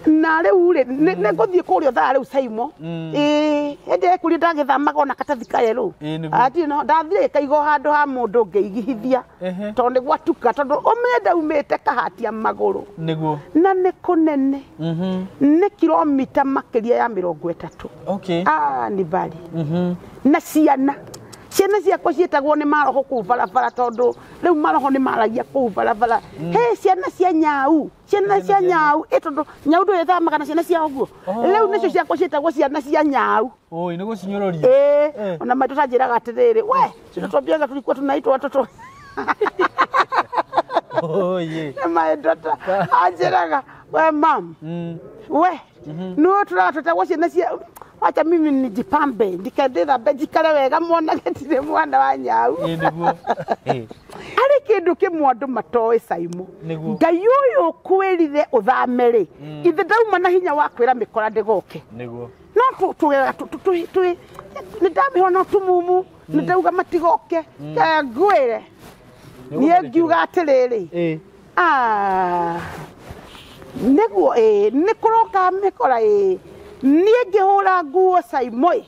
Na rĩu rĩ nĩ ngũthiĩ kũrĩa thaa rĩu Saimo. Ĩĩ hĩndĩ ĩyo kũrĩa ndagĩthamaga ona katathi kayerũ. Ĩĩ, nĩguo. Atirĩ no ndathire kaigwo handũ ha mũndũ ngĩigithia. Tondũ nĩ gwatuka tondũ ũmenye ndaumĩte kahatia magũrũ. Nĩguo. Na nĩ kũnene. Nĩ kilomita makĩria ya 30. Okay. Ah, nĩ mbari. Na ciana ciana ciakwa ciĩtagwo nĩ maroho kũu barabara tondũ rĩu maroho nĩ maragia kũu barabara. He ciana cia nyau, ciana cia nyau, ĩ tondũ nyau ndũĩ ĩthamaga na ciana cia ũguo. Rĩu nĩcio ciakwa ciĩtagwo ciana cia nyau. Oi, nĩ gũcinyũrũria. Ĩĩ, ona maitũ tanjĩraga atĩrĩrĩ, we twambiaga tulikuwa tunaitwa watoto. Oi. My daughter anjĩraga, we mam, we nĩwe tũratũtagwo ciana cia wacha mimi nijipambe ndikendethambe njikare wega monage ndirĩ mwana wa nyau. Ĩĩ, nĩguo. Harĩ kĩndũ kĩmwe andũ matoĩ Saimo. Nĩguo. Ngai ũyũ ũkwĩrire ũthame rĩ, ithe ndauma na hinya wa kwĩra mĩkora ndĩgoke. Nĩguo. No nĩ ndamĩhona no tumumu nĩ ndauga matigoke. Ngwĩre niĩ ngiuga atĩrĩrĩ, Ĩĩ. ah, nĩguo ĩĩ nĩ kũroka mĩkora ĩĩ niĩ ngĩhũra nguo Saimo ĩ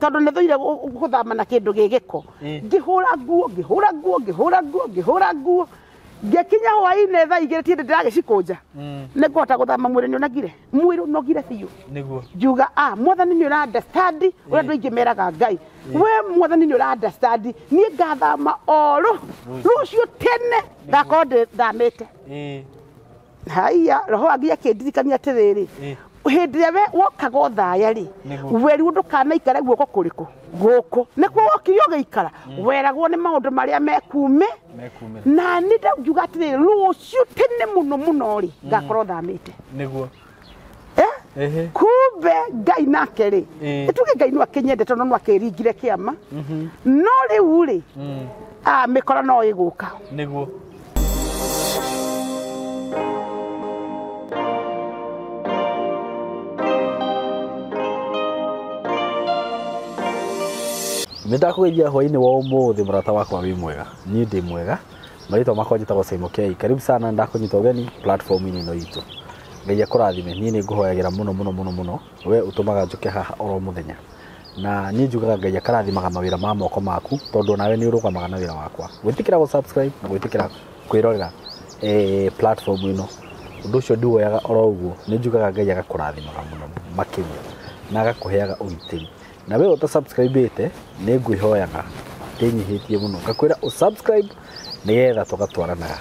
tondũ nĩ thũire gũthama na kĩndũ gĩ gĩko. Ngĩhũra nguo ngĩhũra nguo ngĩhũra nguo ngĩhũra nguo ngĩkinya hwaĩ-inĩ thaa 2 tiĩ ndĩragĩcikũnja. Nĩ ngũhota gũthama mwĩrĩ nĩ ũnogire, mwĩrĩ ũnogire biũ. Nĩguo. Ngiuga ah, mwathani nĩ ũra understand ũrĩa andũ aingĩ meraga Ngai, we mwathani nĩ ũra understand niĩ ngathama o rũciũ tene ngakorwo ndĩthamĩte. Haiya roho wa Ngai akĩndirikania atĩrĩrĩ, hĩndĩ ĩrĩa we wokaga ũthaya rĩ, werirwo ndũkanaikare guoko kũrĩkũ gũkũ nĩkuo wokire ũgĩikara, weragwo nĩ maũndũ marĩa mekume. Na nĩ ngiuga atĩrĩrĩ, rũciũ tene mũno mũno rĩ ngakorwo thamĩte. Nĩguo. Kumbe Ngai nake rĩ, ĩtuge Ngai no akĩnyende tondũ no akĩringire kĩama. No rĩu rĩ, ah, mĩkora no ĩgũka. Nĩguo. Nĩ ndakũgeithia hwaĩ-inĩ wa ũmũthĩ mũrata wakwa wĩ mwega, niĩ ndĩ mwega, marĩtwa makwa njĩtagwo Saimo K. Karibu sana, ndakũnyita ũgeni platform-inĩ ĩno itũ. Ngai akũrathime, niĩ nĩ ngũhoyagĩra mũno mũno mũno mũno, we ũtũmaga njũke haha oro mũthenya. Na niĩ njugaga Ngai akarathimaga mawĩra ma moko maku, tondũ onawe nĩ ũrũgamaga na wĩra wakwa. Gwĩtĩkĩra gũ subscribe na gwĩtĩkĩra kwĩrorera platform ĩno, ũndũ ũcio ndiwoyaga oro ũguo, nĩ njugaga Ngai agakũrathimaga mũno makĩria na agakũheaga ũgitĩri. Na we ũta subscribe-ĩte nĩ ngwĩhoyaga ndĩnyihĩtie mũno ngakwĩra ũ subscribe nĩgetha tũgatwaranaga.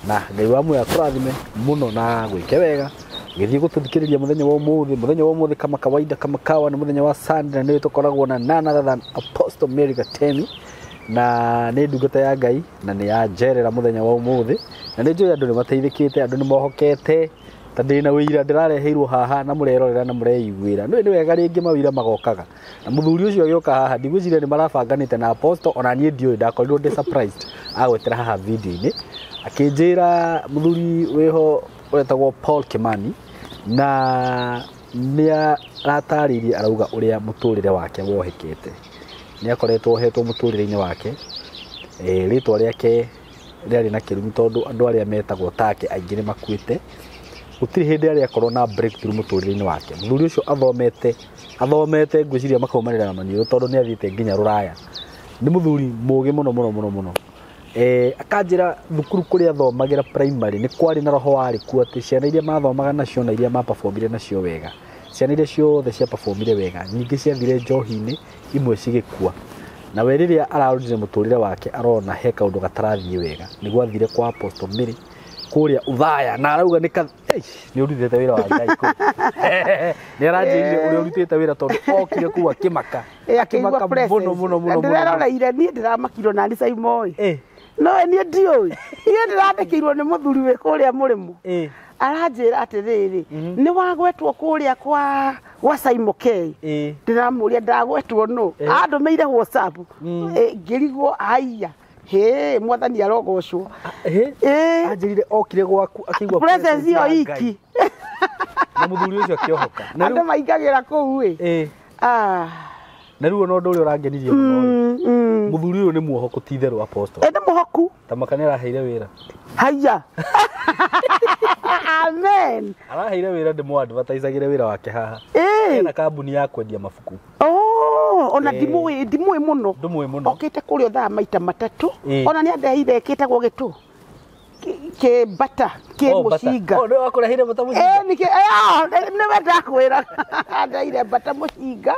Na Ngai wa muoyo akũrathime mũno na gwĩke wega. Gĩthiĩ gũtũthikĩrĩria mũthenya wa ũmũthĩ, mũthenya wa ũmũthĩ kama kawaida kama kawa nĩ mũthenya wa Sunday, na nĩ tũkoragwo na none other than Apostle Mary Gatemi, na nĩ ndungata ya Ngai na nĩ ya njerera mũthenya wa ũmũthĩ, na nĩ njũĩ andũ nĩ mateithĩkĩte, andũ nĩ mohokete, ta ndĩna wĩira ndĩrareheirwo haha na mũrerorera na mũreiguĩra. Nĩ wega rĩngĩ mawĩra magokaga. Na mũthuri ũcio agĩũka haha ndigwĩciria nĩ marabanganĩte na Apostle, ona niĩ ndiũĩ, ndakorirwo ndĩ surprised agwetera haha video-inĩ akĩnjĩra mũthuri wĩho ũretagwo Paul Kimani, na nĩ aratarĩirie arauga ũrĩa mũtũrĩre wake wohekete. Nĩ akoretwo ohetwo mũtũrĩre-inĩ wake. Rĩtwa rĩake rĩarĩ na kĩrumi tondũ andũ arĩa metagwo take aingĩ nĩ makuĩte. Gũtirĩ hĩndĩ arĩa akorwo na breakthrough mũtũrĩre-inĩ wake. Mũthuri ũcio athomete ngwĩciria makaumanĩra na maniũrũ tondũ nĩ athiĩte nginya rũraya. Nĩ mũthuri mũgĩ mũno mũno mũno mũno. Akanjĩra thukuru kũrĩa athomagĩra primary nĩ kwarĩ na roho warĩ kuo atĩ ciana iria mathomaga nacio na iria maperformire nacio wega, ciana iria ciothe ciaperformire wega nyingĩ ciathire njohi-inĩ, imwe cigĩkua. Na we rĩrĩa ararorire mũtũrĩre wake arona he kaũndũ gatarathiĩ wega, nĩguo athire kwa Apostle Mary kũrĩa Uthaya, na arauga nĩ nĩ ũrutĩte wĩra wa Ngai kũu. Nĩ aranjĩrire ũrĩa ũrutĩte wĩra tondũ okire kũu akĩmaka. Akĩigua presence. Mũno mũno mũno mũno. Ndĩreroreire niĩ ndĩramakirwo nani Saimo ĩ. No niĩ ndiũĩ. Niĩ ndĩrandĩkĩirwo nĩ mũthuri wĩ kũrĩa mũrĩmo. Aranjĩra atĩrĩrĩ, nĩ wagwetwo kũrĩa kwa Saimo K. Ndĩramũria ndagwetwo nũ? Andũmĩire WhatsApp. Ngĩrigwo aiya. Hĩ, mwathani arogocwo. Anjĩrire okire gwaku akĩigua presence ĩyo iki. Na mũthuri ũcio akĩohoka. Andũ maingagĩra kũu ĩ. Na rĩu ona ũndũ ũrĩa ũrangenirie mũno rĩ, mũthuri ũyũ nĩ muohoku ti itherũ apostle. Nĩ mũhoku. Ta maka nĩ araheire wĩra. Haya. Amen. Araheire wĩra ndĩmũ advertisagĩre wĩra wake haha. Ena kambuni ya kwendia mabuku. Oh, ona ndimũĩ mũno. Ndũmũĩ mũno. Okĩte kũrĩa thaa maita matatũ. Ona nĩ andeheire kĩtagwo gĩtũ. Kĩ bata, kĩ mũcinga. Oh, nĩ wakũreheire bata mũcinga. Nĩ nĩwe ndakwĩra. Andeheire bata mũcinga.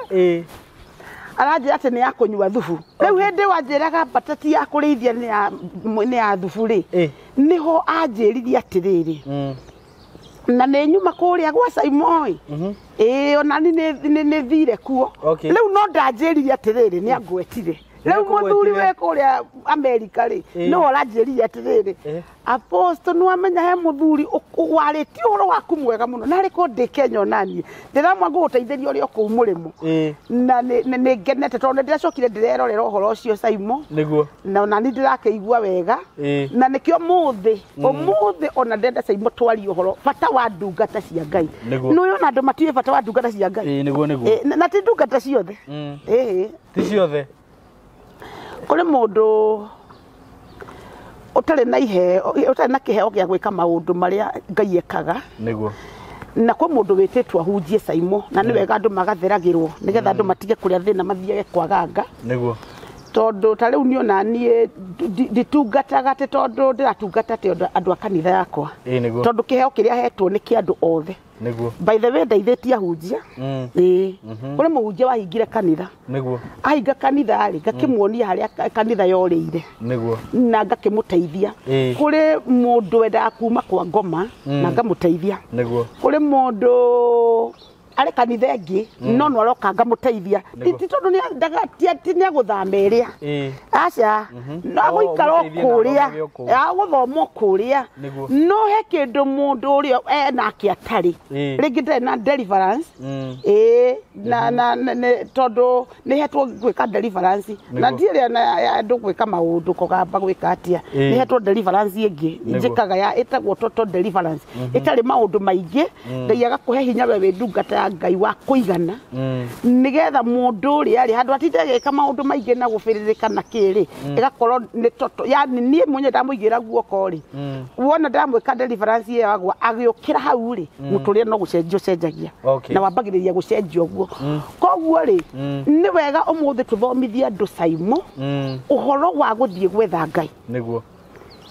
Aranjĩra atĩ nĩ ya kũnyua thubu. Rĩu hĩndĩ wanjĩraga bata ti ya kũrĩithia nĩ ya thubu rĩ. Nĩho anjĩririe atĩrĩrĩ. Na nĩ nyuma kũrĩa gwa Saimoi. Ona nĩ thire kuo. Rĩu no ndanjĩririe atĩrĩrĩ nĩ angwetire. Rĩu mũthuri we kũrĩa Amerika rĩ no ũranjĩririe atĩrĩrĩ. Apostle nĩ wamenya he mũthuri warĩtie ũhoro waku mwega mũno na arĩ ko ndĩ Kenya onaniĩ ndĩramwa ngũgũteithĩria ũrĩa kũu mũrĩmo. Na nĩ ngenete tondũ ndĩracokire ndĩrerorera ũhoro ũcio Saimo. Nĩguo. Na ona nĩ ndĩrakĩigua wega. Na nĩkĩo ũmũthĩ ona ndenda Saimo twarie ũhoro bata wa ndungata cia Ngai. Nĩ ũyũ ona andũ matiũĩ bata wa ndungata cia Ngai. Nĩguo nĩguo. Na ti ndungata ciothe. Ti ciothe. Kũrĩ mũndũ ũtarĩ na iheo, ũtarĩ na kĩheo gĩa gwĩka maũndũ marĩa Ngai ekaga. Nĩguo. Na kwĩ mũndũ wĩtĩtwo ahunjie Saimo na nĩ wega andũ magatheragĩrwo nĩgetha andũ matige kũrĩa thĩna mathiage kwaganga. Nĩguo. Tondũ ta rĩu niĩ ona niĩ nditungataga atĩ tondũ ndĩratungata atĩ andũ a kanitha yakwa. Nĩguo. Tondũ kĩheo kĩrĩa hetwo nĩ kĩa andũ othe. Nĩguo. By the way ndeithĩtie ahunjia. Kũrĩ mũhunjia wahingire kanitha. Nĩguo. Ahinga kanitha rĩ ngakĩmuonia harĩa kanitha yorĩire. Nĩguo. Na ngakĩmũteithia. Kũrĩ mũndũ wendaga kuma kwa ngoma na ngamũteithia. Nĩguo. Kũrĩ mũndũ arĩ kanitha ĩngĩ no no aroka ngamũteithia. Ti tondũ nĩ agũthama ĩrĩa. Aca. No agũikara o kũrĩa. Agũthoma o kũrĩa. No he kĩndũ mũndũ ũrĩa enake atarĩ. Rĩngĩ ndarĩ na deliverance. Na tondũ nĩ hetwo gwĩka deliverance. Na ndirĩ na andũ gwĩka maũndũ kũgamba gwĩka atĩa. Nĩ hetwo deliverance ĩngĩ njĩkaga ya ĩtagwo total deliverance. Ĩtarĩ maũndũ maingĩ. Ngai agakũhe hinya we wĩ ndungata ya Ngai wa kũigana. Nĩgetha mũndũ ũrĩa rĩ handũ atinde agĩka maũndũ maingĩ na gũbĩrĩrĩka na kĩrĩ ĩgakorwo nĩ toto. Yani niĩ mwenyewe ndamũigĩra guoko rĩ wona ndamwĩka deliverance ĩyo agwa agĩũkĩra hau rĩ mũtũrĩre no gũcenjia ũcenjagia. Na wambagĩrĩria gũcenjia ũguo. Koguo rĩ nĩ wega ũmũthĩ tũthomithie andũ Saimo ũhoro wa gũthiĩ gwetha Ngai. Nĩguo.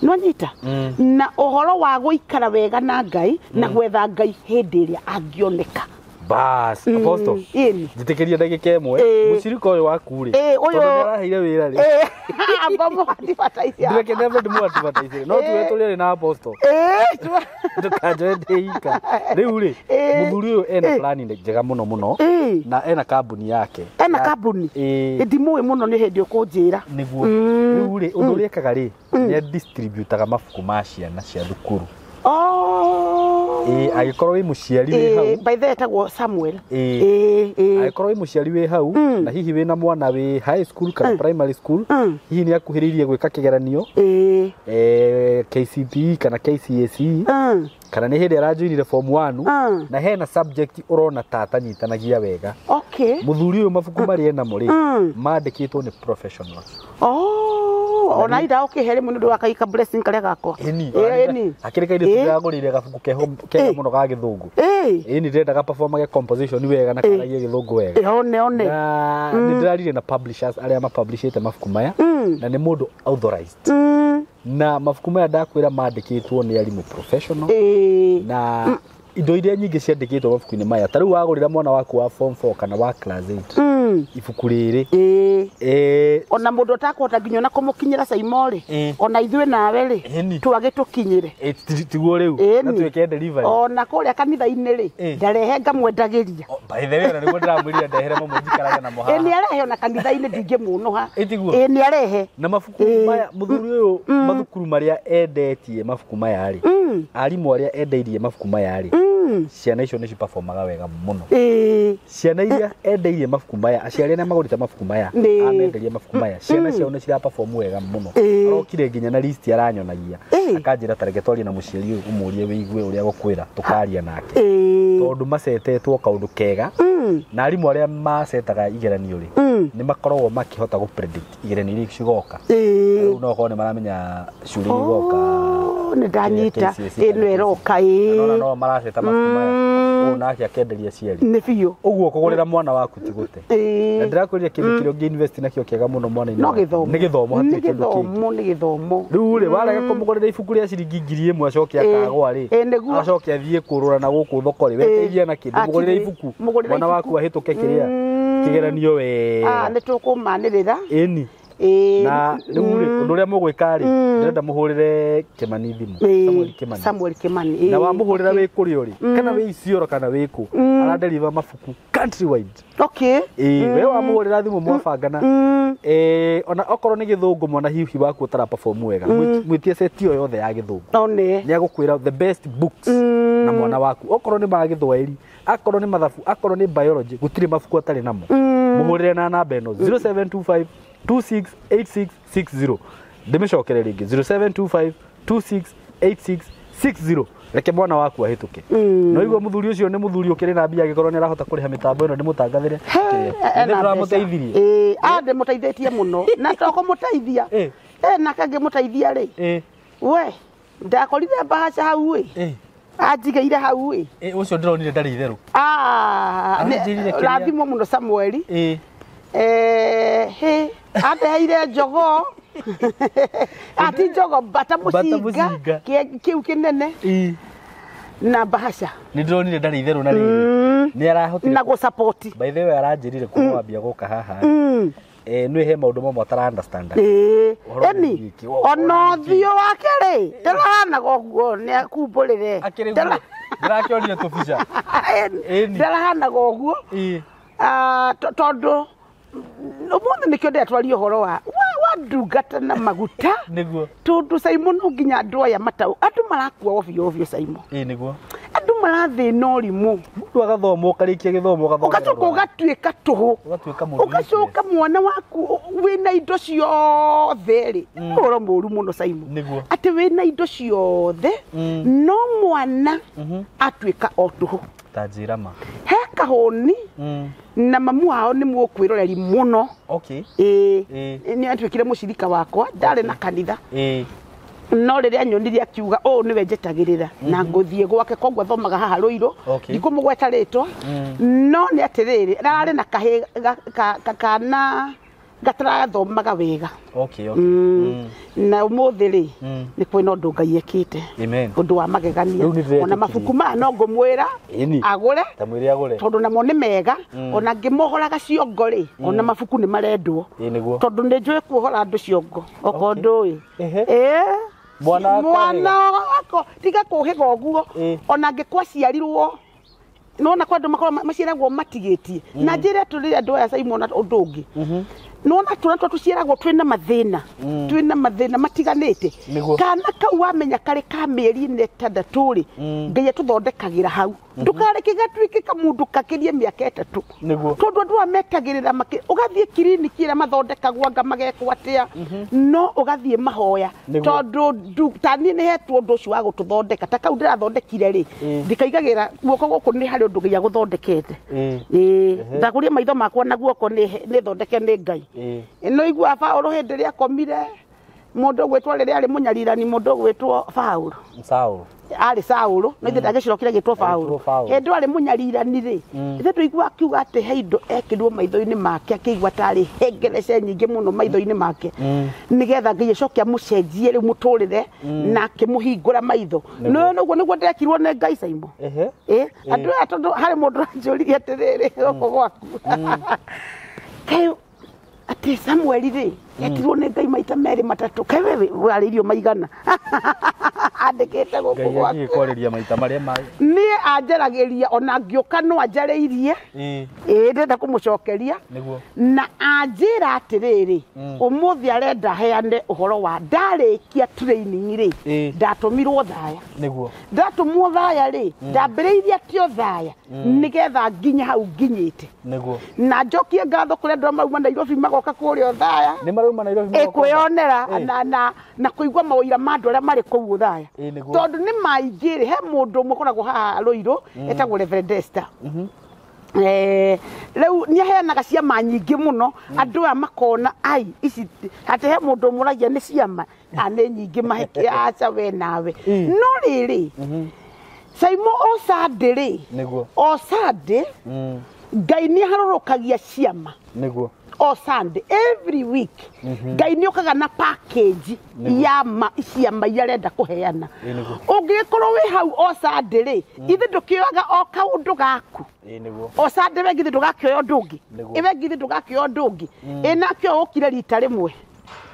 No nyita. Na ũhoro wa gũikara wega na Ngai na gwetha Ngai hĩndĩ ĩrĩa angĩoneka. Bas, Apostle. Njĩtĩkĩria ndagĩka ĩmwe. Mũcirika ũyũ waku rĩ. Tondũ nĩ araheire wĩra rĩ. Amba mũadvertise. Ndĩreke ndambe ndĩmũ-advertise. No tuwe tũrĩ na Apostle. Ndũkanjoe ndĩ ika. Rĩu rĩ, mũthuri ũyũ ena plan njega mũno mũno na ena kambuni yake. Ena kambuni. Ndimũĩ mũno nĩ hĩndĩ ũkũnjĩra. Nĩguo. Rĩu rĩ, ũndũ ũrĩa ekaga rĩ, nĩ distributaga mabuku ma ciana cia thukuru. Angĩkorwo wĩ mũciari wĩ hau. By the way etagwo Samuel. Angĩkorwo wĩ mũciari wĩ hau na hihi wĩna mwana wĩ high school kana primary school, hihi nĩ akuhĩrĩirie gwĩka kĩgeranio KCPE kana KCSE kana nĩ hĩndĩ aranjoinire form 1 na hena subject ũrona ta atanyitanagia wega. Mũthuri ũyũ mabuku marĩa enamo rĩ mandĩkĩtwo nĩ professionals. Ona ida ũkĩhe rĩmwe nĩ ũndũ wa kaika blessing karĩa gakwa. Ĩni. Akĩrĩ kairĩtu ndĩragũrĩire gabuku keho kega mũno ga gĩthũngũ. Ĩni ndĩrendaga performage composition wega na karagie gĩthũngũ wega. One one. Na nĩ ndĩrarire na publishers arĩa mapublishĩte mabuku maya na nĩ mũndũ authorized. Na mabuku maya ndakwĩra mandĩkĩtwo nĩ arimũ professional. Na indo iria nyingĩ ciandĩkĩtwo mabuku-inĩ maya ta rĩu wagũrĩra mwana waku wa form 4 kana wa class 8 ibuku rĩrĩ ona mũndũ ũtakũhota nginya ona kũmũkinyĩra Saimo rĩ ona ithuĩ nawe rĩ twage tũkinyĩre tiguo rĩu na twĩke delivery ona kũrĩa kanitha-inĩ rĩ ndarehe ngamwendagĩria. By the way ona nĩguo ndĩramwĩrire ndehere mamwe njikaraga namo haha. Nĩ arehe ona kanitha-inĩ ndingĩmũnũha. Nĩ arehe na mabuku maya mũthuri ũyũ mathukuru marĩa endetie mabuku maya rĩ arimũ arĩa endeirie mabuku maya rĩ ciana icio nĩ ciperformaga wega mũno. Ciana iria endeirie mabuku maya aciari arĩa magũrĩte mabuku maya amenderie mabuku maya ciana ciao nĩ ciraperform wega mũno. Arokire nginya na list aranyonagia akanjĩra ta reke twarie na mũciari ũyũ ũmũrie wĩigue ũrĩa gũkwĩra tũkaria nake tondũ macetetwo kaũndũ kega Na arimũ arĩa macetaga igeranio rĩ, nĩ makoragwo makĩhota gũ predict igeranio iria cigoka. Rĩu no okorwo nĩ maramenya ciũria iria igoka. Nĩ ndanyita ĩno ĩroka ĩĩ. Nona no maraceta mabuku maya ũũ nake akenderia aciari. Nĩ biũ. Ũguo kũgũrĩra mwana waku ti gũte. Na ndĩrakwĩrire kĩndũ kĩrĩa ũngĩ invest nakĩo kĩega mũno mwana-inĩ. No gĩthomo. Nĩ gĩthomo, hatirĩ kĩndũ kĩngĩ. Nĩ gĩthomo. Rĩu rĩ, warega kũmũgũrĩra ibuku rĩa ciringi 1000 acoke akagwa rĩ, acoke athiĩ kũrũra na gũkũ thoko rĩ, weteithia na kĩndũ, mũgũrĩre ibuku mwana waku ahĩtũke kĩrĩa kĩgeranio wega. Nĩ tũkũmanĩrĩra. Ĩni. Na rĩu rĩ, ũndũ ũrĩa mũgwĩka rĩ, ndĩrenda mũhũrĩre Kimani thimũ, Samuel Kimani. Samuel Kimani. Na wamũhũrĩra wĩ kũrĩa ũrĩ, kana wĩ Isiolo kana wĩ kũ, aradeliver mabuku countrywide. Okay. Ĩĩ, we wamũhũrĩra thimũ mwabangana. Ona okorwo nĩ gĩthũngũ mwana hihi waku ũtara perform wega, mwĩtie set ĩyo yothe ya gĩthũngũ. Nĩ agũkwĩra the best books na mwana waku. Okorwo nĩ ma gĩthwaĩri, akorwo nĩ mathabu, akorwo nĩ biology, gũtirĩ mabuku atarĩ namo. Mũhũrĩre na namba ĩno 0725 268660. Ndĩmĩcokere rĩngĩ 0725 268660. Reke mwana waku ahĩtũke. No igua mũthuri ũcio nĩ mũthuri ũkĩrĩ na mbia, angĩkorwo nĩ arahota kũrĩha mĩtambo ĩno ndĩmũtangathĩre. Nĩ ndĩramũteithirie. Ndĩmũteithĩtie mũno. Na to kũmũteithia. Nake ngĩmũteithia rĩ. We, ndakorire mbahaca hau ĩ. Anjigĩire hau ĩ. Ũcio ndĩronire ndarĩ itherũ. Rathimwo mũno Samuel. He andeheire njogo. Ati njogo bata mũcinga kĩu kĩnene na mbahaca. Nĩ ndĩronire ndarĩ itherũ na rĩrĩ. Nĩ arahotire na gũ-support. By the way aranjĩrire kuma wambia gũka haha. Nĩ he maũndũ mamwe atara understand. Eni ona ũthiũ wake rĩ ndarahanaga ũguo, nĩ akumbũrĩre. Ndĩrakĩonire tũbica. Ndarahanaga ũguo tondũ ũmũthĩ nĩkĩo ndĩratwaria ũhoro wa ndungata na maguta. Nĩguo. Tondũ Simon no nginya andũ aya matau, andũ marakua ovyo ovyo Simon. Nĩguo. Andũ marathĩna ũrimũ. Mũndũ agathoma ũkarĩkia gĩthomo ũgathoma. Ũgacoka ũgatuĩka tũhũ. Ũgatuĩka mũndũ. Ũgacoka mwana waku wĩna indo ciothe rĩ. Ũhoro mũru mũno Simon. Nĩguo. Atĩ wĩna indo ciothe no mwana atuĩka o tũhũ. Ta njĩra ma. He kahũni na mamu wao nĩ mũkwĩroreri mũno. Okay. Nĩ atuĩkire mũcirika wakwa, ndarĩ na kanitha. No rĩrĩa nyonire akiuga ũũ nĩwe njetagĩrĩra na ngũthiĩ gwake, koguo athomaga haha Rũirũ, ndikũmũgweta rĩtwa. No nĩ atĩrĩrĩ, ararĩ na kahĩ kana gatarathomaga wega. Okay. Na ũmũthĩ rĩ, nĩ kwĩna ũndũ Ngai ekĩte. Ũndũ wa magegania. Ona mabuku maya no ngũmwĩra agũre. Tamwĩre agũre. Tondũ namo nĩ mega. Ona ngĩmohoraga ciongo rĩ, ona mabuku nĩ marendwo. Tondũ nĩ njũĩ kuohora andũ ciongo. Okorwo ndũĩ. Mwana wakwa tiga kũhĩga ũguo. Ona angĩkorwo aciarirwo nona kwa andũ makorwo maciaragwo matigĩtie. Na njĩre atĩrĩrĩ andũ aya Simon ũndũ ũngĩ. Nona tũrĩa tũciaragwo twĩna mathĩna. Twĩna mathĩna matiganĩte. Kana kau wamenya karĩ ka mĩeri 6 rĩ, Ngai atũthondekagĩra hau. Ndũkareke gatuĩke kamũndũ kakĩrie mĩaka 3. Tondũ andũ aya metagĩrĩra ũgathiĩ kiriniki ĩrĩa mathondekagwo anga magekwo atĩa, no ũgathiĩ mahoya. Tondũ ta niĩ nĩ hetwo ũndũ ũcio wa gũtũthondeka. Ta kau ndĩrathondekire rĩ, ndikaigagĩra guoko gũkũ nĩ harĩ ũndũ Ngai agũthondekete. Ndagũria maitho makwa na guoko nĩ thondeke nĩ Ngai. No igua Paũlũ hĩndĩ ĩrĩa akomire, mũndũ ũgwĩtwo rĩrĩa arĩ mũnyarirani, mũndũ ũgwĩtwo Paũlũ. Saũlũ. Arĩ Saũlũ, no ithe ndagĩcokire gĩtwo Paũlũ. Hĩndĩ arĩ mũnyarirani rĩ, ithe tũigua akiuga atĩ he indo ekĩrwo maitho-inĩ make, akĩigua tarĩ hengerece nyingĩ mũno maitho-inĩ make. Nĩgetha Ngai acoke amũcenjie rĩu mũtũrĩre na akĩmũhingũra maitho. No ũguo nĩguo ndekirwo nĩ Ngai Simon. Andũ aya tondũ harĩ mũndũ ũranjũririe atĩrĩrĩ gũkũ gwaku. Kaĩ atĩ Samuel rĩ, etirwo nĩ Ngai maita 2 3, kaĩ we warĩirio maigana. Andĩkĩte gũkũ gwaku. Ngai agĩkwarĩria maita marĩa mangĩ. Niĩ anjaragĩria ona ngĩũka no anjarĩirie. Ndĩrenda kũmũcokeria. Na anjĩra atĩrĩrĩ, ũmũthĩ arenda heane ũhoro wa ndarĩkia training rĩ, ndatũmirwo Thaya. Nĩguo. Ndatũmwo Thaya rĩ, ndambĩrĩirie atĩ o Thaya nĩgetha nginye hau nginyĩte. Nĩguo. Na njokie ngatho kũrĩ andũ mauma Nairobi magoka kũrĩa Othaya. Nĩ marauma Nairobi magoka. Kwĩyonera na kũigua maũira ma andũ arĩa marĩ kũu Othaya. Tondũ nĩ maingĩ rĩ, he mũndũ ũmwe ũkoragwo haha Rũirũ etagwo Reverend Esther. Rĩu nĩ aheanaga ciama nyingĩ mũno, andũ aya makona ai ici atĩ he mũndũ ũmũragia nĩ ciama a nĩ nyingĩ mahĩtia, aca we nawe. No rĩrĩ, Saimo, o Sunday rĩ, o Sunday Ngai nĩ aharũrũkagia ciama. O Sunday every week Ngai nĩ okaga na package ya ciama iria arenda kũheana. Ĩ nĩguo. Ũngĩgĩkorwo wĩ hau o Sunday rĩ, ithe ndũkĩoyaga o kaũndũ gaku. Ĩ nĩguo. O Sunday we githĩ ndũgakĩoya ũndũ ũngĩ? Nĩguo. Ĩ we githĩ ndũgakĩoya ũndũ ũngĩ? Ĩ nake ũkire rita rĩmwe.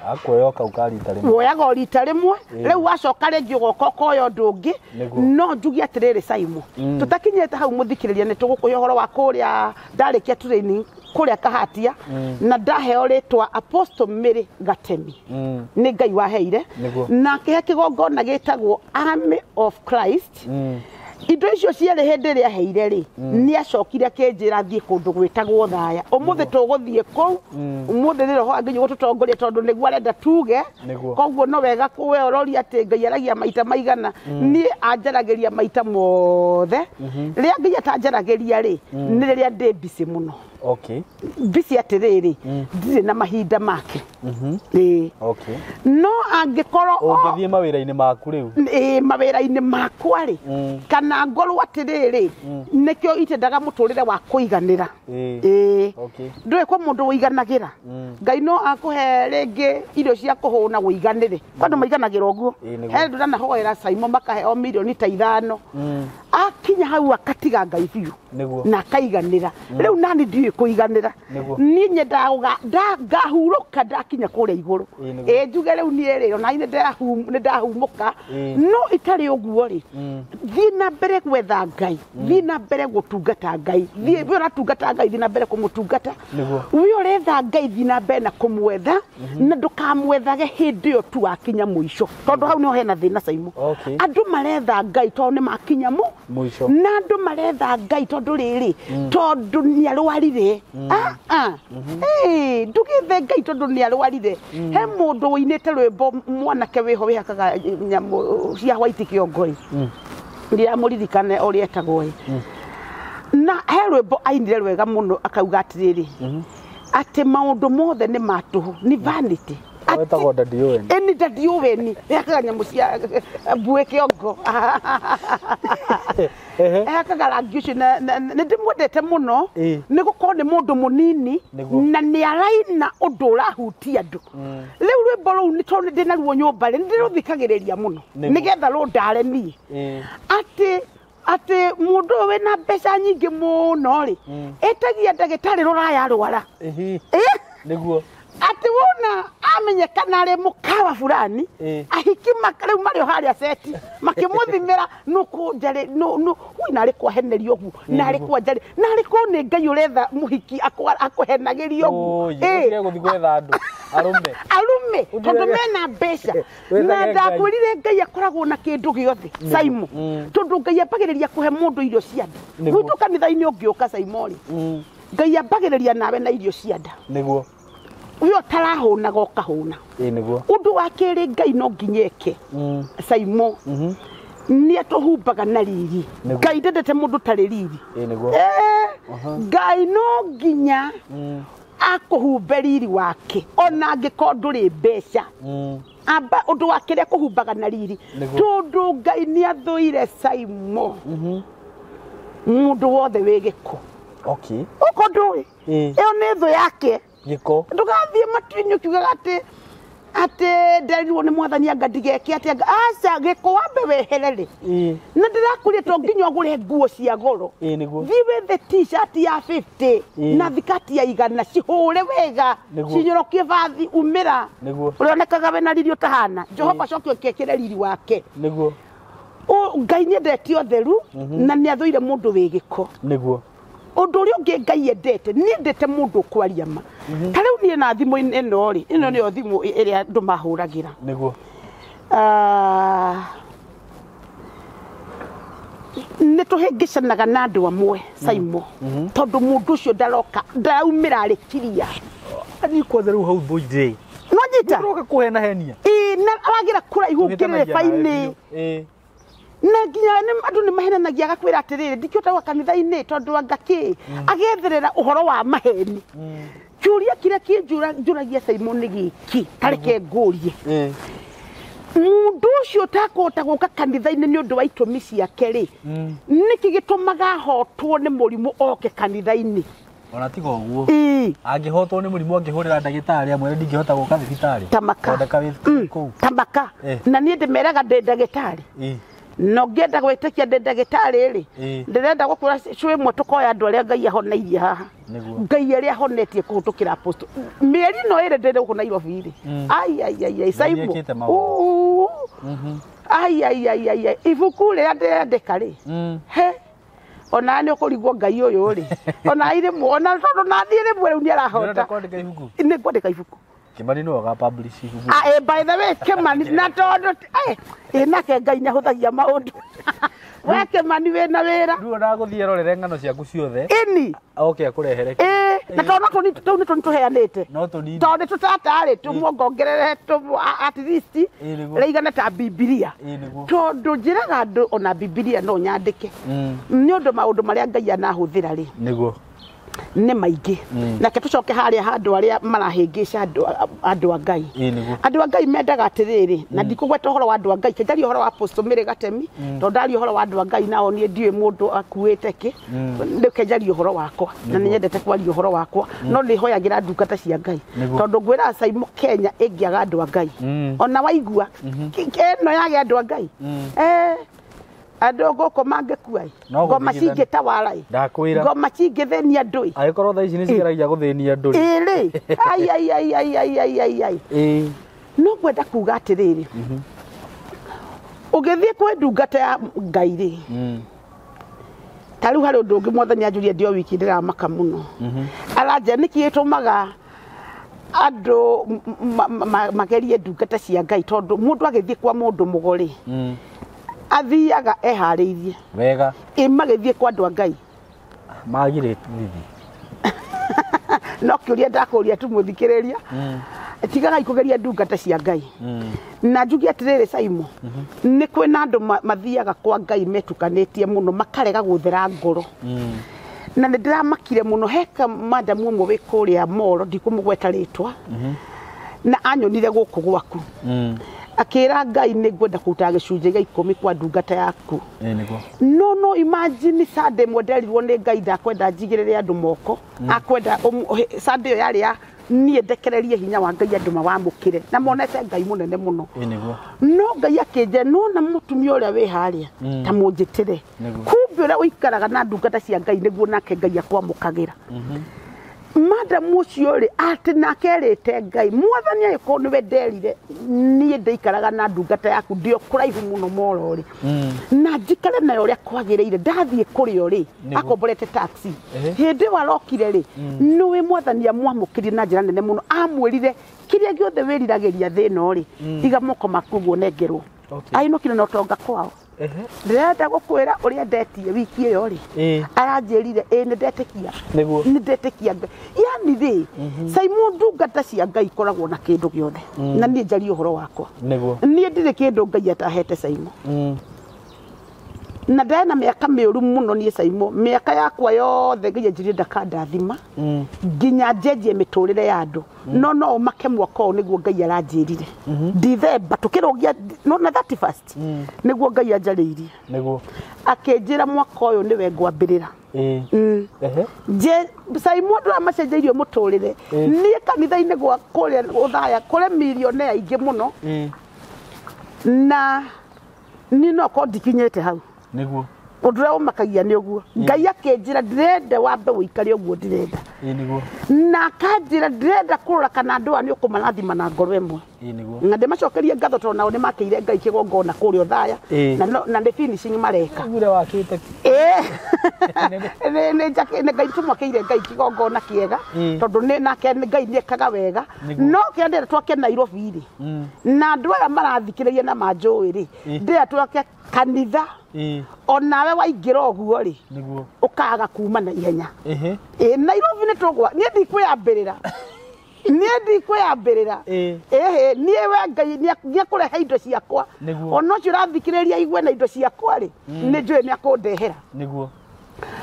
Akuoya o kau ka rita rĩmwe. Woyaga o rita rĩmwe, rĩu wacoka rĩngĩ ũgoka ũkoya ũndũ ũngĩ. No njuge atĩrĩrĩ, Saimo, tũtakinyĩte hau, mũthikĩrĩria, nĩ tũgũkũhe ũhoro wa kũrĩa ndarĩkia training kũrĩa Kahatia, na ndaheo rĩtwa Apostle Mary Gatemi. Nĩ Ngai waheire na akĩhe kĩgongona gĩtagwo Army of Christ. Indo icio cierĩ hĩndĩ ĩrĩa aheire rĩ, nĩ acokire akĩnjĩra thiĩ kũndũ gwĩtagwo Thaya. Ũmũthĩ tũgũthiĩ kũu. Ũmũthĩ nĩ roho angĩ gũtũtongoria, tondũ nĩguo arenda tuge. Koguo no wega we ũroria atĩ Ngai aragia maita maigana. Niĩ anjaragĩria maita mothe. Rĩrĩa Ngai atanjaragĩria rĩ, nĩ rĩrĩa ndĩ busy mũno. Busy atĩrĩrĩ, ndirĩ na mahinda make. Ĩĩ. No angĩkorwo Ũngĩthiĩ mawĩra-inĩ maku rĩu. Ĩ mawĩra-inĩ makwa rĩ, kana ngorwo atĩrĩrĩ, nĩkĩo itendaga mũtũrĩre wa kũiganĩra. Ĩĩ. Ndũĩ kwa mũndũ ũiganagĩra, Ngai no akũhe rĩngĩ irio cia kũhũna ũiganĩre. Kwa andũ maiganagĩra ũguo. Ĩ nĩguo. He andũ ndanahoera, Saimo, makaheo mirioni ta 5, akinya hau akatiga Ngai biũ na akaiganĩra. Rĩu nani ndiũĩ kũiganĩra. Niĩ nyendaga ngahurũka ndakinya kũrĩa igũrũ. Ĩ nĩguo. Ĩ njuge rĩu niĩ rĩ, ona niĩ nĩ ndahumũka. No itarĩ ũguo rĩ, thiĩ na mbere gwetha Ngai, thiĩ na mbere gũtungata Ngai, thiĩ we ũratungata Ngai, thiĩ na mbere kũmũtungata. We ũretha Ngai, thiĩ na mbere na kũmwetha, na ndũkamwethage hĩndĩ ĩyo tu wakinya mũico, tondũ hau nĩho hena thĩna, Saimo. Andũ maretha Ngai tondũ nĩ makinya mu Mũico. Na andũ maretha Ngai tondũ rĩrĩ, tondũ nĩ arwarire. Ah, ah. Ĩĩ, ndũgĩthe Ngai tondũ nĩ arwarire. He mũndũ ũinĩte rwĩmbo, mwanake wĩho wĩhakaga nyamũ cia white kĩongo ĩ, ndiramũririkana ũrĩa etagwo ĩ, na he rwĩmbo ainire rwega mũno, akauga atĩrĩrĩ, atĩ maũndũ mothe nĩ ma tũhũ, nĩ vanity. Wetagwo Daddy Owen. Ĩni Daddy Owen ĩhakaga nyamũ cia mbuĩ kĩongo. Ehakaga rangi ũcio nĩ ndĩmwendete mũno, nĩ gũkorwo nĩ mũndũ mũnini na nĩ araina ũndũ ũrahutia andũ. Rĩu rwĩmbo rũu, nĩ tondũ ndĩ naruo nyũmba rĩ, nĩ ndĩrũthikagĩrĩria mũno nĩgetha rũndare niĩ, atĩ mũndũ ũyũ wĩna mbeca nyingĩ mũno rĩ, ĩtagia ndagĩtarĩ rũraya arwara. Atĩ wona amenyekana arĩ mũkawa fulani, ahiki rĩu marĩ o harĩa seti makĩmũthimĩra nũkũ njarĩ ui narĩ kwahenerio ũguo, narĩ kwa njarĩ, narĩ korwo nĩ Ngai ũretha mũhiki akũhenagĩria ũguo. Ũi, ũtige gũthiĩ gwetha andũ arũme. Arume tondũ mena mbeca. Wethage Na Ngai. Ndakwĩrire Ngai akoragwo na kĩndũ gĩothe, Saimo, tondũ Ngai ambagĩrĩria kũhe mũndũ irio cia nda. Gwitũ kanitha-inĩ ũngĩũka, Saimo rĩ, Ngai ambagĩrĩria nawe na irio cia nda. We ũtarahũnaga ũkahũna. Ĩ nĩguo. Ũndũ wa kerĩ Ngai no nginya eke, Saimo, nĩ atũhumbaga na riri. Ngai ndendete mũndũ tarĩ riri. Ĩ nĩguo. Ngai no nginya akũhumbe riri wake ona angĩkorwo ndũrĩ mbeca. Amba ũndũ wa kerĩ akũhumbaga na riri, tondũ Ngai nĩ athũire, Saimo, mũndũ wothe wĩ gĩko. Ũko ndũĩ, ĩyo nĩ thũ yake. Gĩko. Ndũgathiĩ matu-inĩ ũkiugaga atĩ nderirwo nĩ mwathani anga ndigeke atĩ anga aca, gĩko wambe wehere rĩ. Na ndĩrakwĩrire to nginya ũgũre nguo cia goro. Ĩ nĩguo. Thiĩ wethe t-shirt ya 50 na thikati ya 100, cihũre wega, cinyorokie bathi, umĩra ũrĩonekaga wĩna riri ũtahana. Jehova coke ũkekĩre riri wake. Ngai nĩendete ũtheru na nĩ athũire mũndũ wĩ gĩko. Ũndũ ũrĩa ũngĩ Ngai endete, nĩ endete mũndũ ũkwaria ma. Ta rĩu niĩ na thimũ ĩno rĩ, ĩno nĩyo thimũ ĩrĩa andũ mahũragĩra. Ah, nĩ tũhĩngĩcanaga na andũ amwe, Saimo, tondũ mũndũ ũcio ndaroka, ndaraumĩra arĩ kiria. Ani kwanza rĩu hau thũire. No nyita. Ũroka kũhenahenia. Ĩ, na aragĩra kũraihu Tũhĩtanagia nawe ngĩrĩba-inĩ. biũ. Ĩ. Na nginya andũ nĩ mahenanagia agakwĩra atĩrĩrĩ ndikĩhota gwa kanitha-inĩ tondũ anga kĩ agetherera ũhoro wa maheni. Kĩũria kĩrĩa kĩnjũragia Simon nĩ gĩkĩ tareke ngũrie. Mũndũ ũcio ũtakũhota gũka kanitha-inĩ nĩ ũndũ wa itũmi ciake rĩ, nĩkĩ gĩtũmaga ahotwo nĩ mũrimũ oke kanitha-inĩ? Ona tiga ũguo angĩhotwo nĩ mũrimũ angĩhũrĩra ndagĩtarĩ amwĩre ndingĩhota gũka thibitarĩ. Tamaka. Tamaka. Na niĩ ndĩmeraga ndĩ ndagĩtarĩ. No ngĩenda gwĩtĩkia ndĩ ndagĩtarĩ rĩ, ndĩrenda gũkũra cũ ĩmwe tũkoya andũ arĩa Ngai ahoneirie haha. Ngai arĩa ahonetie kũhĩtũkĩra apostle. Mĩeri ĩno ĩrĩ ndĩrĩ gũkũ Nairobi rĩ. Ai ai ai ai Simon. Ai ai ai ai ibuku rĩrĩa ndĩrendeka rĩ. He ona nĩ ũkũrigwo Ngai ũyũ rĩ. Ona irĩmwe ona tondũ nathiĩ rĩmwe rĩu nĩ arahota. Nĩ ngwandĩka ibuku. Kimani no aga publish ibuku. By the way Kimani na tondũ nake Ngai nĩahũthagia maũndũ. We Kimani wĩna wĩra. Rĩu ona gũthiĩ arorere ng'ano ciaku ciothe. Ĩni. Oke akũrehere. Na tondũ no tũu nĩ tũnini tũheanĩte. No tũnini. Tondũ nĩ tũtatarĩ tũmwongongerere at least rĩigana ta Bibilia. Tondũ njĩraga andũ ona Bibilia no nyandĩke. Nĩ ũndũ maũndũ marĩa Ngai anahũthĩra rĩ. Nĩguo. Nĩ maingĩ. Nake tũcoke harĩa handũ arĩa marahĩngĩca andũ a Ngai. Andũ a Ngai mendaga atĩrĩrĩ, na ndikũgweta ũhoro wa andũ a Ngai, kĩnjaria ũhoro wa Apostle Mary Gatemi, tondũ ndaria ũhoro wa andũ a Ngai nao niĩ ndiũĩ mũndũ akuĩte kĩ, rĩu ũhoro wakwa, na nĩ nyendete kwaria ũhoro wakwa, no nĩ hoyagĩra ndungata cia Ngai. Tondũ ngwĩraga Simon Kenya ĩngĩaga andũ a Ngai. Ona waigua ĩno yage andũ a Ngai. Andũ gũkũ mangĩkua ngoma cingĩtawara ndakwĩra ngoma cingĩthĩnia andũ angĩkorwo thaa ici nĩ cigeragia gũthĩnia andũ ĩrĩ ai ai ai ai ai ai ai ai no ngwenda kuga atĩrĩrĩ ũgĩthiĩ kwĩ ndungata ya Ngai rĩ ta rĩu harĩ ũndũ ũngĩ mwathani anjũria ndio wiki ndĩramaka mũno aranjĩra nĩkĩ gĩtũmaga andũ magerie ndungata cia Ngai tondũ mũndũ agĩthiĩ kwa mũndũ mũgo rĩ athiaga eharĩirie wega ĩ magĩthiĩ kwa andũ a Ngai magire thithi no kĩũria ndakũria tu mũthikĩrĩria tigagai kũgeria ndungata cia Ngai na njuge atĩrĩrĩ Simon nĩ kwĩna andũ mathiaga kwa Ngai metukanĩtie mũno makarega gũthera ngoro na nĩ ndĩramakire mũno heka madamu ũmwe wĩ kũrĩa Moro ndikũmũgweta rĩtwa na anyonire gũkũ gwaku akĩra Ngai nĩ ngwenda kũruta gĩcunjĩ gĩa 10 kwa ndungata yaku. No imagine Sunday ĩmwe nderirwo nĩ Ngai ndakwenda njigĩrĩre andũ moko akwenda Sunday ĩyo yarĩ ya niĩ ndekererie hinya wa Ngai andũ mawamũkĩre na monete Ngai mũnene mũno. No Ngai akĩnjĩra nona mũtumia ũrĩa wĩ harĩa ta mũnjĩtĩre kumbe ũrĩa ũikaraga na ndungata cia Ngai nĩguo nake Ngai akwamũkagĩra. Madam ũcio rĩ atĩ nake erĩte Ngai mwathani agĩkorwo nĩwe nderire niĩ ndĩikaraga na ndungata yaku ndĩ o kũraihu mũno Moro rĩ na njikare nayo ũrĩa kwagĩrĩire ndathiĩ kũrĩ o rĩ akomborete taxi hĩndĩ ĩyo arokire rĩ nĩwe mwathani amwamũkĩrie na njĩra nene mũno amwĩrire kĩrĩa gĩothe wĩriragĩria thĩ ĩno rĩ iga moko maku ũguo nengerwo ainũkire na ũtonga kwao. Ndĩrenda gũkwĩra ũrĩa ndetie wiki ĩyo rĩ aranjĩrire ĩ nĩ ndetĩkia nĩ ndetĩkia Ngai yani rĩ Simon ndungata cia Ngai ikoragwo na kĩndũ gĩothe na niĩ njarie ũhoro wakwa niĩ ndirĩ kĩndũ Ngai atahete Simon na ndena mĩaka mĩũru mũno niĩ Simon mĩaka yakwa yothe Ngai anjĩrire ndakandathima nginya njenjie mĩtũrĩre ya andũ no no ũmake mwaka ũyũ nĩguo Ngai aranjĩrire Dithemba tũkĩrũgia no na 31st nĩguo Ngai anjarĩirie nĩguo akĩnjĩra mwaka ũyũ nĩwe ngwambĩrĩra Simon andũ aya macenjeirio mũtũrĩre niĩ kanitha-inĩ gwa kũrĩa Othaya kũrĩ millionaire aingĩ mũno na niĩ no korwo ndikinyĩte hau nĩguo ũndũ ũrĩa ũmakagia nĩ ũguo Ngai akĩnjĩra ndĩrenda wambe ũikare ũguo ndĩrenda nĩguo na akanjĩra ndĩrenda kũrora kana andũ aya nĩ ũkũmarathima na ngoro ĩmwe na ndĩmacokerie ngatho tondũ nao nĩmakĩire Ngai kĩgongona kũrĩa Othaya na nĩ finishing mareka nĩ Ngai tũmwakĩire Ngai kĩgongona kĩega tondũ nake Ngai nĩekaga wega no kĩrĩa ndĩrenda twake Nairobi rĩ na andũ aya marathikĩrĩria na manjũĩ rĩ ndĩrenda twake kanitha onawe waingĩra ũguo rĩ ũkaga kuma na ihenya Nairobi nĩ tũgwa niĩ ndikwĩyambĩrĩra Niĩ ndikwĩyambĩrĩra. Ĩhĩ, niĩ we Ngai nĩekũrehe indo ciakwa. Ona ũcio ũrathikĩrĩria igue na indo ciakwa rĩ, nĩ njũĩ nĩakũndehera. Nĩguo.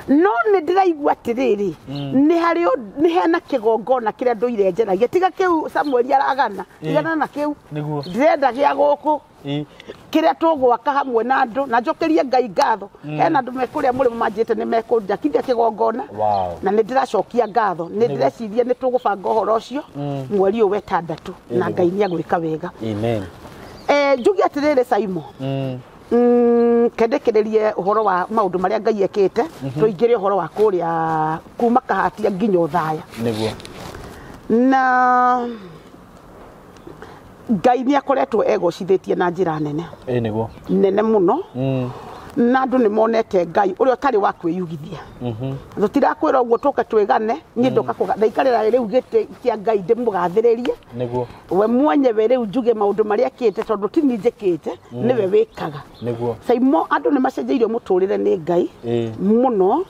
No nĩ ndĩraigua atĩrĩrĩ, nĩ harĩ nĩ hena kĩgongona kĩrĩa ndũire njaragia. Tiga kĩu Samueli aragana, tigana na kĩu. Nĩguo. Ndĩrenda gĩa gũkũ. Kĩrĩa tũgwaka hamwe na andũ, na njokerie Ngai ngatho. Hena andũ me kũrĩa mũrĩmo manjĩte nĩ mekũnjakithia kĩgongona. Na nĩ ndĩracokia ngatho. Nĩ ndĩreciria nĩ tũgũbanga ũhoro ũcio mweri ũyũ wa ĩtandatũ, na Ngai nĩ agwĩka wega. Amen. Njuge atĩrĩrĩ Saimo. Kendekĩrĩrie ũhoro wa maũndũ marĩa Ngai ekĩte, tũingĩre ũhoro wa kũrĩa kuma Kahatia nginya Othaya. Nĩguo. Na Ngai nĩ akoretwo egocithĩtie na njĩra nene. Nĩguo. Nene mũno. Na andũ nĩ monete Ngai ũrĩa ũtarĩ wa kwĩyugithia. Tũtirakwĩra ũguo tũke twĩgane, niĩ ndoka ndaikarĩra rĩu gĩtĩ kĩa Ngai ndĩmũgathĩrĩrie. Nĩguo. We mwenyewe rĩu njuge maũndũ marĩa ekĩte tondũ ti niĩ njĩkĩte, nĩwe wĩkaga. Nĩguo. Saimo andũ nĩ macenjeirio mũtũrĩre nĩ Ngai mũno.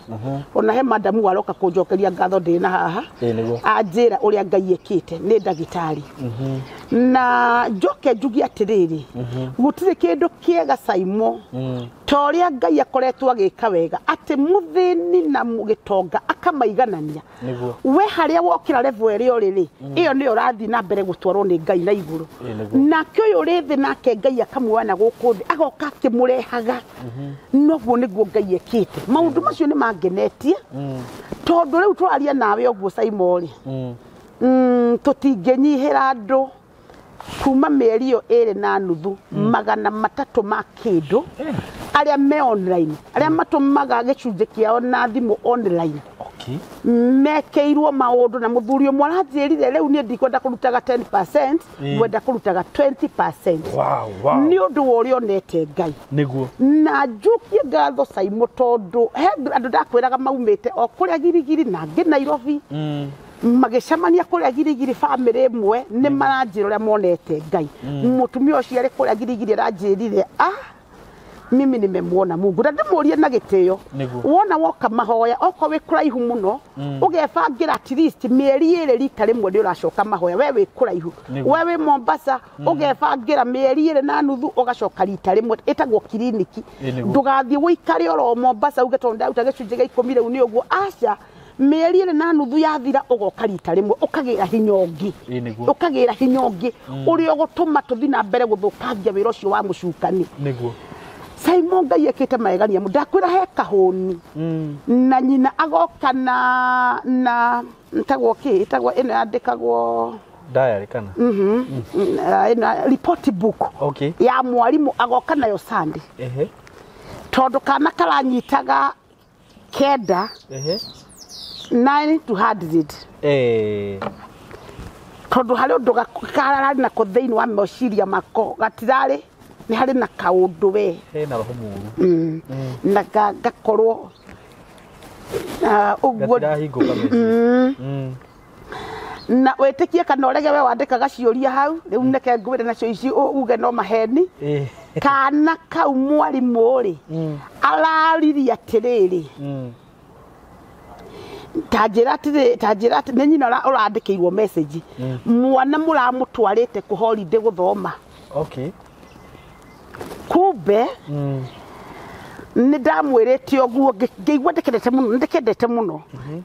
Ona he madamu waroka kũnjokeria ngatho ndĩ na haha. Nĩguo. Anjĩra ũrĩa Ngai ekĩte nĩ ndagĩtarĩ. Na njoke njuge atĩrĩrĩ, gũtirĩ kĩndũ kĩega Saimo ta ũrĩa Ngai akoretwo agĩka wega atĩ mũthĩni na mũgĩtonga akamaiganania. Nĩguo. We harĩa wokĩra level ĩrĩa ũrĩ rĩ, ĩyo nĩyo ũrathiĩ na mbere gũtwarwo nĩ Ngai na igũrũ. Nake ũyũ ũrĩ thĩ nake Ngai akamuoya na gũkũ thĩ agoka akĩmũrehaga. Noguo nĩguo Ngai ekĩte. Maũndũ macio nĩ mangenetie tondũ rĩu tũraria nawe ũguo Saimo rĩ, tũtingĩnyihĩra andũ kuma mĩeri ĩyo 2.5 300 ma kĩndũ arĩa me online, arĩa matũmaga gĩcunjĩ kĩao na thimũ online. Okay. Mekĩirwo maũndũ na mũthuri ũmwe aranjĩrire rĩu niĩ ndikwenda kũrutaga 10%, ngwenda kũrutaga 20%. Wow, wow. Nĩ ũndũ wa ũrĩa onete Ngai. Nĩguo. Na njukie ngatho Saimo tondũ he andũ ndakwĩraga maumĩte o kũrĩa Girigiri na angĩ Nairobi. Magĩcemania kũrĩa Girigiri bamĩrĩ ĩmwe nĩ maranjĩra ũrĩa monete Ngai. Mũtumia ũcio arĩ kũrĩa Girigiri aranjĩrire, mimi nimemuona Mungu. Na ndĩmũrie na gĩtĩo. Wona woka mahoya okorwo wĩ kũraihu mũno, ũgebangĩra at least mĩeri 2 rita rĩmwe nĩ ũracoka mahoya, we wĩ kũraihu. We wĩ Mombasa, ũgebangĩra mĩeri 2.5 ũgacoka rita rĩmwe, ĩtagwo kiriniki. Ndũgathiĩ ũikare oro Mombasa uge tondũ ndaruta gĩcunjĩ gĩa 10 rĩu nĩ ũguo. Aca, mĩeri 2.5 yathira ũgoka rita rĩmwe, ũkagĩra hinya ũngĩ. Ũkagĩra hinya ũngĩ ũrĩa ũgũtũma tũthiĩ na mbere gũthũkangia wĩra ũcio wa mũcukani. Nĩguo. Saimo Ngai ekĩte magegania mũno. Ndakwĩra he kahũni. Na nyina agoka na ĩtagwo kĩ? Ĩtagwo ĩno yandĩkagwo diary kana? Ĩno report book. Okay. Ya mwarimũ agoka nayo Sunday. Tondũ kana karanyitaga 9 9 to 100. Tondũ harĩ ũndũ kararĩ nako thĩinĩ wa meciria mako gatirarĩ, nĩ harĩ na kaũndũ we. Hena roho mũũru. Na gakorwo ũguo. Gatirahingũka meciria. Na wĩtĩkie kana ũrege we wandĩkaga ciũria hau, rĩu neke ngwĩre nacio ici uge no maheni. Kana kau mwarimũ rĩ, araririe atĩrĩrĩ. Tanjĩra atĩrĩ, tanjĩra atĩ nĩ nyina ũrandĩkĩirwo message. Mwana mũramũtwarĩte kũ holiday gũthoma. Okay. Kumbe nĩ ndamwĩrĩte ũguo, ngĩigua ndĩkendete mũno, ndĩkendete mũno.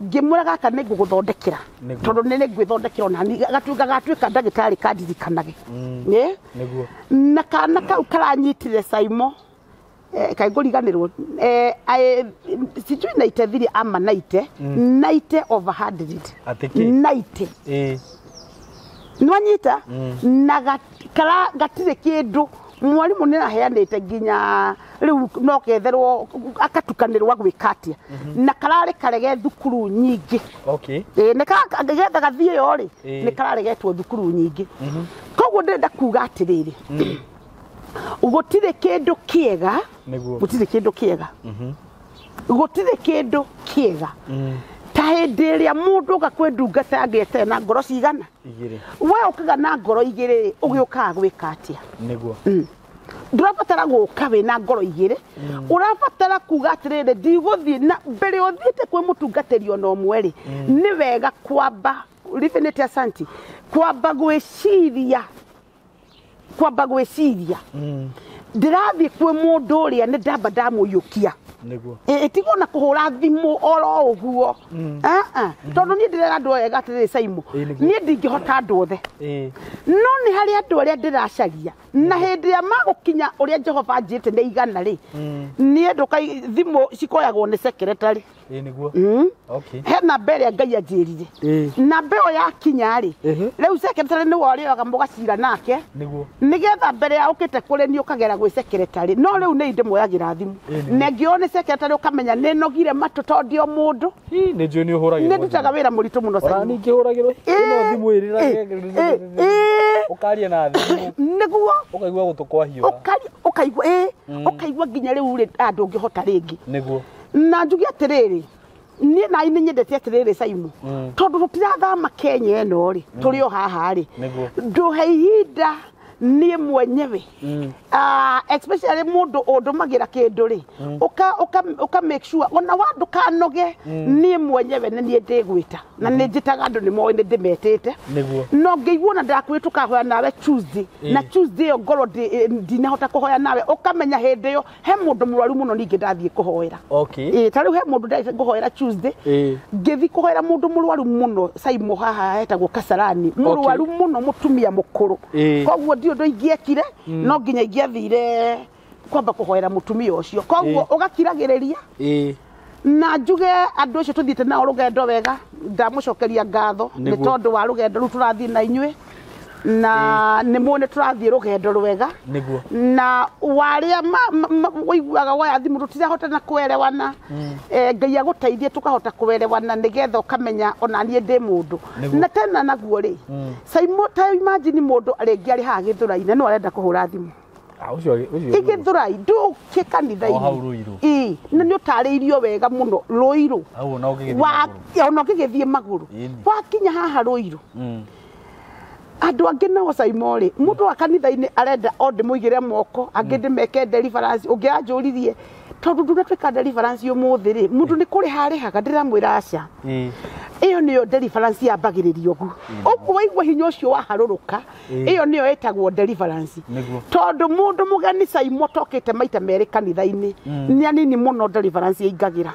Ngĩmwĩra gaka nĩ ngũgũthondekera. Tondũ nĩ ngwĩthondekera ona niĩ, gatuĩka ndagĩtarĩ kandirikanage. Nĩguo. Na kana kau karanyitire Saimo, kaĩ ngũriganĩrwo, sijui 93 ama 90, 90 over 100. Atĩ kĩ? 90. Nĩwanyita? Na gatirĩ kĩndũ mwarimũ nĩ aheanĩte nginya rĩu no ketherwo akatukanĩrwo gwĩka atĩa. Na kararĩ karege thukuru nyingĩ. Okay. Nĩ getha gathiĩ yo rĩ, nĩ kararegetwo thukuru nyingĩ. Koguo ndĩrenda kuga atĩrĩrĩ, gũtirĩ kĩndũ kĩega, gũtirĩ kĩndũ kĩega. Gũtirĩ kĩndũ kĩega. Ta hĩndĩ ĩrĩa mũndũ oka kwĩ ndungata angĩeterera na ngoro cigana? Igĩrĩ. We ũkaga na ngoro igĩrĩ, ũgĩũkaga gwĩka atĩa? Nĩguo. Ndũrabatara gũka wĩna ngoro igĩrĩ. Ũrabatara kuga atĩrĩrĩ, ndigũthiĩ na mbere ũthiĩte kwĩ mũtungatĩri ona ũmwe rĩ, nĩ wega kwamba Livinete asanti kwamba gwĩciria ndĩrathiĩ kwĩ mũndũ ũrĩa nĩ ndamba ndamũiyũkia Nĩguo. Ĩtigwo na kũhũra thimũ oro ũguo tondũ niĩ ndĩrera andũ wega atĩrĩrĩ Saimo niĩ ndingĩhota andũ othe no nĩ harĩ andũ arĩa ndĩracaria na hĩndĩ ĩrĩa magũkinya ũrĩa Jehova anjĩrĩte nĩ igana rĩ niĩ ndũka thimũ cikoyagwo nĩ secretary. Nĩguo. Okay. He namba ĩrĩa Ngai anjĩrire namba ĩyo yakinya rĩ rĩu secretary nĩwe ũrĩoyaga mũgacira nake Nĩguo. nĩgetha mbere ya ũkĩte kũrĩ niĩ ũkagera gwĩ secretary no rĩu nĩ ndĩmuoyagĩra thimũ na ngĩona nĩ secretary ũkamenya nĩ nogire matũ tondũ ndi o mũndũ. Nĩ njũĩ nĩ ũhũragĩrwo. Nĩ ndutaga wĩra mũritũ mũno Ona Saimo. ningĩ ũhũragĩrwo ĩno thimũ ĩrĩra ũkaria na thimũ Nĩguo ũkaigua gũtũ kwahiũha ũkaigua ũkaigua nginya rĩu rĩ ndũngĩhota rĩngĩ. Nĩguo. Na njuge atĩrĩrĩ niĩ nai nĩ nyendete atĩrĩrĩ Saimo tondũ tũtirathama Kenya ĩno rĩ tũrĩ o haha rĩ ndũhe ihinda niĩ mwenyewe especially mũndũ ũndũmagĩra kĩndũ rĩ ũka make sure ona wa ndũkanoge niĩ mwenyewe nĩ niĩ ndĩgwĩta na nĩ njĩtaga andũ nĩ moĩ nĩ ndĩmetĩte no ngĩigua ona ndakwĩra tũkahoya nawe Tuesday na Tuesday ĩyo ngorwo ndinahota kũhoya nawe ũkamenya hĩndĩ ĩyo he mũndũ mũrwaru mũno ningĩ ndathiĩ kũhoera. Ta rĩu he mũndũ ndathiĩ kũhoera Tuesday ngĩthiĩ kũhoera mũndũ mũrwaru mũno Saimo haha etagwo Kasarani mũrwaru mũno mũtumia mũkũrũ koguo ndi ũndũ ingĩekire no nginya ingĩathire kwamba kũhoera mũtumia ũcio koguo ũgakiragĩrĩria na njuge andũ acio tũthiĩte nao rũgendo wega ndamũcokeria ngatho nĩ tondũ wa rũgendo rũu tũrathiĩ na inyuĩ na nĩ muone tũrathiĩ rũgendo rwega na warĩa ũiguaga woya thimũ tũtirahota na kũerewana Ngai agũteithie tũkahota kũerewana nĩgetha ũkamenya ona niĩ ndĩ mũndũ na tena naguo rĩ Saimo ta imagine mũndũ rĩngĩ arĩ haha Gĩthũrai-inĩ no arenda kũhũra thimũ Gĩthũrai ndũke kanitha-inĩ na nĩ ũtarĩirio wega mũno Rũirũ ona ũgĩgĩthiĩ magũrũ wakinya haha Rũirũ andũ angĩ nao Saimo rĩ mũndũ wa kanitha-inĩ arenda o ndĩmũigĩre moko angĩ ndĩmeke deliverance ũngĩ anjũririe tondũ ndunatuĩka deliverance ũmũthĩ rĩ mũndũ nĩ kũrĩha arĩhaga ndĩramwĩra aca ĩyo nĩyo deliverance yambagĩrĩria ũguo ũguo waigua hinya ũcio waharũrũka ĩyo nĩyo ĩtagwo deliverance tondũ mũndũ mũgeni Saimo tokĩte maita merĩ kanitha-inĩ nĩ anini mũno deliverance ĩingagĩra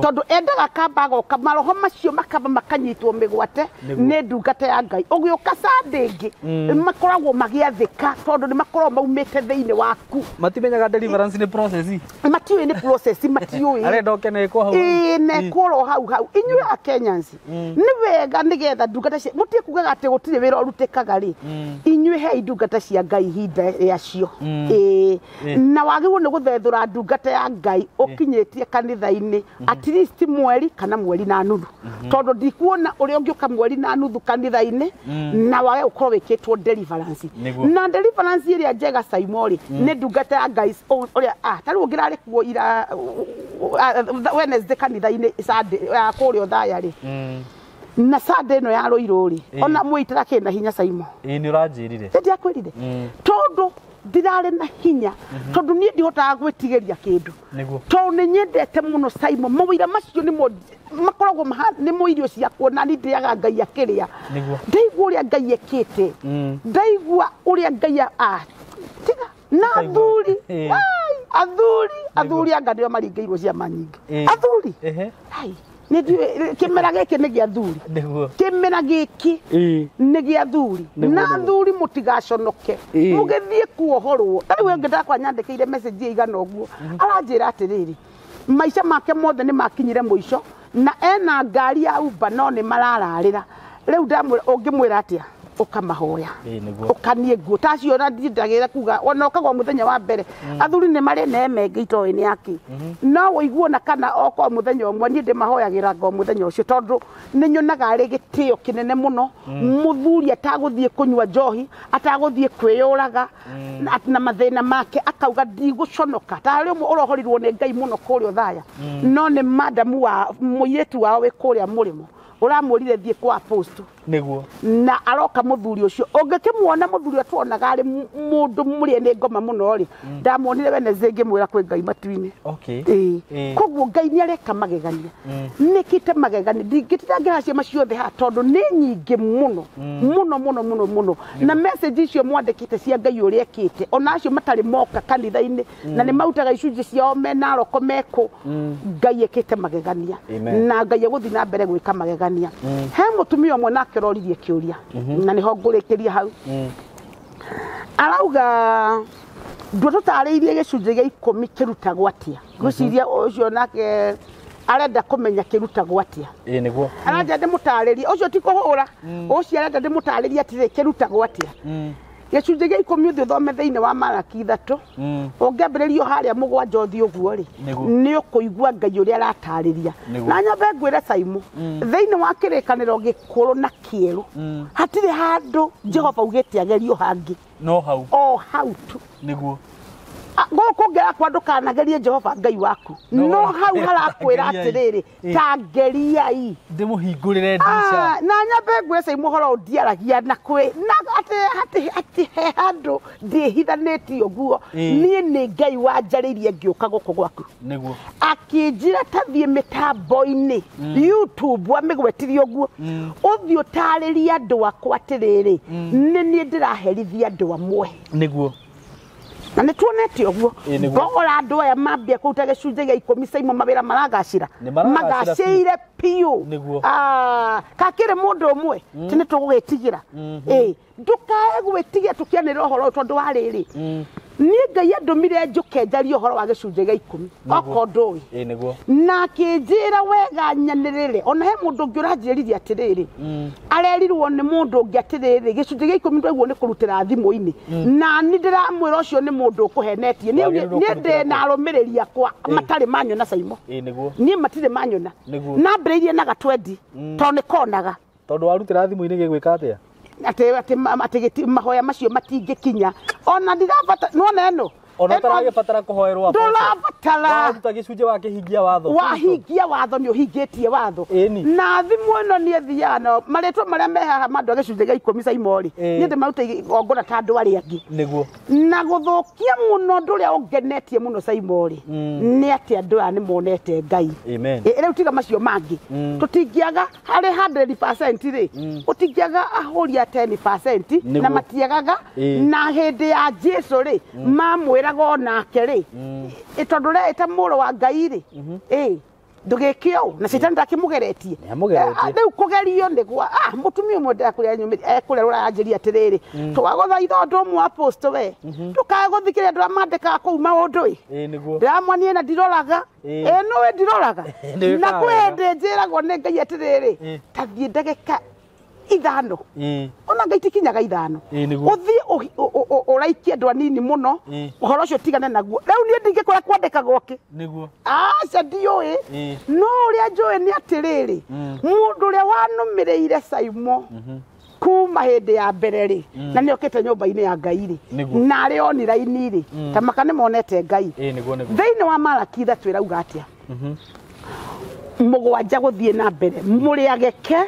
tondũ endaga kamba agoka maroho macio makamba makanyitwo mĩgwate nĩ ndungata ya Ngai ũgĩũka Sunday ĩngĩ makoragwo magĩathĩka tondũ nĩ makoragwo maumĩte thĩinĩ waku matimenyaga deliverance nĩ process matiũĩ nĩ process matiũĩ arenda oke nekwo hau nekwo oro hau hau inyuĩ a Kenyans nĩ wega nĩgetha ndungata cia mũtige kugaga atĩ gũtirĩ wĩra ũrutĩkaga rĩ inyuĩ hei ndungata cia Ngai ihinda rĩacio na wagĩrĩirwo nĩ gũthethũra ndungata ya Ngai ũkinyĩtie kanitha-inĩ at least mweri kana mweri na nuthu tondũ ndikuona ũrĩa ũngĩũka mweri na nuthu kanitha-inĩ na wage gũkorwo wĩkĩtwo deliverance na deliverance ĩrĩa njega Saimo rĩ nĩ ndungata ya Ngai ũrĩa ta rĩu ũngĩrarĩ kuo ira Wednesday kanitha-inĩ Sunday kũrĩa Othaya rĩ na Sunday ĩno ya Rũirũ rĩ ona mwĩitĩra kĩna hinya Saimo nĩ ũranjĩrire ndiakwĩrire tondũ ndirarĩ na hinya tondũ niĩ ndihotaga gwĩtigĩria kĩndũ tondũ nĩ nyendete mũno Saimo mawĩra macio nĩmo makoragwo nĩmo irio ciakwa na niĩ ndĩaga Ngai akĩrĩa ndaigua ũrĩa Ngai ekĩte ndaigua ũrĩa Ngai tiga na athuri athuri anga nĩo maringĩirwo ciama nyingĩ athuri kĩmera gĩkĩ nĩ gĩa athuri kĩmera gĩkĩ nĩ gĩa athuri na athuri mũtigaconoke mũgĩthiĩ kuohorwo ta rĩu ũngĩ ndakwa nyandĩkĩire message ĩigana ũguo aranjĩra atĩrĩrĩ maica make mothe nĩ makinyire mũico na ena ngari ya Uber no nĩ marararĩra rĩu ndamwĩra ũngĩmwĩra atĩa ũkamahoya ũkanie nguo tacio na ndindagĩra kuga ona ũkagwa mũthenya wa mbere athuri nĩ marĩ neme ĩngĩ itoĩ nĩ akĩ no ũiguo na kana okorwo mũthenya ũmwe niĩ ndĩmahoyagĩra ngo mũthenya ũcio tondũ nĩ nyonaga arĩ gĩtĩo kĩnene mũno mũthuri atagũthiĩ kũnyua njohi atagũthiĩ kwĩyũraga na mathĩna make akauga ndigũconoka ta harĩ ũmwe ũrohorirwo nĩ Ngai mũno kũrĩa Othaya no nĩ madamu wa mũirĩtu wao wĩ kũrĩa mũrĩmo ũramwĩrire thiĩ kwa apostle Nĩguo. Na aroka muthuri ucio ungikimuona muthuri ũcio tuonaga ari mundu murie ni ngoma muno ri ndamuonire Wednesday ngimwira kwi Ngai matu-inĩ. Okay. Ĩĩ, koguo Ngai nĩ areka magegania, nĩkĩte magegania ndingĩtinda ngĩracia ciama ciothe haha tondũ nĩ nyingĩ mũno mũno mũno mũno mũno, na message icio mwandĩkĩte cia Ngai ũrĩa ekĩte, ona acio matarĩ moka kanitha-inĩ na nĩ marutaga icunjĩ ciao mena aroko mekũ, Ngai ekĩte magegania. Amen. Na Ngai egũthiĩ na mbere gwĩka magegania. He mũtumia ũmwe nake ũroririe kĩũria na nĩho ngũrĩkĩria hau. Arauga ndũtũtarĩirie gĩcunjĩ gĩa 10 kĩrutagwo atĩa. Ngwĩciria ũcio nake arenda kũmenya kĩrutagwo atĩa. Ĩĩ nĩguo. Arenda ndĩmũtarĩrie, ũcio ti kũhũra, ũcio arenda ndĩmũtarĩrie atĩrĩ kĩrutagwo atĩa. Gĩcunjĩ gĩa 10 ũthiĩ ũthome thĩinĩ wa Malaki 3, ũngĩambĩrĩrio harĩa 7 ũthiĩ ũguo rĩ, nĩ ũkũigua Ngai ũrĩa aratarĩria. Na nyambe ngwĩre Saimu, thĩinĩ wa kĩrĩkanĩro gĩkũrũ na kĩerũ hatirĩ handũ Jehova augĩte agerio hangĩ. No hau. O hau tu. Nĩguo. Gũkũ ngĩrakwa ndũkanagerie Jehova Ngai waku, no hau harakwĩra atĩrĩrĩ, ta ngeriai ndĩmũhingũrĩre ndirica. Na nyambe ngwĩre Saimu ũhoro ũndiaragia na kwĩ na atĩ atĩ he handũ ndĩhithanĩtie ũguo. Niĩ nĩ Ngai wanjarĩirie ngĩũka gũkũ gwaku. Nĩguo. Akĩnjĩra ta thiĩ mĩtambo-inĩ YouTube amĩgwetirie ũguo, ũthiĩ ũtarĩrie andũ akwa atĩrĩrĩ, nĩ niĩ ndĩraherithia andũ amwe. Nĩguo. Na nĩ tuonete ũguo ngogora andũ aya mambia kũruta gĩcunjĩ gĩa 10 Saimu mawĩra maragacĩra, magacĩire biũ. Kakĩrĩ mũndũ ũmwe ti nĩ tũgũgĩtigĩra. Ĩĩ, ndũkae gwĩtigia tũkĩanĩrĩra ũhoro ũyũ tondũ wa rĩrĩ, niĩ Ngai andũmire njũke njarie ũhoro wa gĩcunjĩ gĩa 10 okorwo ndũĩ. Ĩĩ nĩguo. Na akĩnjĩra wega nyanĩrĩre, ona he mũndũ ũngĩ ũranjĩrire atĩrĩrĩ, arerirwo nĩ mũndũ ũngĩ atĩrĩrĩ, gĩcunjĩ gĩa 10 ndwaiguo nĩ kũrutĩra thimũ-inĩ, na niĩ ndĩramwĩra ũcio nĩ mũndũ ũkũhenetie. Niĩ ndĩ na arũmĩrĩri akwa matarĩ manyona Saimu. Ĩĩ nĩguo. Niĩ matirĩ manyona. Nambĩrĩirie na gatwendi tondũ nĩ konaga. Tondũ warutĩra thimũ-inĩ gĩgwĩka atĩa? Atĩ mahoya macio matingĩkinya. Ona ndirabata nĩwona ĩno Ona ũtaragĩbatara kũhoerwo apostle. Ndũrabatara. Waruta gĩcunjĩ wakĩhingia watho. Wahingia watho nĩ ũhingĩtie watho. Na thimũ ĩno niĩ thiaga nao marĩtwa marĩa me haha ma andũ a gĩcunjĩ gĩa 10 Saimu rĩ, niĩ ndĩmarute igongona ta andũ arĩa angĩ. Nĩguo. Na gũthũkia mũno ũndũ ũrĩa ũngenetie mũno Saimu rĩ, nĩ atĩ andũ aya nĩ monete Ngai. Amen. Rĩu tiga macio mangĩ, tũtingĩaga harĩ 100% rĩ, ũtingĩaga ahũri a 10% na matiagaga. Na hĩndĩ ya Jesu rĩ, mamwĩraga onake rĩ, tondũ reĩta mũrũ wa Ngai rĩ, ndũgĩke ũũ na cetani ndakĩmũgeretie. Rĩu kũgerio nĩ gwa mũtumia ũmwe ndakũrĩa ekũrĩa ũranjĩria atĩrĩrĩ, twagũthaitha ũndũ ũmwe apostle we, ndũkae gũthikĩrĩria andũ arĩa mandĩkaga kũu maũndũ ĩ. Ndĩramwonirie na ndiroraga. Ĩĩ nĩũĩ ndiroraga. Na kwĩ hĩndĩ njĩragwo nĩ Ngai atĩrĩrĩ, ta thiĩ ndagĩka 5, ona Ngai tikinyaga 5, ũthiĩ ũraikie andũ anini mũno, ũhoro ũcio tigane naguo. Rĩu niĩ ndingĩkora kwandĩka gwake. Nĩguo. Aca ndiũĩ. No ũrĩa njũĩ nĩ atĩrĩrĩ, mũndũ ũrĩa wanũmĩrĩire Saimu kuma hĩndĩ ya mbere rĩ, na nĩokĩte nyũmba-inĩ ya Ngai rĩ, na arĩ online rĩ, ta maka nĩmonete Ngai. Thĩinĩ wa Malaki 3 ĩrauga atĩa? 7 gũthiĩ na mbere, mũrĩageke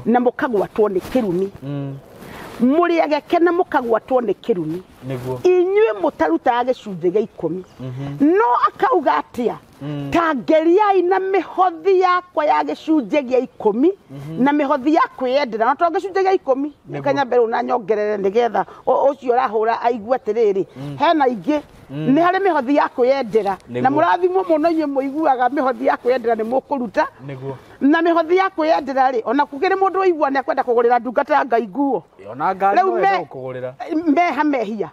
na mũkagwatwo nĩ kĩrumi. Mũrĩageke na mũkagwatwo nĩ kĩrumi. Inyuĩ mũtarutaga gĩcunjĩ gĩa 10. No akauga atĩa? Ta ngeriai na mĩhothi yakwa ya gĩcunjĩ gĩa 10 na mĩhothi ya kwĩyendera. No to gĩcunjĩ gĩa 10, nĩkanya mbere na nyongerere nĩgetha ũcio ũrahũra aigue atĩrĩrĩ, hena ingĩ nĩ harĩ mĩhothi ya kwĩyendera. Na mũrathimwo mũno inyuĩ mũiguaga mĩhothi ya kwĩyendera nĩ mũkũruta. Na mĩhothi ya kwĩyendera rĩ, ona kũkĩrĩ mũndũ ũigua nĩ akwenda kũgũrĩra ndungata ya Ngai nguo. Ona ngari no ende gũkũgũrĩra. Meha mehia.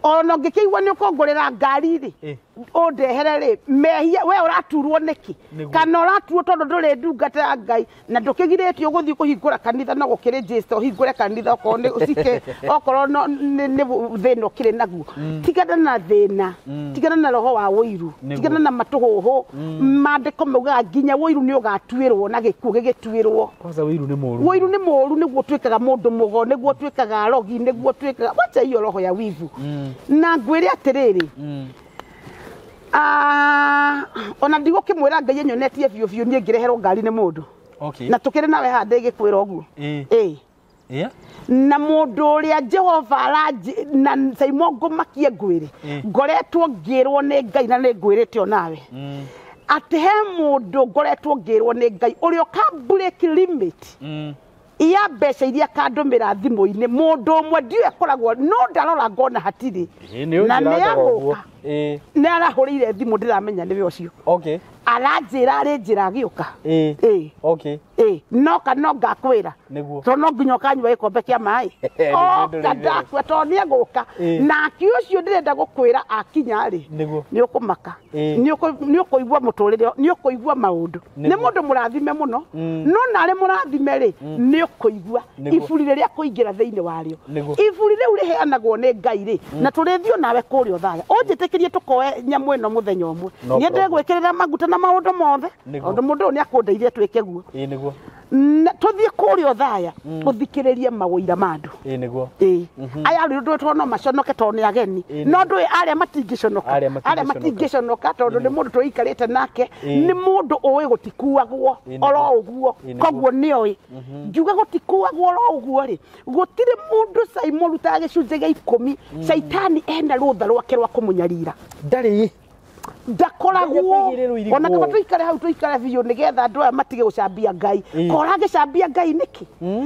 Ona ũngĩkĩigua nĩ ũkũngũrĩra ngari rĩ, ũndehere rĩ, mehia we ũraturwo nĩkĩ? Kana ũraturwo tondũ ndũrĩ ndungata ya Ngai na ndũkĩgirĩtio gũthiĩ kũhingũra kanitha, no gũkĩrĩ Jesu ũhingũre kanitha okorwo nĩ ũcike, okorwo nĩ thĩna ũkĩrĩ naguo. Tigana na thĩna, tigana na roho wa ũiru, tigana na matũhũhũ. Maandĩko maugaga nginya ũiru nĩ ũgatuĩrwo na gĩkuũ gĩgĩtuĩrwo. Kwanza ũiru nĩ mũũru. Ũiru nĩ mũũru, nĩguo ũtuĩkaga mũndũ mũgo, nĩguo ũtuĩkaga arogi, nĩguo ũtuĩkaga wacha hiyo roho ya wivu. Na ngwĩre atĩrĩrĩ, ona ndigũkĩmwĩra Ngai anyonetie biũ biũ niĩ ngĩreherwo ngari nĩ mũndũ. Okay. Na tũkĩrĩ nawe haha ndĩgĩkwĩra ũguo. Ĩĩ. Ĩĩ. Na mũndũ ũrĩa Jehova aranji na Saimo ngũmakie ngwĩre, ngoretwo ngĩrwo nĩ Ngai na nĩ ngwĩrĩte onawe atĩ he mũndũ ngoretwo ngĩrwo nĩ Ngai ũrĩa ũka break limit ya mbeca iria akandũmĩra thimũ-inĩ. Mũndũ ũmwe ndiũĩ akoragwo no ndarora ngona hatirĩ na nĩ agũka, nĩ arahũrĩire thimũ ndĩramenya nĩwe ũcio. Okay. Aranjĩra arĩ njĩra agĩũka. Ĩĩ. Okay. Ĩĩ, noka no ngakwĩra Nĩguo. tondũ no nginya ũkanyua gĩkombe kĩa maĩ. Oka ndakua tondũ nĩ egũka. Nake ũcio ndĩrenda gũkwĩra akinya rĩ, Nĩguo. nĩ ũkũmaka, nĩ ũkũigua mũtũrĩre, nĩ ũkũigua maũndũ. Nĩ mũndũ mũrathime mũno, no narĩ mũrathime rĩ, nĩ ũkũigua iburi rĩrĩa kũingĩra thĩinĩ warĩo. Iburi rĩu rĩheanagwo nĩ Ngai rĩ, na tũrĩthiĩ nawe kũrĩa ũthaya. Ũnjĩtĩkĩrie tũkoe nyamũ ĩno mũthenya ũmwe. No Niĩ ndĩgwĩkĩrĩra maguta na maũndũ mothe, Nĩguo. tondũ mũndũ ũyũ nĩ akũndeithia twĩke guo. Ĩĩ nĩguo. Tũthiĩ kũrĩa ũthaya, tũthikĩrĩrie mawũira ma andũ. Ĩĩ nĩguo. Ĩĩ. Aya rĩu ndũĩ no maconoke tondũ nĩ ageni. No ndũĩ arĩa matingĩconoka. Arĩa Arĩa matingĩconoka tondũ nĩ mũndũ tũikarĩte nake, Ĩĩ. nĩ mũndũ ũĩ gũtikuagwo Ĩĩ nĩguo. oro ũguo. Ĩĩ nĩguo. Koguo nĩoĩ. Ngiuga gũtikuagwo oro ũguo rĩ, gũtirĩ mũndũ Saimo ũrutaga gĩcunjĩ gĩa ikũmi. Caitani ena rũtha rwake rwa kũmũnyarira. Ndarĩ. Ndakoragwo ona kaba tũikare hau tũikare biũ nĩgetha andũ aya matige gũcambia Ngai. Kora agĩcambia Ngai nĩkĩ?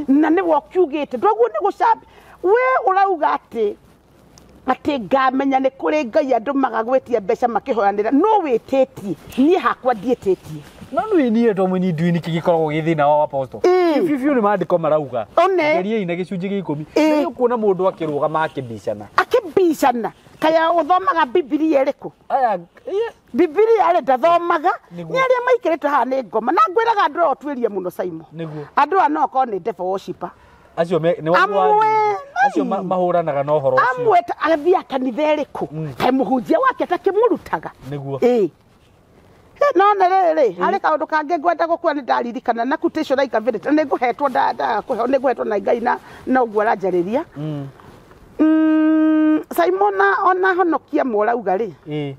Na nĩwe ũkiugĩte ndwaguo nĩ gũcambia. We ũrauga atĩ atĩ ngamenya nĩ kũrĩ Ngai andũ magagwĩtia mbeca makĩhoyanĩra, no wĩtĩtie, niĩ hakwa ndiĩtĩtie. No nĩ niĩ to mwini ndui nĩkĩ gĩkoragwo gĩ thĩna wa apostle. Ĩĩ. Biũ nĩ maandĩko marauga. One. Geriai na gĩcunjĩ gĩa ikũmi. Ĩĩ. Nĩ ũkuona mũndũ akĩrũgama akĩbicana. Akĩbicana. Kaya ũthomaga Bibilia ĩrĩkũ? Aya, Bibilia rĩ ndathomaga. Nĩguo. Nĩ arĩa maikĩrĩte haha nĩ ngoma. Na ngwĩraga andũ aya ũtuĩrie mũno Saimo. Nĩguo. Andũ aya no okorwo nĩ devil worshipper. Acio me nĩ wa Amwe, acio mahũranaga na ũhoro ũcio. Amwe athiaga kanitha ĩrĩkũ? Kaĩ mũhunjia wake atakĩmũrutaga? Nĩguo. Ĩĩ. No nĩ rĩrĩ, harĩ kaũndũ kangĩ ngwenda gũkua nĩ ndaririkana na quotation like a minute. Nĩ ngũhetwo ndakũheo, nĩ ngũhetwo na Ngai na ũguo aranjarĩria. Simon ona honokia mũrauga rĩ. Ĩĩ.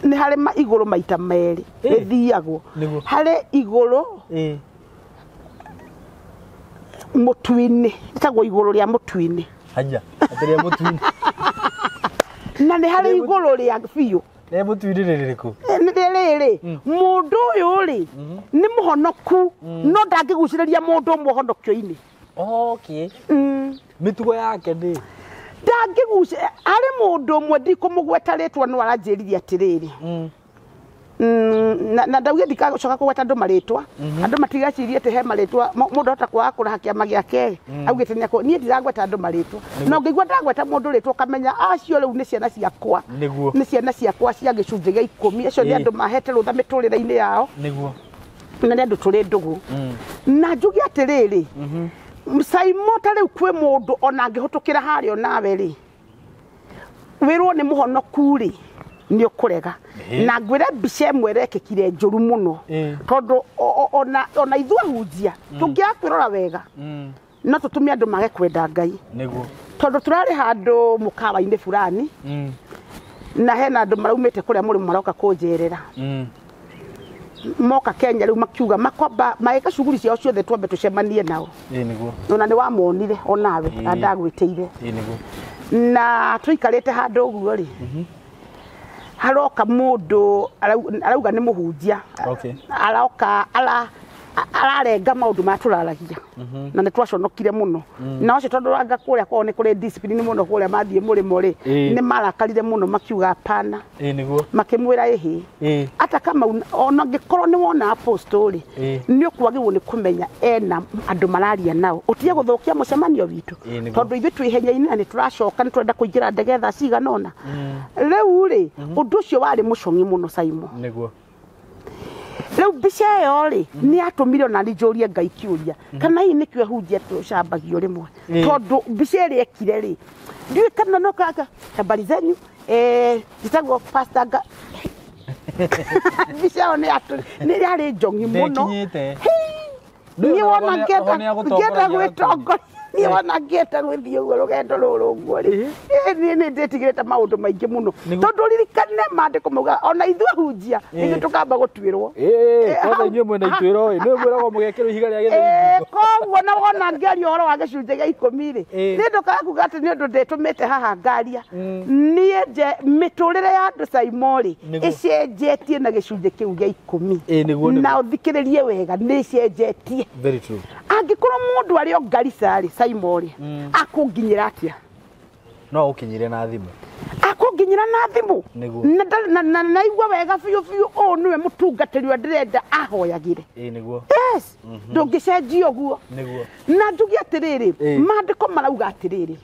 Nĩ harĩ igũrũ maita merĩ rĩthiagwo. Nĩguo. Harĩ igũrũ Ĩĩ. mũtu-inĩ, ĩtagwo igũrũ rĩa mũtu-inĩ. Haya, atĩ rĩa mũtu-inĩ. Na nĩ harĩ igũrũ rĩa biũ. Rĩa mũtu-inĩ nĩ rĩrĩkũ? Nĩ rĩrĩ, mũndũ ũyũ rĩ nĩ mũhonoku no ndangĩgucĩrĩria mũndũ ũmwe ũhonokio-inĩ. Okay. Mĩtugo yake nĩ Ndangĩgucĩ harĩ mũndũ ũmwe ndikũmũgweta rĩtwa no aranjĩrire atĩrĩrĩ. Na ndauge ndikacoka kũgweta andũ marĩtwa. Andũ matigacirie atĩ he marĩtwa mũndũ ahota kwaga kũraha kĩama gĩake augĩte nĩ akũ niĩ ndiragweta andũ marĩtwa. No ngĩigua ndagweta mũndũ rĩtwa ũkamenya acio rĩu nĩ ciana ciakwa. Nĩguo. Nĩ ciana ciakwa cia gĩcunjĩ gĩa ikũmi. Acio nĩ andũ mahete rũtha mĩtũrĩre-inĩ yao. Nĩguo. Na nĩ andũ tũrĩ ndũgũ. Na njuge atĩrĩrĩ, Saimo ta rĩu kwĩ mũndũ ona angĩhũtũkĩra harĩa onawe rĩ, wĩrwo nĩ mũhonoku rĩ, nĩ ũkũrega. Na ngwĩre mbica ĩmwe ĩrekĩkire njũru mũno. Tondũ ona ithuĩ ahunjia tũngĩaga kwĩrora wega no tũtũme andũ mage kwenda Ngai. Nĩguo. Tondũ tũrarĩ handũ mũkawa-inĩ fulani na hena andũ maraumĩte kũrĩa mũrĩmo maroka kũnjerera. Moka Kenya rĩu makiuga makwamba magĩka shughuli ciao ciothe twambe tũcemanie nao. Ĩĩ nĩguo. Ona nĩ wamonire onawe na ndagwĩtĩire. Ĩĩ nĩguo. Na tũikarĩte handũ ũguo rĩ, haroka mũndũ arauga nĩ mũhunjia. Okay. Aroka ararenga maũndũ marĩa tũraragia. Na nĩ twaconokire mũno. Na ũcio tondũ anga kũrĩa kwao nĩ kũrĩ discipline mũno kũrĩa mathiĩ mũrĩmo rĩ, nĩ marakarire mũno makiuga hapana. Ĩĩ nĩguo. Makĩmwĩra ĩhĩ. Ĩĩ. Ata kama ona angĩkorwo nĩ wona apostle rĩ, nĩ ũkwagĩrĩirwo nĩ kũmenya ena andũ mararia nao. Ũtige gũthũkia mũcemanio witũ. Ĩĩ nĩguo. Tondũ ithuĩ twĩ ihenya-inĩ na nĩ tũracoka nĩ tũrenda kũingĩra ndege thaa cigana ũna. Rĩu rĩ, ũndũ ũcio warĩ mũcong'i mũno Saimo. Nĩguo. Rĩu mbica ĩyo rĩ, nĩ yatũmire ona niĩ njũrie Ngai kĩũria. Kana hihi nĩkĩo ahunjia tũcambagio rĩmwe. Tondũ mbica ĩrĩa ekire rĩ, ndiũĩ kana no kanga, habari zenyu, njĩtagwo Pastor Nga. Mbica ĩyo nĩ yarĩ njong'i mũno. Ndĩkinyĩte. Niĩ wona ngĩenda gwĩtongoria. Niĩ wona ngĩte gũthiĩ ũguo rũgendo rũrũ ũguo rĩ, niĩ nĩ ndĩtigĩrĩte maũndũ maingĩ mũno. Tondũ ririkane maandĩko maugaga ona ithuĩ ahunjia ithuĩ tũkamba gũtuĩrwo. Kwanza inyuĩ mwĩna ituĩro ĩ, nĩwe mwĩragwo mũgekĩrwo ihiga rĩa gĩthĩi. Koguo na wona ngĩaria ũhoro wa gĩcunjĩ gĩa 10 rĩ, nĩ ndũkaga kuga atĩ nĩ ũndũ ndĩtũmĩte haha ngaria. Niĩ nje mĩtũrĩre ya andũ Saimo rĩ, ĩcenjetie na gĩcunjĩ kĩu gĩa 10. Na ũthikĩrĩrie wega, nĩ ĩcenjetie. Very true. Angĩkorwo mũndũ arĩ o Garissa rĩ, Saimo rĩ, akũnginyĩra atĩa? No ũkinyire na thimũ. Akũnginyĩra na thimũ. Na naigua wega biũ biũ ũũ nĩwe mũtungatĩri ũrĩa ndĩrenda ahoyagĩre. Nĩguo. Yes. Ndũngĩcenjia ũguo. Nĩguo. Na njuge atĩrĩrĩ, maandĩko marauga atĩrĩrĩ,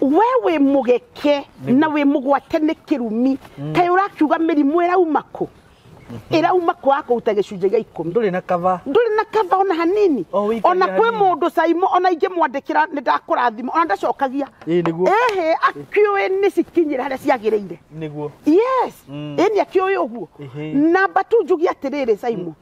we wĩ mũgeke na wĩ mũgwate nĩ kĩrumi, kaĩ ũrakiuga mĩrimũ ĩrauma kũ? Ĩrauma kwa kũruta gĩcunjĩ gĩa 10. Ndũrĩ na kava. Ndũrĩ na kava ona hanini. Ona kwĩ mũndũ Saimo ona ingĩmwandĩkĩra nĩ ndakũrathima ona ndacokagia. Nĩguo. Ehe, akĩũĩ nĩ cikinyĩra harĩa ciagĩrĩire. Nĩguo. Yes. Ĩni akĩũĩ ũguo. Namba tu njuge atĩrĩrĩ Saimo,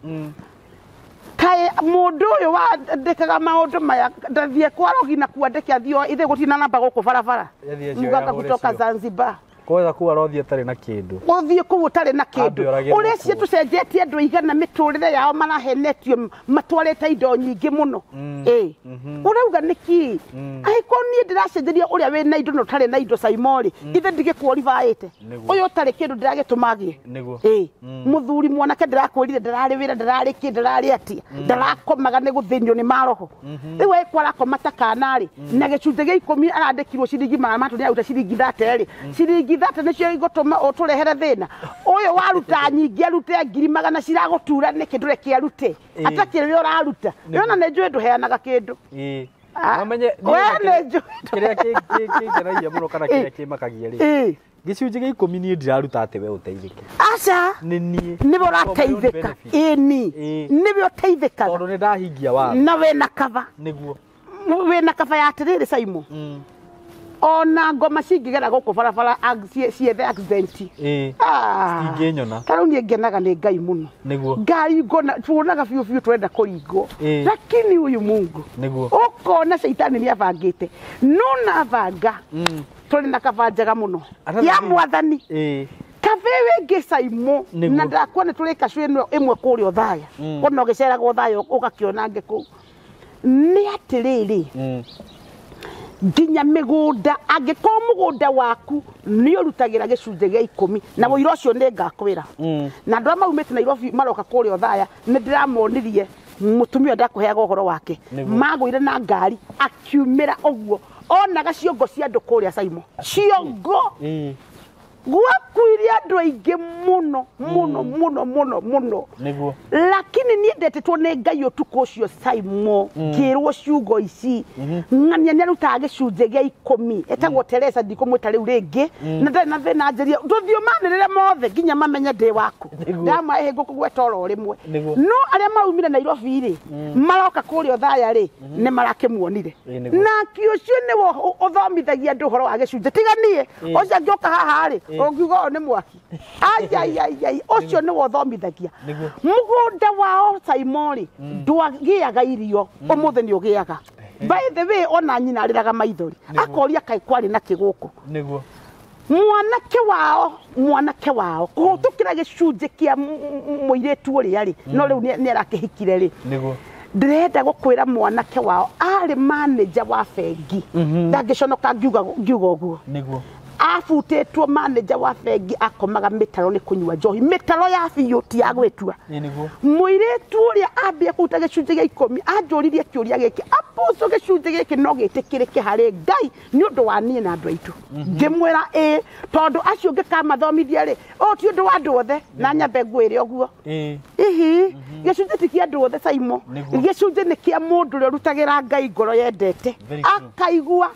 kaĩ mũndũ ũyũ wandĩkaga maũndũ maya ndathiĩ kwa rogi na kuandĩke athiĩ ithe gũtirĩ namba gũkũ barabara. Muganga kutoka Zanzibar. Kweza kuwa rothi atarĩ na kĩndũ. Gũthiĩ kũu ũtarĩ na kĩndũ. Ũrĩa cie tũcenjetie andũ aigana mĩtũrĩre yao marahenetio matwarĩte indo nyingĩ mũno. Ũrauga nĩkĩ? Angĩkorwo niĩ ndĩracenjeria ũrĩa wĩna indo na ũtarĩ na indo Saimo rĩ, ithe ndigĩkuoribaĩte. Ũyũ ũtarĩ kĩndũ ndĩragĩtũma agĩe. Mũthuri mwanake ndĩrakwĩrire ndararĩ wĩra, ndararĩ kĩ, ndararĩ atĩa, ndarakomaga nĩ gũthĩnio nĩ maroho. Rĩu angĩkorwo arakoma ta kana rĩ, na gĩcunjĩ gĩa 10 arandĩkirwo ciringi 300 nĩaruta ciringi 30 rĩ, ciringi 30 nĩcio igũtũma ũtũrehere thĩna. Ũyũ waruta nyingĩ arute 100,000 ciragũtura nĩkĩ ndũreke arute atakĩrĩ ũrĩa ũraruta. Ona nĩ njũĩ ndũheanaga kĩndũ. Ũmenye kĩrĩa kĩngenagia mũno kana kĩrĩa kĩmakagia rĩ, gĩcunjĩ gĩa 10 niĩ ndiraruta atĩ we ũteithĩke. Aca. Nĩ niĩ. Nĩwe ũrateithĩka. Ĩni. Nĩwe ũteithĩkaga. Tondũ nĩ ndahingia watho. Na wĩna kaba. Nĩguo. Wĩna kaba ya atĩrĩrĩ Saimo, ona ngoma cingĩgera gũkũ barabara ciethe accident. Citingĩnyona. Ta rĩu niĩ ngenaga nĩ Ngai mũno. Nĩguo. Ngai ngona tuonaga biũ biũ twenda kũringwo. Lakini ũyũ Mungu. Nĩguo. Ũkona caitani nĩ abangĩte. No na banga. Tũrĩ na kaba njega mũno. Ya mwathani. Kabe wĩngĩ Saimo na ndakuona tũrĩ kacũ ĩno ĩmwe kũrĩa Othaya. Ona ũgĩceraga Othaya ũgakĩona ngĩ kũu. Nĩ atĩrĩrĩ, nginya mĩgũnda, angĩkorwo mũgũnda waku nĩ ũrutagĩra gĩcunjĩ gĩa 10, na mũira ũcio nĩ ngakwĩra. Na andũ arĩa maumĩte Nairobi maroka kũrĩa Othaya nĩ ndĩramonirie mũtumia ndakũheaga ũhoro wake. Magũire na ngari akiumĩra ũguo, onaga ciongo cia andũ kũrĩa Saimo. Ciongo gwakuire andũ aingĩ mũno mũno mũno mũno mũno. Nĩguo. Lakini niĩ ndetĩtwo nĩ Ngai ũtukũ ũcio Saimo, ngĩrwo ciugo ici. Ng'ania nĩarutaga gĩcunjĩ gĩa 10, etagwo Teresa, ndikũmwĩta rĩu rĩngĩ, na ndarĩ na thĩna njĩrie, ndũthiĩ ũmanĩrĩre mothe nginya mamenye ndĩ waku. Ndamahe ngũkũgweta oro rĩmwe. No arĩa maumire Nairobi rĩ, maroka kũrĩa Othaya rĩ, nĩ marakĩmuonire. Nake ũcio nĩwe ũthomithagia andũ ũhoro wa gĩcunjĩ. Tiga niĩ, ũcio angĩũka haha rĩ, ũngiuga ũyũ nĩ mwaki. Ai, ũcio nĩwe ũthomithagia. Mũgũnda wao Saimo rĩ, ndwagĩaga irio, ũmũthĩ nĩ ũgĩaga. By the way, ona nyina arĩraga maithori. Akoria kaĩ kwarĩ na kĩgũkũ. Nĩguo. Mwanake wao kũhĩtũkĩra gĩcunjĩ kĩa mũirĩtu ũrĩa rĩ, no rĩu nĩ arakĩhikire rĩ. Nĩguo. Ndĩrenda gũkwĩra mwanake wao arĩ manager wa bengi. Ndangĩconoka ngiuga ũguo. Nĩguo. Abutĩtwo manager wa bengi akomaga mĩtaro nĩ kũnyua njohi, mĩtaro ya biũ ti ya gwĩtua. Mũirĩtu ũrĩa ambia kũruta gĩcunjĩ gĩa 10 anjũririe kĩũria gĩkĩ, aposto gĩcunjĩ gĩkĩ no gĩtĩkĩrĩke harĩ Ngai nĩ ũndũ wa niĩ na andũ aitũ. Ngĩmwĩra ĩĩ, tondũ acio ngĩkamathomithia rĩ, ũyũ ti ũndũ wa andũ othe, na nyambe ngwĩre ũguo. Ihi, gĩcunjĩ ti kĩa andũ othe Saimo, gĩcunjĩ nĩ kĩa mũndũ ũrĩa ũrutagĩra Ngai ngoro yendete, akaigua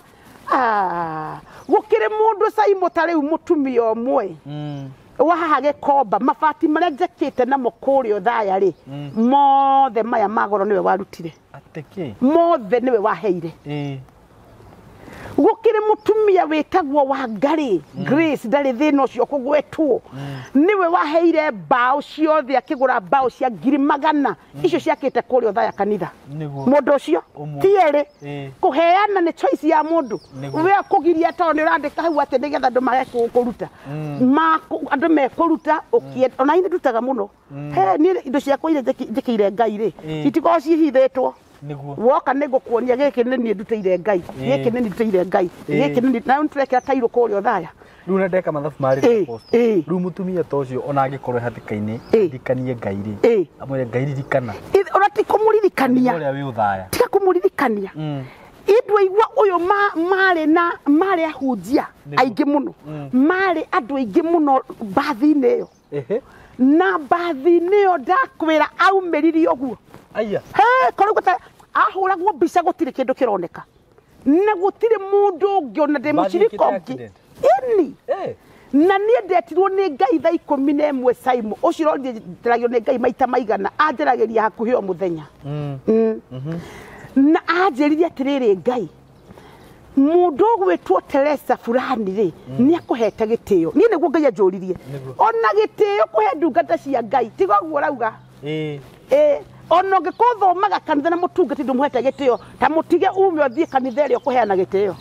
gũkĩrĩ mũndũ Saimo ta rĩu mũtumia ũmwe wa haha Gĩkomba, mabati marĩa njakĩte namo kũrĩa Othaya rĩ, mothe maya ma goro nĩwe warutire. Atĩ kĩ? Mothe nĩwe waheire. Gũkĩrĩ mũtumia wĩtagwo Wangari Grace ndarĩ thĩna ũcio kũgwetwo nĩwe waheire mbaũ ciothe akĩgũra mbaũ cia 100,000 icio ciakĩte kũrĩa Othaya kanitha. Mũndũ ũcio ti erĩ kũheana nĩ choice ya mũndũ we kũgiria tondũ nĩ ũrandĩka hau atĩ nĩgetha andũ mage kũruta andũ mekũruta ona niĩ ndutaga mũno. He niĩ indo ciakwa iria njĩkĩire Ngai rĩ itikoragwo cihithĩtwo. Woka nĩ ngũkuonia gĩkĩ nĩ niĩ ndutĩire Ngai, gĩkĩ nĩ niĩ ndutĩire Ngai, gĩkĩ nĩ niĩ na nĩtũrekĩra tairũ kũrĩa Othaya. Rĩu na ndeka mathabu ma rĩrĩ apostle. Rĩu mũtumia ta ũcio ona angĩkorwo hatĩka-inĩ ririkanie Ngai rĩ amwĩre Ngai ririkana. Ona ti kũmũririkania. Ũrĩa wĩ Othaya. Tiga kũmũririkania. Indũ aigua ũyũ marĩ na marĩ ahunjia aingĩ mũno. Marĩ andũ aingĩ mũno mbathi-inĩ ĩyo. Na mbathi-inĩ ĩyo ndakwĩra aumĩrire ũguo. Aya. He korwo ahũragwo mbica gũtirĩ kĩndũ kĩroneka. Na gũtirĩ mũndũ ũngĩ ona ndĩ mũcirika ũngĩ. Ĩni. Na niĩ ndetirwo nĩ Ngai thaa 11 Simon ũcio ũronjeragio nĩ Ngai maita maigana anjeragĩria hakuhĩ o mũthenya. Na anjĩrire atĩrĩrĩ Ngai mũndũ ũgwĩtwo Teresa fulani rĩ nĩ akũhete gĩtĩo. Niĩ nĩguo Ngai anjũririe. Ona gĩtĩo kũhe ndungata cia Ngai tiga ũguo ũrauga. Ona ũngĩkorwo ũthomaga kanitha na mũtungati ndũmũhete gĩtĩo ta mũtige ume ũthiĩ kanitha ĩrĩa ũkũheana gĩtĩo.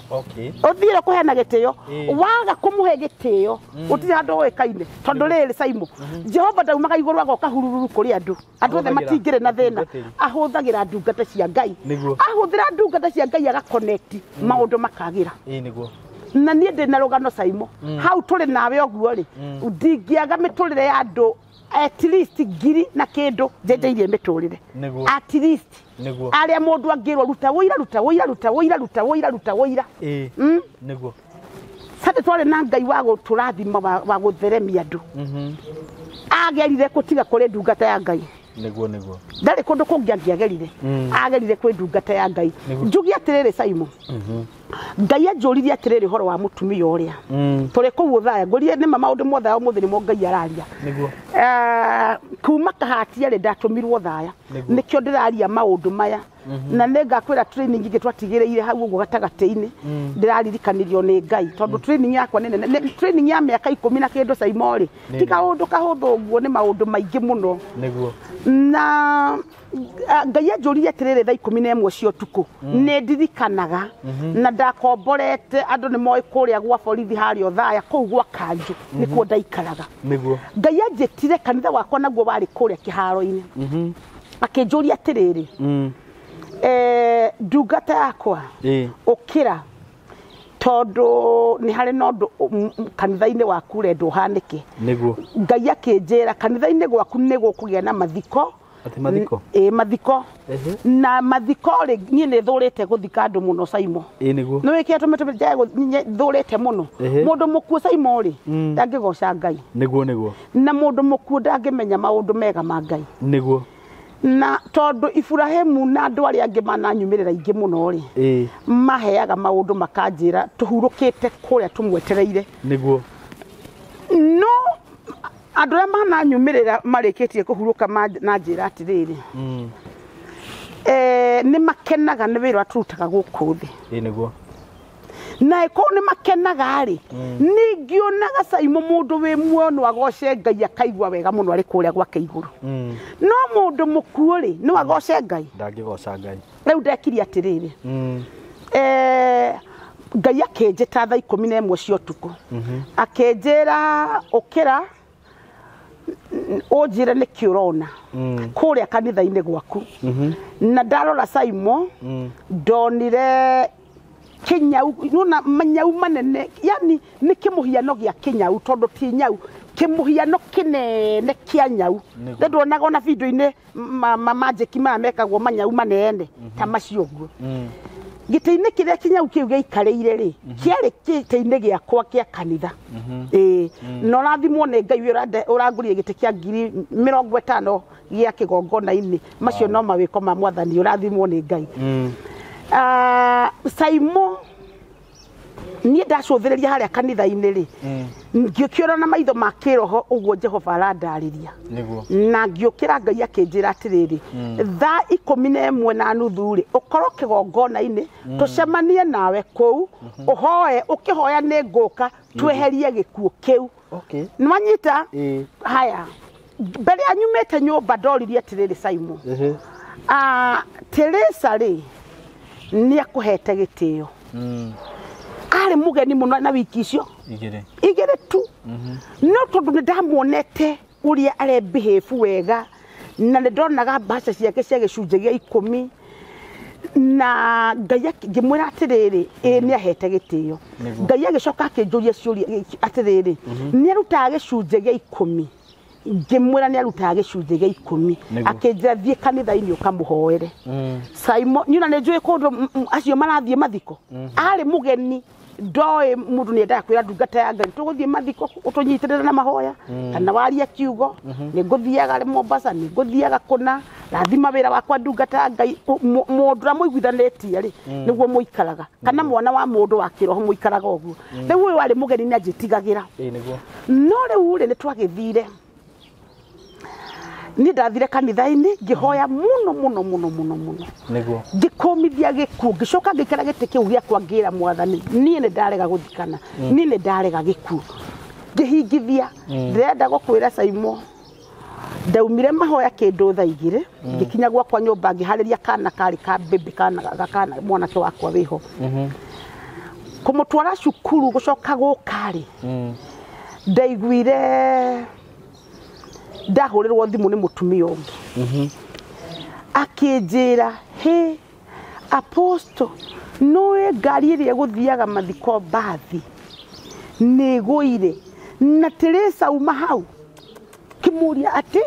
Ũthiĩ ĩrĩa ũkũheana gĩtĩo waga kũmũhe gĩtĩo gũtirĩ handũ ũĩkaine tondũ rĩrĩ Simon Jehova ndaumaga igũrũ agoka hurururu kũrĩ andũ andũ othe matingĩrĩ na thĩna ahũthagĩra ndungata cia Ngai ahũthĩra ndungata cia Ngai agaconnect maũndũ makagĩra. Na niĩ ndĩ na rũgano Simon hau tũrĩ nawe ũguo rĩ ndingĩaga mĩtũrĩre ya andũ at least 1,000 na kĩndũ njenjeirie mĩtũrĩre. At least arĩa mũndũ angĩrwo ruta wũira ruta wũira ruta wũira ruta wũira ruta wũira. Nĩguo. Sasa twarĩ na Ngai wa gũtũrathima wa gũtheremia andũ. Agerire gũtiga kũrĩ ndungata ya Ngai. Nĩguo nĩguo. Ndarĩ kũndũ kũngĩ angĩagerire. Agerire kwĩ ndungata ya Ngai. Njuge atĩrĩrĩ Simon. Ngai anjũririe atĩrĩrĩ ũhoro wa mũtumia ũrĩa. Tũrĩ kũu Othaya ngũrie nĩma maũndũ mothe ũmũthĩ nĩmo Ngai araria. Nĩguo. Kuma Kahatia rĩ ndatũmirwo Othaya. Nĩkĩo ndĩraria maũndũ maya. Na nĩngakwĩra training ingĩ twatigĩrĩire hau ũguo gatagatĩ-inĩ ndĩraririkanirio nĩ Ngai tondũ training yakwa nĩ nene training ya mĩaka 10 na kĩndũ Simon rĩ ti kaũndũ kahũthũ ũguo nĩ maũndũ maingĩ mũno. Nĩguo. Na Ngai anjũririe atĩrĩrĩ thaa 11 cia ũtukũ nĩ ndirikanaga na ndakomborete andũ nĩ moĩ kũrĩa gwa borithi harĩa Othaya kũu gwa Kanjũ nĩkuo ndaikaraga. Nĩguo. Ngai anjĩtire kanitha wakwa naguo warĩ kũrĩa kĩharo-inĩ. Akĩnjũria atĩrĩrĩ ndungata yakwa ũkĩra tondũ nĩ harĩ na ũndũ kanitha-inĩ waku ũrenda ũhanĩke. Nĩguo. Ngai akĩnjĩra kanitha-inĩ gwaku nĩ gũkũgĩa na mathiko. Atĩ mathiko? Mathiko. Na mathiko rĩ niĩ nĩ thũrĩte gũthika andũ mũno Simon. Nĩguo. Nĩ wĩkĩre tũmĩtũmĩ thũrĩte mũno. Mũndũ mũkuũ Simon rĩ ndangĩgoca Ngai. Nĩguo nĩguo. Na mũndũ mũkuũ ndangĩmenya maũndũ mega ma Ngai. Nĩguo. Na tondũ Iburahĩmu na andũ arĩa angĩ mananyumĩrĩra aingĩ mũno rĩ maheaga maũndũ makanjĩra tũhurũkĩte kũrĩa tũmwetereire. Nĩguo. No andũ arĩa mananyumĩrĩra marĩkĩtie kũhurũka na njĩra atĩrĩrĩ nĩ makenaga nĩ wĩra tũrutaga gũkũ thĩ. Nĩguo. Na ĩkorwo nĩ makenaga rĩ ningĩonaga Simon mũndũ wĩ muoyo no agoce Ngai akaigua wega mũno arĩ kũrĩa gwake igũrũ. No mũndũ mũkuũ rĩ no agoce Ngai. Ndangĩgoca Ngai. Rĩu ndekire atĩrĩrĩ Ngai akĩnjĩta thaa 11 cia ũtukũ. Akĩnjĩra ũkĩra ũnjĩre nĩkĩ ũrona kũrĩa kanitha-inĩ gwaku. Na ndarora Simon ndonire kĩnyau nona manyau manene yani nĩ kĩmũhiano gĩa kĩnyau tondũ ti nyau kĩmũhiano kĩnene kĩa nyau. Nĩ ndonaga ona video-inĩ manjĩki maya mekagwo manyau manene ta macio ũguo. Gĩtĩ-inĩ kĩrĩa kĩnyau kĩu gĩaikarĩire rĩ kĩarĩ gĩtĩ-inĩ gĩakwa kĩa kanitha. Na ũrathimwo nĩ Ngai ũrangũrire gĩtĩ kĩa 50,000 gĩa kĩgongona-inĩ macio no mawĩko ma mwathani ũrathimwo nĩ Ngai. Simon Niĩ ndacũthĩrĩria harĩa kanitha-inĩ rĩ, ngĩũkĩra na maitho ma kĩroho ũguo Jehova arandarĩria. Na ngĩũkĩra Ngai akĩnjĩra atĩrĩrĩ, thaa 11:30 rĩ, ũkorwo kĩgongona-inĩ, tũcemanie nawe kũu, ũhoe, ũkĩhoya nĩ ngũka, tweherie gĩkuũ kĩu. Nĩwanyita? Haya, mbere ya nyumĩte nyũmba ndoririe atĩrĩrĩ Simon. Teresa rĩ, nĩ akũhete gĩtĩo. Arĩ mũgeni mũno na wiki icio igĩrĩ tu. No tondũ nĩ ndamuonete ũrĩa arebehave wega, na nĩ ndonaga mbeca ciake cia gĩcunjĩ gĩa 10, na Ngai ngĩmwĩra atĩrĩrĩ, ĩĩ nĩ ahete gĩtĩo. Ngai agĩcoka akĩnjũria ciũria atĩrĩrĩ, nĩ arutaga gĩcunjĩ gĩa 10. Ngĩmwĩra nĩ arutaga gĩcunjĩ gĩa 10. Akĩnjĩra thiĩ kanitha-inĩ ũkamũhoere. Simon, niĩ ona nĩ njũĩ kũndũ acio marathiĩ mathiko. Arĩ mũgeni, ndoĩ mũndũ nĩ endaga kwĩra ndungata ya Ngai tũgũthiĩ mathiko ũtũnyitĩrĩre na mahoya, kana warie kiugo, nĩ ngũthiaga Mombasa, nĩ ngũthiaga kũna, rathima wĩra wakwa ndungata ya Ngai, mũndũ ũrĩa mũiguithanĩtie rĩ, nĩguo mũikaraga, kana mwana wa mũndũ wa kĩroho mũikaraga ũguo. Rĩu ũyũ arĩ mũgeni nĩ anjĩtigagĩra. No rĩu rĩ, nĩ twagĩthire. Niĩ ndathire kanitha-inĩ ngĩhoya mũno mũno mũno mũno mũno. Ngĩkũmithia gĩkuũ, ngĩcoka ngĩikara gĩtĩ kĩu gĩakwa ngĩra Mwathani, niĩ nĩ ndarega gũthikana, niĩ nĩ ndarega gĩkuũ. Ngĩhingithia, ndĩrenda gũkwĩra Simon, ndaumire mahoya kĩndũ thaa 2, ngĩkinya gwakwa nyũmba ngĩharĩria kana karĩ ka baby, kana gakana mwanake wakwa wĩho. Kũmũtwara cukuru gũcoka gũka rĩ, ndaiguire ndahũrĩrwo thimũ nĩ mũtumia ũngĩ. Akĩnjĩra, he apostle, nĩũĩ ngari ĩrĩa ĩgũthiaga mathiko mbathi nĩ ĩgũire na Teresa uma hau. Kĩmũria atĩ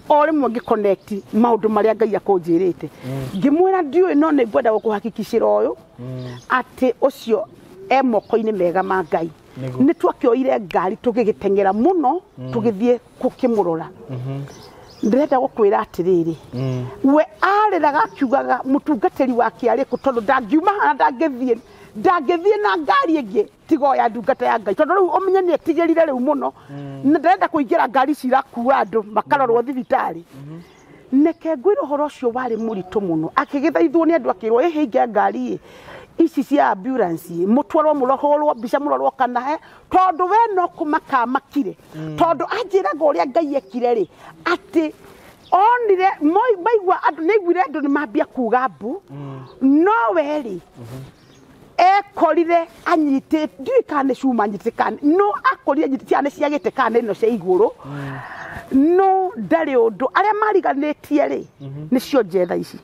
o rĩmwe ngĩconnect maũndũ marĩa Ngai akũnjĩrĩte. Ngĩmwĩra ndiũĩ, no nĩ ngwenda gũkũhakikicĩra ũyũ atĩ ũcio e moko-inĩ mega ma Ngai. Nĩ twakĩoire ngari tũgĩgĩteng'era mũno, tũgĩthiĩ gũkĩmũrora. Ndĩrenda gũkwĩra atĩrĩrĩ, we arĩraga akiugaga mũtungatĩri wake arĩ kũ, tondũ ndangiuma haha ndangĩthiĩ na ngari ĩngĩ tiga o ya ndungata ya Ngai, tondũ rĩu ũmenye nĩ etigĩrire rĩu mũno, na ndarenda kũingĩra ngari ici irakua andũ makarorwo thibitarĩ. Neke ngwĩre ũhoro ũcio warĩ mũritũ mũno. Akĩgĩthaithwo nĩ andũ akĩrwo, ĩhĩ ingia ngari ĩ ici cia ambulance, mũtwarwo mũrohũrwo mbica mũrorwo kana he, tondũ we no kũmakamakire. Tondũ anjĩraga ũrĩa Ngai ekire rĩ, atĩ onire maigua andũ, nĩaiguire andũ nĩmambia kuga mbu, no we rĩ, ekorire anyitĩte, ndiũĩ kana nĩ cuma anyitĩte kana no akorire anyitĩte ciana cia gĩtĩ kana ĩno cia igũrũ, no ndarĩ ũndũ. Arĩa mariganĩtie rĩ, nĩcio njetha ici.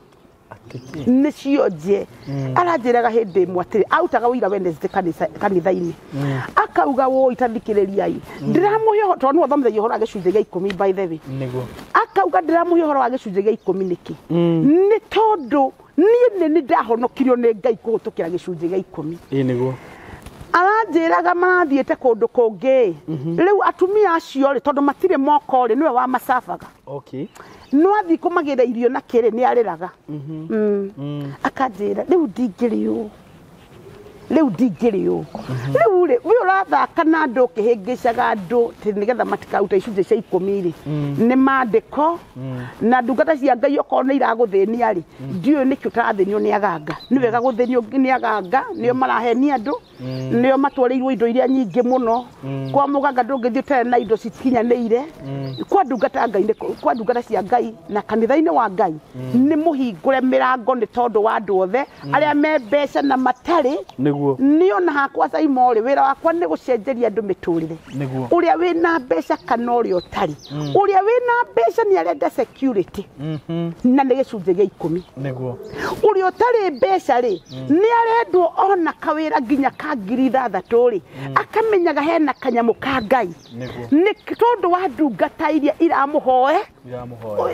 Nĩcio nje. Aranjĩraga hĩndĩ ĩmwe atĩrĩ, arutaga ũira Wednesday kanitha-inĩ. Akauga woi tathikĩrĩriai. Ndĩramũhe ũhoro, tondũ nĩwe ũthomithagia ũhoro wa gĩcunjĩ gĩa 10 by the way. Akauga ndĩramũhe ũhoro wa gĩcunjĩ gĩa 10 nĩkĩ? Nĩ tondũ niĩ nĩ ndahonokirio nĩ Ngai kũhĩtũkĩra gĩcunjĩ gĩa 10. Aranjĩraga marathiĩte kũndũ kũngĩ. Rĩu atumia acio rĩ, tondũ matirĩ moko rĩ, nĩwe wamacabaga. No athiĩ kũmagĩra irio na kĩrĩ nĩ arĩraga. Akanjĩra rĩu ndingĩrĩ ũũ. Rĩu ndingĩrĩ ũũ. Rĩu rĩ, we ũrathaka na andũ ũkĩhĩngĩcaga andũ atĩ nĩgetha matikaruta icunjĩ cia 10 rĩ. Nĩ maandĩko na ndungata cia Ngai okorwo nĩ iragũthĩnia rĩ, ndiũĩ nĩkĩ ũtarathĩnio nĩ aganga. Nĩ wega gũthĩnio nĩ aganga, nĩo marahenia andũ, nĩo matwarĩirwo indo iria nyingĩ mũno. Kwa mũganga ndũngĩthiĩ ũtarĩ na indo cikinyanĩire. Kwa ndungata Ngai, kwa ndungata cia Ngai na kanitha-inĩ wa Ngai, nĩ mũhingũre mĩrango nĩ tondũ wa andũ othe arĩa me mbeca na matarĩ. Niĩ ona hakwa Simon rĩ, wĩra wakwa nĩ gũcenjeria andũ mĩtũrĩre. Ũrĩa wĩna mbeca kana ũrĩa ũtarĩ. Ũrĩa wĩna mbeca nĩ arenda security. Na nĩ gĩcunjĩ gĩa 10. Ũrĩa ũtarĩ mbeca rĩ, nĩ arendwo ona kawĩra nginya ka ngiri 6 rĩ, akamenyaga hena kanyamũ ka Ngai. Nĩ tondũ wa ndungata iria iramũhoe,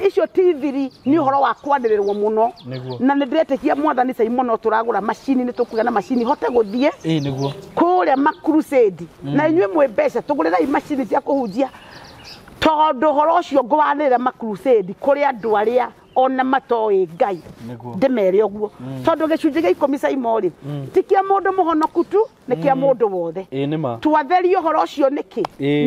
icio ti thiri, nĩ ũhoro wa kwanĩrĩrwo mũno. Na nĩ ndĩretĩkia Mwathani Simon no tũragũra macini, nĩ tũkũgĩa na macini hote gũthiĩ kũrĩa makrusade. Na inyuĩ mwĩ mbeca, tũgũrĩrai macini cia kũhunjia, tondũ ũhoro ũcio ngũwanĩrĩra makrusade kũrĩ andũ arĩa ona matoĩ Ngai ndĩmere ũguo tondũ gĩcunjĩ gĩa ikũmi Saimo rĩ ti kĩa mũndũ mũhonoku tu nĩ kĩa mũndũ wothe. Twatherie ũhoro ũcio nĩkĩ?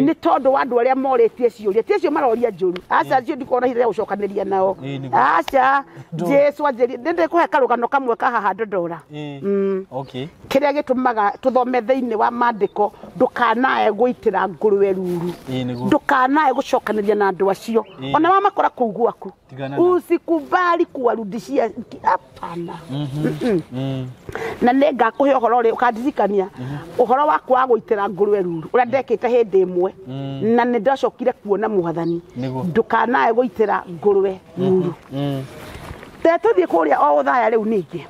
Nĩ tondũ wa andũ arĩa morĩtie ciũria ti acio maroria njũru, aca acio ndikuona ihinda rĩa gũcokanĩria nao, aca Jesu anjĩrie nĩndĩkũhe karũgano kamwe ka haha Ndondora. Kĩrĩa gĩtũmaga tũthome thĩinĩ wa maandĩko ndũkanae gũitĩra ngũrwe ruru, ndũkanae gũcokanĩria na andũ acio ona wamakora kũu gwaku usikubali kuwarudishia, hapana. Na nĩngakũhe ũhoro ũrĩa ũkandirikania ũhoro wa kwaga gũitĩra ngũrwe ruru ũrĩa ndekĩte hĩndĩ ĩmwe na nĩ ndacokire kuona mwathani. Ndũkanae gũitĩra ngũrwe ruru. Tũthiĩ kũrĩa o ũthaya rĩu ningĩ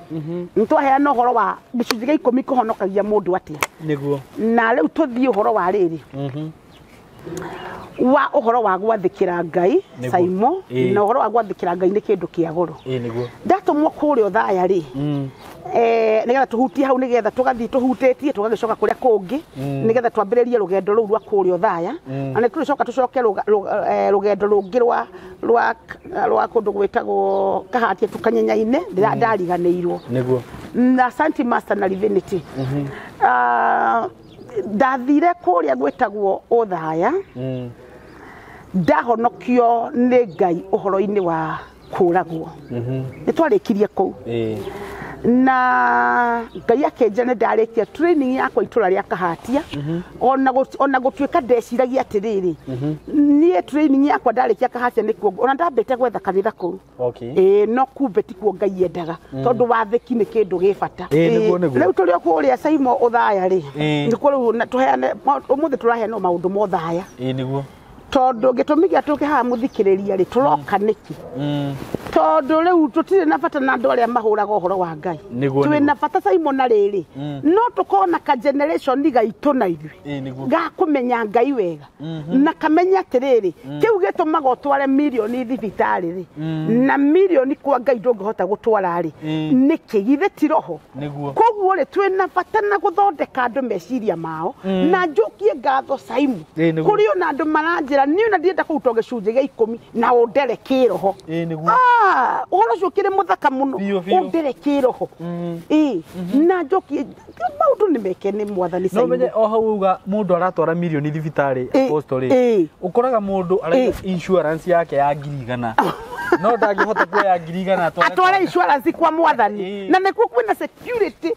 nĩtwaheana ũhoro wa gĩcunjĩ gĩa ikũmi kũhonokagia mũndũ atĩa. Nĩguo. Na rĩu tũthiĩ ũhoro wa rĩrĩ wa ũhoro wa gwathĩkĩra Ngai Saimo, na ũhoro wa gwathĩkĩra Ngai nĩ kĩndũ kĩa goro. Ndatũmwo kũrĩa ũthaya rĩ nĩgetha tũhutie hau nĩgetha tũgathiĩ tũhutĩtie tũgagĩcoka kũrĩa kũngĩ nĩgetha twambĩrĩrie rũgendo rũu rwa kũrĩa ũthaya na nĩ tũrĩcoka tũcoke rũgendo rũngĩ rwa kũndũ gwĩtagwo Kahatia Tukanyenya-inĩ ndariganĩirwo. Nĩguo. Na Santi Master na Divinity. Ndathire kũrĩa gwĩtagwo ũthaya ndahonokio nĩ Ngai ũhoro-inĩ wa kũragwo. Nĩ twarĩkirie kũu na Ngai akĩnjĩra nĩ ndarĩkia training yakwa itũra rĩa Kahatia ona gũtuĩka ndeciragia atĩrĩrĩ niĩ training yakwa ndarĩkia Kahatia nĩkuo ona ndambĩte gwetha kanitha kũu. No kumbe tikuo Ngai endaga tondũ wathĩki nĩ kĩndũ gĩ bata. Rĩu tũrĩ o kũrĩa Saimo ũthaya rĩ nĩkuo rĩu tũheane ũmũthĩ tũraheana maũndũ ma ũthaya. Nĩguo. Tondũ gĩtũmi gĩa tũke haha mũthikĩrĩria rĩ tũroka nĩkĩ? Tondũ rĩu tũtirĩ na bata na andũ arĩa mahũraga ũhoro wa Ngai. Twĩ na bata Saimo na rĩrĩ no tũkorwo na ka generation gaitũ na ithuĩ ga kũmenya Ngai wega na kamenya atĩrĩrĩ kĩu gĩtũmaga ũtware mirioni thibitarĩ rĩ na mirioni kwa Ngai ndũngĩhota gũtwara rĩ nĩkĩ githĩ ti roho? Koguo rĩ twĩ na bata na gũthondeka andũ meciria mao na njũkie ngatho Saimo kũrĩ ona andũ maranjĩra niĩ ona ndienda kũruta gĩcunjĩ gĩa ikũmi na ũndere kĩroho. Ũhoro ũcio ũkĩrĩ mũthaka mũno ũndere kĩroho. Na njokie maũndũ nĩ meke nĩ mwathani Saimo. No menye o hau uga mũndũ aratwara mirioni thibitarĩ Apostle rĩ ũkoraga mũndũ araiga insurance yake ya 100,000 no ndangĩhota kuoya 100,000 atware insurance kwa mwathani na nĩkuo kwĩna security.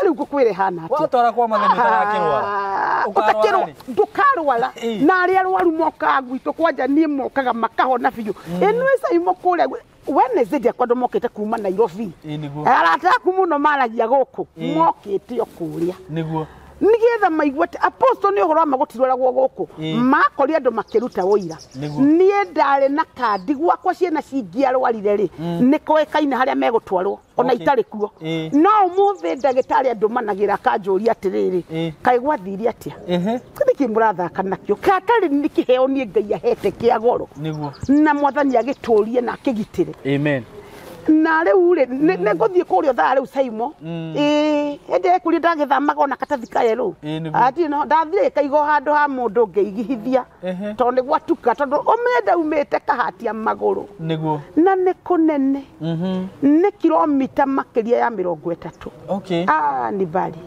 Rĩu ngũkwĩre hana atĩa watwara kwa mwathani ũtarakĩrwara ndũkarwara na arĩa arwaru mokaga gwitũ kwanja niĩ mokaga makahona biũ. Ĩno Saimo kũrĩa Wednesday ndiakwa andũ mokĩte kuma Nairobi arata aku mũno maragia gũkũ mokĩte o kũrĩa nĩguo nĩgetha maigue atĩ Apostle nĩ ũhoro wa ma gũtirwaragwo gũkũ makorire andũ makĩruta ũira. Niĩ ndarĩ na kandi gwakwa ciana cingĩarwarire rĩ nĩ koĩkaine harĩa megũtwarwo ona itarĩ kuo. No ũmũthĩ ndagĩtarĩ andũmanagĩra akanjũria atĩrĩrĩ kaĩ gwathire atĩa nĩkĩ mũrathaka nakĩo katarĩ nĩ kĩheo niĩ Ngai ahete kĩa goro na mwathani agĩtũrie na akĩgitĩre. Amen. Na rĩu rĩ nĩ ngũthiĩ kũrĩa thaa rĩu Saimo hĩndĩ ĩrĩa ndagĩthamaga ona katathi kayerũ atirĩ no ndathire kaigwo handũ ha mũndũ ngĩigithia tondũ nĩ gwatuka tondũ ũmenye ndaumĩte Kahatia magũrũ. Nĩguo. Na nĩ kũnene nĩ kilomita makĩria ya 30. Nĩ mbali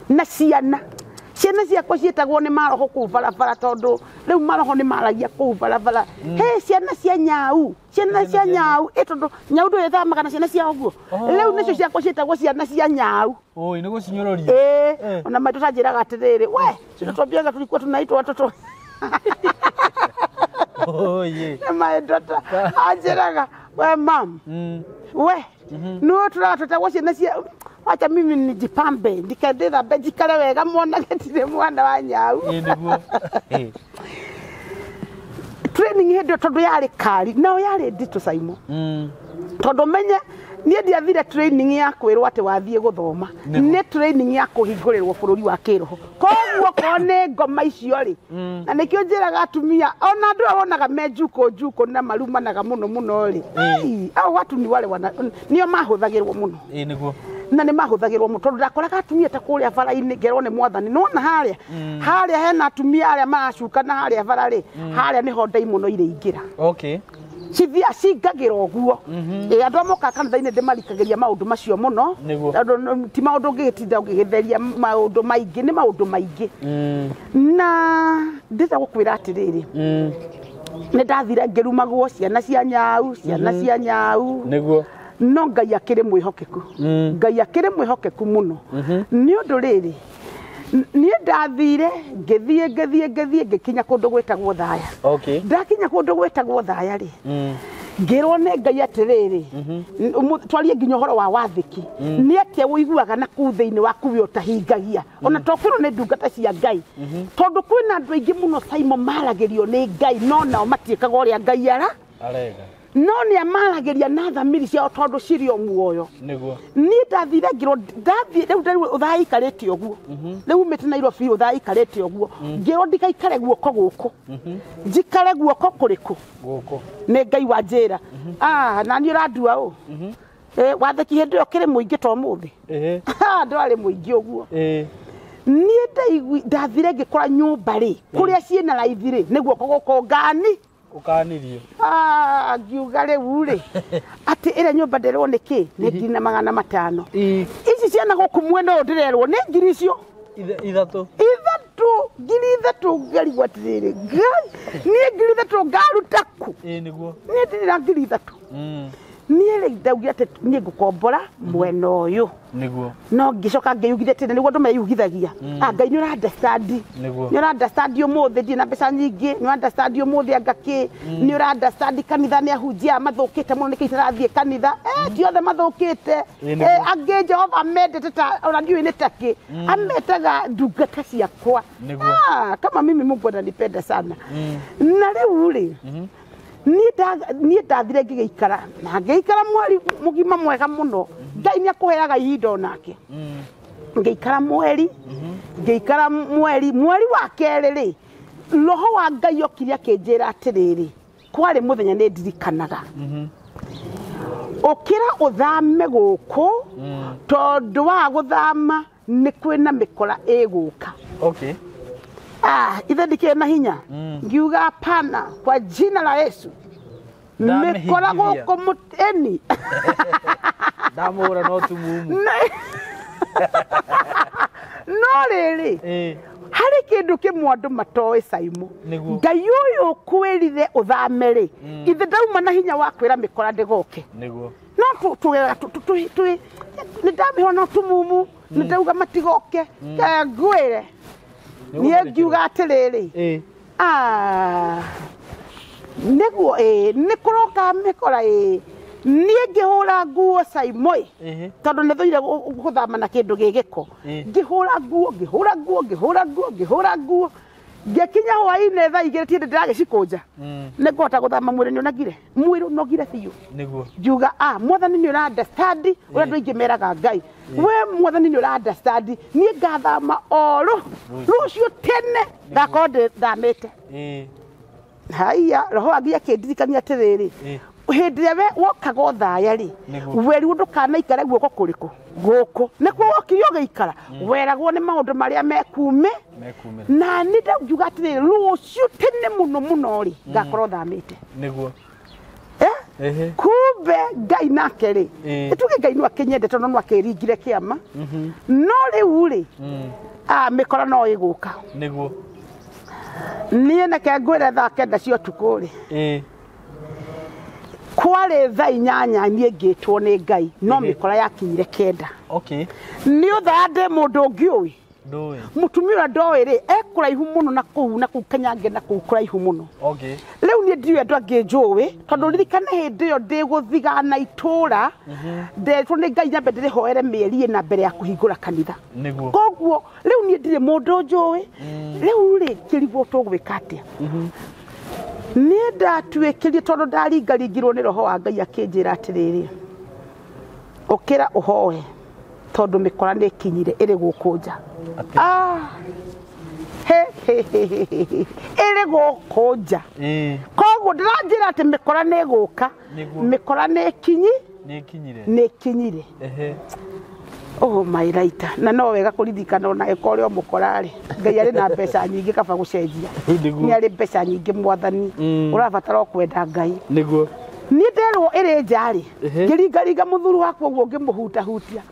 na ciana ciakwa ciĩtagwo nĩ maroho kũu barabara tondũ rĩu maroho nĩ maragia kũu barabara. He ciana cia nyau ciana cia nyau tondũ nyau ndũĩthamaga na ciana cia ũguo rĩu nĩcio ciakwa ciĩtagwo ciana cia nyau. Oi nĩ gũcinyũrũria. Ona maitũ tanjĩraga atĩrĩrĩ we twambiaga tulikuwa tunaitwa watoto. My daughter anjĩraga we mam we no tũratwĩtagwo ciana cia wacha mimi nijipambe ndikendethambe njikare wega monage ndirĩ mwana wa nyau. Nĩguo. Training hĩndĩ ĩyo tondũ yarĩ kari nao yarĩ nditũ Saimo tondũ menye niĩ ndiathire training ya kwĩrwo atĩ wathiĩ gũthoma nĩ training ya kũhingũrĩrwo bũrũri wa kĩroho. Koguo korwo nĩ ngoma icio rĩ na nĩkĩo njĩraga atumia ona andũ aya wonaga me njukũ njukũ na marumanaga mũno mũno rĩ au watu ni wale nĩo mahũthagĩrwo mũno. Nĩguo. Na nĩ mahũthagĩrwo mũno tondũ ndakoraga atumia ta kũrĩa bara-inĩ ngerwo nĩ mwathani nĩwona harĩa harĩa hena atumia arĩa maracuka na harĩa bara rĩ harĩa nĩho ndaimono irĩingĩra. Cithia cingagĩra ũguo. Andũ a moka kanitha-inĩ ndĩmarikagĩria maũndũ macio mũno. Tondũ ti maũndũ ũngĩgĩtinda ũgĩgĩtheria maũndũ maingĩ, nĩ maũndũ maingĩ. Na ndĩrenda gũkwĩra atĩrĩrĩ, nĩ ndathire ngĩrumagwo ciana cia nyau, ciana cia nyau. Nĩguo. No Ngai akĩrĩ mwĩhokeku. Ngai akĩrĩ mwĩhokeku mũno. Nĩ ũndũ rĩrĩ, niĩ ndathire ngĩthiĩ ngĩthiĩ ngĩthiĩ ngĩkinya kũndũ gwĩtagwo Thaya. Ndakinya kũndũ gwĩtagwo Thaya rĩ, ngĩrwo nĩ Ngai atĩrĩrĩ, twarie nginya ũhoro wa wathĩki. Nĩ atĩa ũiguaga na kũu thĩinĩ waku we ũtahingagia. Ona to kwĩrwo nĩ ndungata cia Ngai. Tondũ kwĩna andũ aingĩ mũno Saimo maragĩrio nĩ Ngai no nao matiĩkaga ũrĩa Ngai ara. Arega. No nĩ amaragĩria na thamiri ciao tondũ cirĩ o muoyo. Nĩguo. Niĩ ndathire ngĩrwo ndathiĩ rĩu rĩu ũthaikarĩte ũguo. Rĩu umĩte Nairobi ũthaikarĩte ũguo. Ngĩrwo ndikaikare guoko gũkũ. Njikare guoko kũrĩkũ? Gũkũ. Nĩ Ngai wanjĩra. Na niĩ ũrandua ũ. Wathĩki hĩndĩ ĩyo kĩrĩ mũingĩ to ũmũthĩ. Ndwarĩ mũingĩ ũguo. Niĩ ndathire ngĩkora nyũmba rĩ, kũrĩa ciĩna raithi rĩ, nĩ guoko gũkũ ngani. Ukanirio. Ngiuga rĩu rĩ, atĩ ĩrĩa nyũmba ndĩrwo nĩ kĩ? Nĩ 500,000. Ici ciana gũkũ mwena ũyũ ndĩrerwo nĩ ngiri icio. Ithatũ. Ithatũ, 3,000 ngarigwo atĩrĩrĩ, Ngai, niĩ 3,000 ngaruta kũ? Nĩguo. Niĩ ndirĩ na 3,000. Niĩ rĩ ndaugire atĩ niĩ ngũkombora mwena ũyũ. Nĩguo. No ngĩcoka ngĩyugithia atĩ nĩguo andũ meyugithagia. Ngai nĩ ũra understand. Nĩguo. Nĩ ũra understand ũmũthĩ ndirĩ na mbeca nyingĩ, nĩ ũra understand ũmũthĩ anga kĩ, nĩ ũra understand kanitha nĩ ahunjia mathũkĩte mũno nĩkĩo itarathiĩ kanitha. Ti othe mathũkĩte. Angĩ Jehova mendete ta ona ndiũĩ nĩ ta kĩ. Ametaga ndungata ciakwa. Kama mimi Mungu ananipenda sana. Na rĩu rĩ, niĩ ndathire ngĩgĩikara na ngĩikara mweri mũgima mwega mũno. Ngai nĩ akũheaga ihinda onake. Ngĩikara mweri, ngĩikara mweri, mweri wa kerĩ rĩ, roho wa Ngai okire akĩnjĩra atĩrĩrĩ, kwarĩ mũthenya nĩ ndirikanaga. Ũkĩra ũthame gũkũ, tondũ wa gũthama nĩ kwĩna mĩkora ĩgũka. Ithe ndikĩrĩ na hinya. Ngiuga hapana kwa jina la Yesu. Mĩkora gũkũ mũteni. Ndamũra no tumumu. No rĩrĩ, harĩ kĩndũ kĩmwe andũ matoĩ Saimo. Ngai ũyũ ũkwĩrire ũthame rĩ, ithe ndauma na hinya wa kwĩra mĩkora ndĩgoke. Nĩguo. No nĩ ndamĩhona no tumumu, nĩ ndauga matigoke. Ngwĩre. Niĩ ngiuga atĩrĩrĩ, nĩguo nĩ kũroka mĩkora niĩ ngĩhũra nguo Saimo tondũ nĩ thũire gũthama na kĩndũ gĩ gĩko. Ngĩhũra nguo, ngĩhũra nguo, ngĩhũra nguo, ngĩhũra nguo. Ngĩkinya hwaĩ-inĩ thaa igĩrĩ tiĩ ndĩragĩcikũnja. Nĩ ngũhota gũthama mwĩrĩ nĩ ũnogire. Mwĩrĩ ũnogire biũ. Nĩguo. Ngiuga, mwathani nĩ ũra understand ũrĩa andũ aingĩ meraga Ngai. We mwathani nĩ ũra understand, niĩ ngathama o rũciũ tene ngakorwo ndĩthamĩte. Haiya, roho wa Ngai akĩndirikania atĩrĩrĩ, hĩndĩ ĩrĩa we wokaga Othaya rĩ, werirwo ndũkanaikare guoko kũrĩkũ? Gũkũ. Nĩkuo wokire ũgĩikara. Weragwo nĩ maũndũ marĩa mekume. Na nĩ ndangiuga atĩrĩrĩ, rũciũ tene mũno mũno rĩ, ngakorwo thamĩte. Nĩguo. Kumbe Ngai nake rĩ, tuge Ngai no akĩnyende tondũ no akĩringire kĩama. No rĩu rĩ, mĩkora no ĩgũka. Nĩguo. Niĩ neke ngwĩre thaa 9 cia ũtukũ rĩ, kwarĩ thaa 8 niĩ ngĩtwo nĩ Ngai, no mĩkora yakinyire 9. Nĩ ũthaa ndĩ mũndũ ũngĩ ũĩ. Mũtumia ũrĩa ndoĩ rĩ, e kũraihu mũno na kũu, na kũu Kanyange na kũu kũraihu mũno. Rĩu niĩ ndiũĩ andũ angĩ njũĩ, tondũ ririkane hĩndĩ ĩyo ndĩ gũthigana itũũra, nderirwo nĩ Ngai nyambe ndĩrĩhoere mĩeri ĩna mbere ya kũhingũra kanitha. Koguo rĩu niĩ ndirĩ mũndũ njũĩ. Rĩu rĩ, ngĩrigwo tũgwĩka atĩa. Niĩ ndatuĩkĩrie tondũ ndaringaringirwo nĩ roho wa Ngai akĩnjĩra atĩrĩrĩ, ũkĩra ũhoe tondũ mĩkora nĩ ĩkinyire ĩrĩ gũkũ nja. Ĩrĩ gũkũ nja. Koguo ndĩranjĩra atĩ mĩkora nĩ ĩgũka, mĩkora nĩ ĩkinyire. Oh my writer, na no wega kũririkana ona ĩkorwo ũrĩ o mũkora rĩ, Ngai arĩ na mbeca nyingĩ kaba gũcenjia. Nĩ arĩ mbeca nyingĩ mwathani, ũrabatara o kwenda Ngai. Nĩguo. Niĩ nderwo ĩrĩ nja rĩ, ngĩringaringa mũthuri wakwa ũguo ngĩmũhutahutia,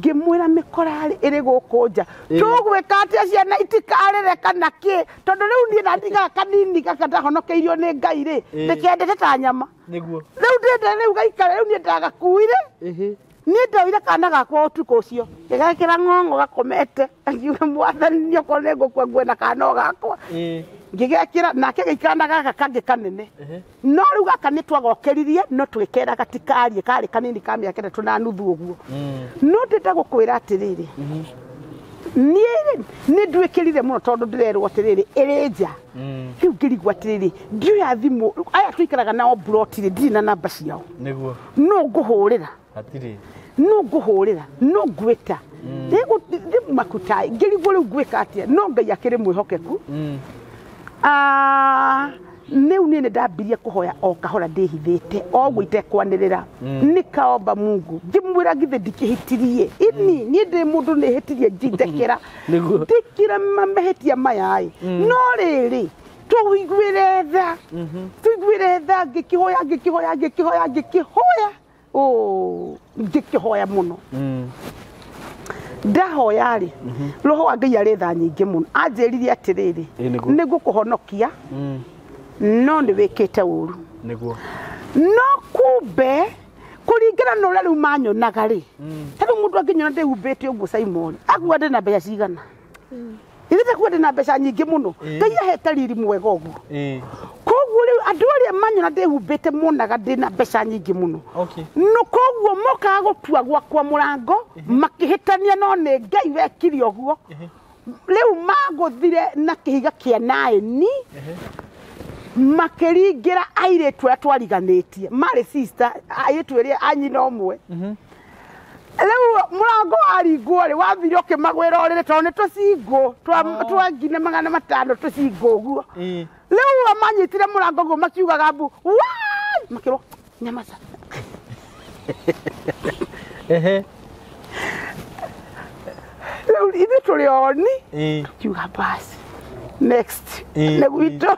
ngĩmwĩra mĩkora rĩ ĩrĩ gũkũ nja, tũgwĩka atĩa ciana itikarĩre kana kĩ, tondũ rĩu niĩ ndandigaga kanini gaka ndahonokeirio nĩ Ngai rĩ, ndĩkendete ta nyama. Nĩguo. Rĩu ndĩrenda rĩu gaikare, rĩu niĩ ndagakuire. Niĩ ndoire kana gakwa ũtukũ ũcio, ngĩgekĩra ng'ong'o gakomete, ngiuga mwathani niĩ okorwo nĩ ngũkua ngue na kana o gakwa. Ngĩgekĩra nake gĩikara na gaka kangĩ kanene. No rĩu gaka nĩ twagokĩririe, no tũgĩkera gatikarie, karĩ kanini ka mĩaka 3.5 ũguo. No ndĩrenda gũkwĩra atĩrĩrĩ, niĩ nĩ nduĩkĩrire mũno tondũ ndĩrerwo atĩrĩrĩ ĩrĩ nja. Rĩu ngĩrigwo atĩrĩrĩ, ndioya thimũ, aya tũikaraga nao mburoti rĩ, ndirĩ na namba ciao. Nĩguo. No ngũhũrĩra. Hatirĩ. No ngũhũrĩra, no ngwĩta. Rĩu makutai, ngĩrigwo rĩu ngwĩka atĩa, no Ngai akĩrĩ mwĩhokeku. Rĩu niĩ nĩ ndambirie kũhoya o kahora ndĩhithĩte, o ũguo itekwanĩrĩra. Nikaomba Mungu, ngĩmwĩra githĩ ndikĩhĩtirie. Ini niĩ ndĩ mũndũ nĩhĩtirie njindekera. Nĩguo. Ndĩkĩra mahĩtia maya ĩ. No rĩrĩ, tũiguĩre tha. Tũiguĩre tha, ngĩkĩhoya, ngĩkĩhoya, ngĩkĩhoya, ngĩkĩhoya. Ngĩkĩhoya mũno. Ndahoya rĩ, roho wa Ngai arĩ tha nyingĩ mũno. Anjĩrire atĩrĩrĩ, nĩ ngũkũhonokia, no nĩ wĩkĩte ũru. Nĩguo. No kumbe kũringana na ũrĩa rĩu manyonaga rĩ, ta rĩu mũndũ angĩnyona ndĩhumbĩte ũguo Simon, akuga ndĩ na mbeca cigana. Ithe takuga ndĩ na mbeca nyingĩ mũno. Ngai ahete riri mwega ũguo. Koguo rĩu andũ arĩa manyona ndĩhumbĩte monaga ndĩ na mbeca nyingĩ mũno. No koguo mokaga gũtua gwakwa mũrango, makĩhĩtania no nĩ Ngai wekire ũguo. Rĩu magũthire na kĩhiga kĩa naĩni, makĩringĩra airĩtu arĩa twariganĩtie, marĩ sister, airĩtu erĩ a nyina ũmwe. Rĩu mũrango waringwo rĩ, wathire ũkĩmagwĩra ũrĩrĩ tondũ nĩ tũcingũ twa 4,500 tũcingũ ũguo. Rĩu manyitire mũrango ũguo makiugaga mbu, wai! Makĩrwo, nyamaza. Rĩu ithuĩ tũrĩ oni, tukiuga basi. Next. Nĩ gwitũ.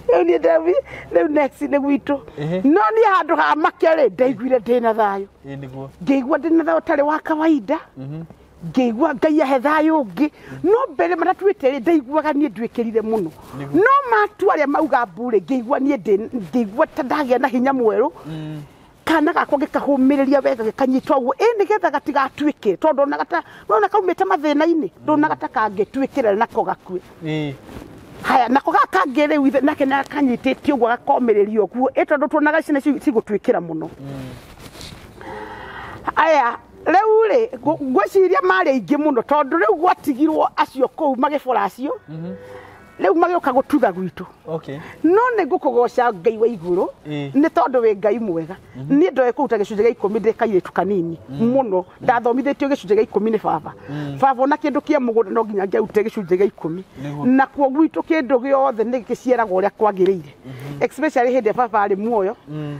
Rĩu niĩ ndathi, rĩu next nĩ gwitũ. No niĩ handũ ha make rĩ, ndaiguire ndĩna thayũ. Nĩguo. Ngĩigua ndĩna thayũ ũtarĩ wa kawaida. Ngĩigua Ngai ahe thayũ ũngĩ. No mbere matatuĩte rĩ, ndaiguaga niĩ nduĩkĩrire mũno. No matua arĩa mauga mbu rĩ, ngĩigua niĩ ngĩigua ta ndagĩa na hinya mwerũ. Kana gakwa gĩkahũmĩrĩria wega gĩkanyitwo ũguo, ĩ nĩgetha gatigatuĩke, tondũ ndonaga ta, wona kaumĩte mathĩna-inĩ, ndonaga ta kangĩtuĩkĩra nako gakue. Haya, nako gaka kangĩ rĩu ithe nake nĩakanyitĩte ũguo gakomĩrĩria ũguo, ĩ tondũ tuonaga ciana cigũtuĩkĩra mũno. Aya, rĩu rĩ, ngwĩciria marĩ aingĩ mũno, tondũ rĩu gwatigirwo acio kũu magĩbora acio, rĩu magĩũka gũtutha gwitũ. No nĩ ngũkũgoca Ngai wa igũrũ, nĩ tondũ wĩ Ngai mwega. Niĩ ndoĩ kũruta gĩcunjĩ gĩa 10 ndĩ kairĩtu kanini mũno, ndathomithĩtio gĩcunjĩ gĩa 10 nĩ baba. Baba ona kĩndũ kĩa mũgũnda no nginya ngĩarute gĩcunjĩ gĩa 10. Nakuo gwitũ kĩndũ gĩothe nĩ gĩciaragwo ũrĩa kwagĩrĩire. Especially hĩndĩ ĩrĩa baba arĩ muoyo,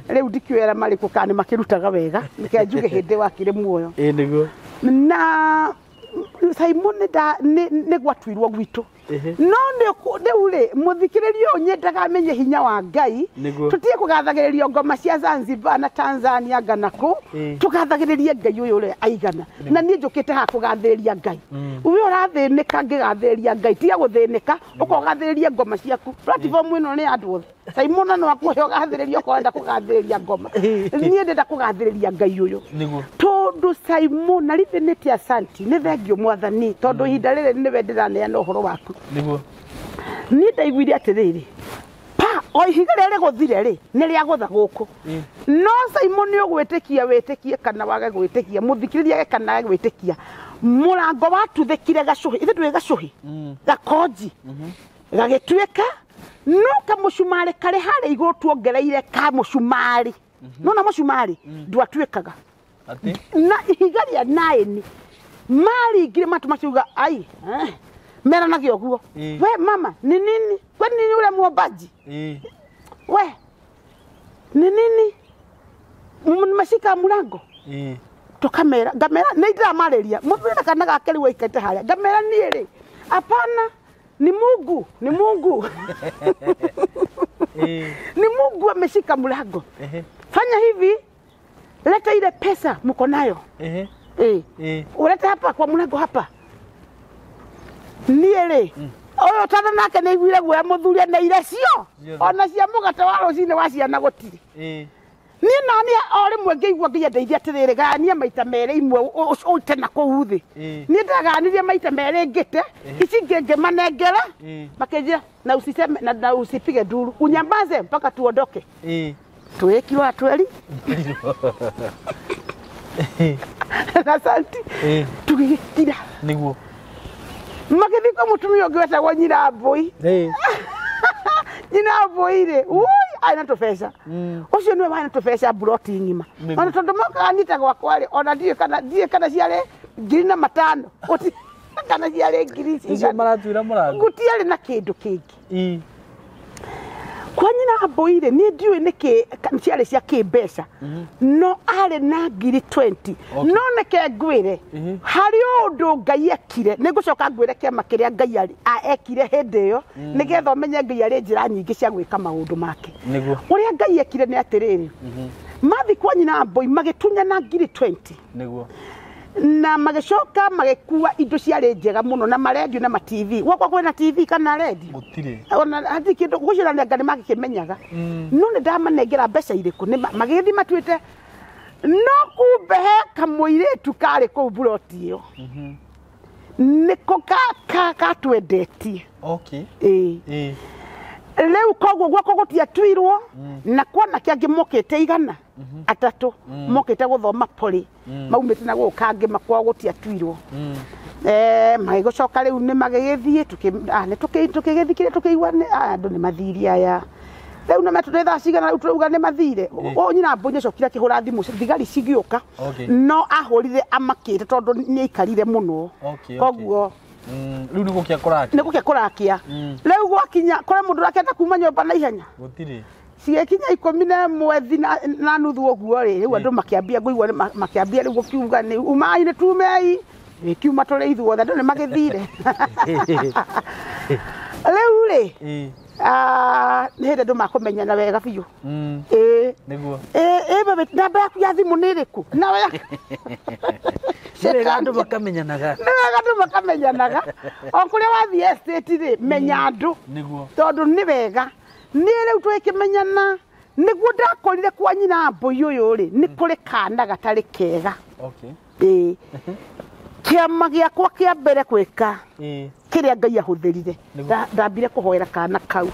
rĩu ndikĩũĩ arĩa marĩ kuo kana nĩ makĩrutaga wega, reke njuge hĩndĩ wakĩrĩ muoyo. Nĩguo. Na Simon nĩ gwatuirwo gwitũ. No rĩu rĩ, mũthikĩrĩria ũyũ nyendaga amenye hinya wa Ngai. Tũtige kũgathagĩrĩrio ngoma cia Zanzibar na Tanzania ngana kũ, tũgathagĩrĩrie Ngai ũyũ ũrĩa aigana. Na niĩ njũkĩte haha kũgathĩrĩria Ngai. We ũrathĩnĩka ngĩgathĩrĩria Ngai, tiga gũthĩnĩka, ũka ũgathĩrĩrie ngoma ciaku. Platform ĩno nĩ ya andũ othe. Simon no akuhe ũgathĩrĩria okorwo ũrenda kũgathĩrĩria ngoma. Niĩ ndĩrenda kũgathĩrĩria Ngai ũyũ. Tondũ Simon na rĩthĩ nĩ ti asanti, nĩ thengio mwathani, tondũ ihinda rĩrĩ nĩwe ndĩraneana ũhoro waku. Nĩguo. Niĩ ndaiguire atĩrĩrĩ, pa o ihiga rĩrĩa rĩgũthire rĩ, nĩ rĩagũtha gũkũ. No Simon nĩ ũgwĩtĩkia wĩtĩkie kana wage gwĩtĩkia, mũthikĩrĩria age kana age gwĩtĩkia. Mũrango watuthĩkire gacũhĩ, ithuĩ ndũĩ gacũhĩ, gakonji, gagĩtuĩka, no kamũcumarĩ karĩ harĩa igũrũ tuongereire kamũcumarĩ. Nona mũcumarĩ ndwatuĩkaga. Na ihiga rĩa naĩni maringire matũ makiuga ai, meranagia ũguo. We mama ni nini? Kwani ni yule muombaji? We ni nini? Mashika mulango. Tukamera ngamera nĩ ndĩramarĩria mũthuri na kana gake rĩu aikarĩte harĩa ngamera niĩ rĩ, hapana, ni Mungu, ni Mungu. Ni Mungu ameshika mlango. Fanya hivi, leta ile pesa mko nayo. Ulete hapa kwa mlango hapa. Niĩ rĩ, ũyũ tondũ nake nĩ aiguire guoya mũthuri aneire cio ona cia mũgate wa rũcinĩ wa ciana gũtirĩ. Niĩ nani o rĩmwe ngĩigua Ngai andeithia atĩrĩrĩ, gayania maita merĩ imwe ũite na kũu thĩ. Niĩ ndagayanirie maita merĩ ngĩte ici ingĩ ngĩmanengera, makĩnjĩra na usiseme na usipige nduru, unyamaze mpaka tuondoke. Twĩkirwo atweri na santi tũgĩgĩkira. Nĩguo. Magĩthiĩ kwa mũtumia ũngĩ wetagwo Nyina Mbũi. Nyina Mbũi rĩ, ui, arĩ na tũbeca. Ũcio nĩwe warĩ na tũbeca mburoti ng'ima. Ona tondũ mokaga nita gwakwa rĩ, ona ndiũĩ kana ciarĩ 5,000, kana ciarĩ ngiri Icio cigana. maratuĩra mũrango. Gũtiarĩ na kĩndũ kĩngĩ. Kwa Nyina Mbũi rĩ, niĩ ndiũĩ nĩkĩ ciarĩ cia kĩmbeca, no arĩ na ngiri 20. No nĩke ngwĩre, harĩ ũndũ Ngai ekire, nĩ ngũcoka ngwĩre kĩama kĩrĩa Ngai ekire hĩndĩ ĩyo, nĩgetha ũmenye Ngai arĩ njĩra nyingĩ cia gwĩka maũndũ make. Nĩguo. Ũrĩa Ngai ekire nĩ atĩrĩrĩ, mathi kwa Nyina Mbũi magĩtunyana ngiri 20. Nĩguo. Na magĩcoka magĩkua indo ciarĩ njega mũno na marendio na ma TV. Gwakwa kwĩna TV kana rendio? Gũtirĩ. Ona hatirĩ kĩndũ gũcirania nĩ magĩkĩmenyaga. No nĩ ndamanengera mbeca irĩkũ, magĩgĩthiĩ matuĩte, no kumbe he kamũirĩtu karĩ kũu mburoti ĩyo. Nĩko katwendetie. Ĩĩ. Rĩu koguo gwakwa gũtiatuirwo, na kwanake angĩ mokĩte 300 mokĩte gũthoma pori, maumĩte na gũkũ kangĩ makwao gũtiatuirwo. Magĩgĩcoka rĩu nĩ magĩgĩthiĩ, tũkĩgĩthiĩ kĩrĩa tũkĩigua nĩ andũ nĩ mathire aya. Rĩu nĩ metũrĩ thaa cigana rĩu tũrauga nĩ mathire. Ũyũ Nyina Mbũi nĩacokire akĩhũra thimũ thigari cigĩũka, no ahũrire amakĩte tondũ nĩ aikarire mũno. Koguo Rĩu nĩ gũkĩa kũrakia. Nĩ gũkĩa kũrakia. Rĩu gwakinya kũrĩ mũndũ ũrakĩenda kuma nyũmba na ihenya. Gũtirĩ. Cigĩkinya 11:30 ũguo rĩ, rĩu andũ makĩambia ngũigua makĩambia rĩu gũkiuga nĩ umai nĩ tumei. Gĩkiuma tũrĩ ithuothe, andũ nĩ magĩthire. Rĩu rĩ, nĩ hĩndĩ andũ makũmenyana wega biũ. Nĩguo. Ĩĩ, namba yaku ya thimũ nĩ ĩrĩkũ? Nawe Nĩ wega andũ makamenyanaga. Nĩ wega andũ makamenyanaga. O kũrĩa wathiĩ estate rĩ, menya andũ. Nĩguo. Tondũ nĩ wega. Niĩ rĩu twĩkĩmenyana, nĩguo ndakorire kwa Nyina Mbũi ũyũ rĩ, nĩ kũrĩ kana gatarĩ kega. Ĩĩ. Kĩama gĩakwa kĩa mbere gwĩka, kĩrĩa Ngai ahũthĩrire, ndambire kũhoera kana kau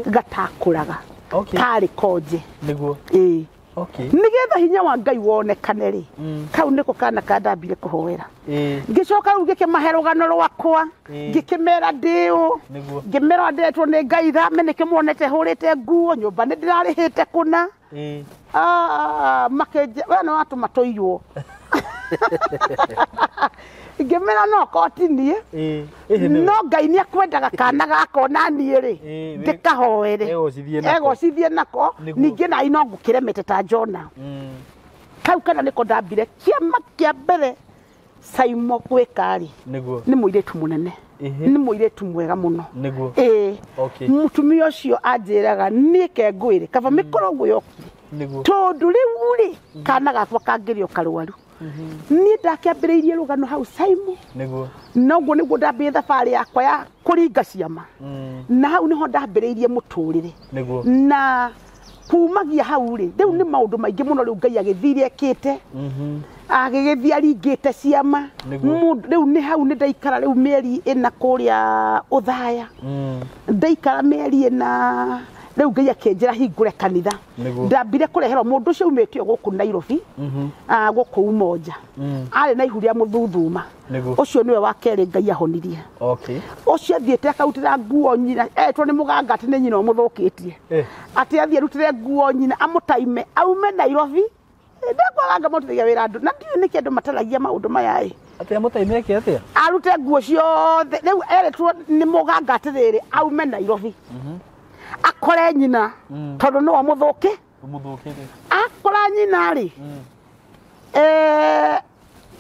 gatakũraga. Karĩ konje. Nĩguo. Ĩĩ. Nĩgetha hinya wa Ngai wonekane rĩ, kau nĩko kana ka ndambire kũhoera. Ngĩcoka rĩu ngĩkĩmahe rũgano rwakwa, ngĩkĩmera ndĩũ, ngĩmera ndetwo nĩ Ngai thame nĩkĩmuonete hũrĩte nguo, nyũmba nĩ ndĩrarĩhĩte kũna. Makĩnjĩra, we nĩ watũma tũiywo. Ngĩmera no koti niĩ, no Ngai nĩ akwendaga kana gaka ona niĩ rĩ, ndĩkahoere. Egocithie nako. Egocithie nako, ningĩ nai no ngũkĩremete ta Jona. Kau kana nĩko ndambire kĩama kĩa mbere Saimo gwĩka rĩ, Nĩguo. nĩ mũirĩtu mũnene. Nĩ mũirĩtu mwega mũno. Nĩguo. Ĩĩ. Mũtumia ũcio anjĩraga niĩ ke ngwĩre, kaba mĩkoro ũguo yokire. Nĩguo. Tondũ rĩu rĩ, kana gakwa kangĩrĩ o karwaru. Niĩ ndakĩambĩrĩirie rũgano hau Saimo. Nĩguo. Noguo nĩguo ndambĩrĩirie thabarĩ yakwa ya kũringa ciama. Na hau nĩho ndambĩrĩirie mũtũrĩre. Nĩguo. Na kumagia hau rĩ, rĩu nĩ maũndũ maingĩ mũno rĩu Ngai agĩthire ekĩte. Agĩgĩthiĩ aringĩte ciama. Rĩu nĩ hau nĩ ndaikara rĩu mĩeri 4 kũrĩa Ũthaya. Ndaikara mĩeri 4 rĩu Ngai akĩnjĩra hingũre kanitha. Ndambire kũreherwo mũndũ ũcio umĩte gũkũ Nairobi, gũkũ Umoja. Arĩ na ihu rĩa mũthuthuma. Ũcio nĩwe wa kerĩ Ngai ahonirie. Ũcio athiĩte akarutĩra nguo nyina, etwo nĩ mũganga atĩ nĩ nyina ũmũthũkĩtie. Atĩ athiĩ arutĩre nguo nyina amũtaime aume Nairobi. Ndakwaga ngamũteithagia wĩra andũ. Na ndiũĩ nĩkĩ andũ mataragia maũndũ maya ĩ. Atĩ amũtaime eke atĩa? Arute nguo ciothe. Rĩu erĩtwo nĩ mũganga atĩrĩrĩ aume Nairobi. Akore nyina tondũ nĩwe mũthũki. Ũmũthũkĩte. Akora nyina rĩ,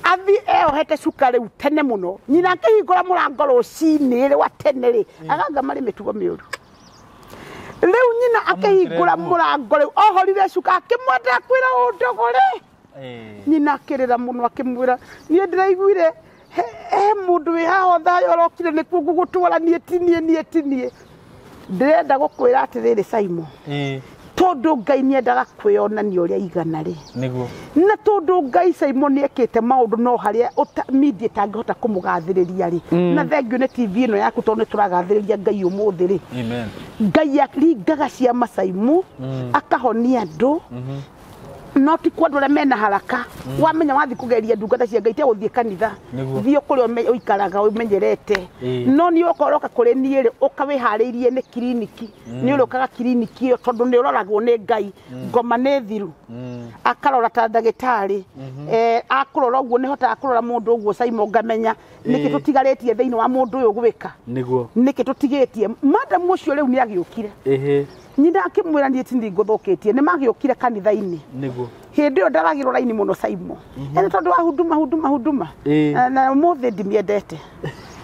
athi eohete cuka rĩu tene mũno. Nyina akĩhingũra mũrango rũcinĩ rwa tene rĩ, aganga marĩ mĩtugo mĩũru. Rĩu nyina akĩhingũra mũrango rĩu ohorire cuka akĩmwenda kwĩra ũndogore. Nyina akĩrĩra mũno akĩmwĩra niĩ ndĩraiguire he mũndũ wĩ haha thayũ orokire nĩkuo ngũgũtwara niĩ tinie niĩ tinie. Ndĩrenda gũkwĩra atĩrĩrĩ Simon. Tondũ Ngai nĩendaga kwĩonania ũrĩa igana rĩ. Nĩguo. Na tondũ Ngai Simon nĩekĩte maũndũ no harĩa media ĩtangĩhota kũmũgathĩrĩria rĩ. Na thengiũ nĩ TV ĩno yaku tondũ nĩtũragathĩrĩria Ngai ũmũthĩ rĩ. Amen. Ngai aringaga ciama Simon, akahonia andũ. No ti kwa andũ arĩa mena haraka. Wamenya wathiĩ kũgeria ndungata cia Ngai tia gũthiĩ kanitha. Thiĩ kũrĩa ũikaraga ũmenyerete. No nĩ ũkoroka kũrĩ niĩ rĩ ũka wĩharĩirie nĩ kiriniki. Nĩ ũrĩũkaga kiriniki ĩyo tondũ nĩ ũroragwo nĩ Ngai. Ngoma nĩ thiru. Akarora ta ndagĩtarĩ. Akũrora ũguo nĩhotaga kũrora mũndũ ũguo Simon ngamenya nĩkĩ tũtigarĩtie thĩinĩ wa mũndũ ũyũ gwĩka. Nĩguo. Nĩkĩ tũtigĩtie. Madam ũcio rĩu nĩ agĩũkire. Nyina akĩmwĩra niĩ ti ngũthũkĩtie nĩ magĩũkire kanitha-inĩ. Nĩguo. Hĩndĩ ĩyo ndaragĩrwo raini mũno Simon. Ĩnĩ tondũ wa huduma huduma huduma. Na ũmũthĩ ndimĩendete.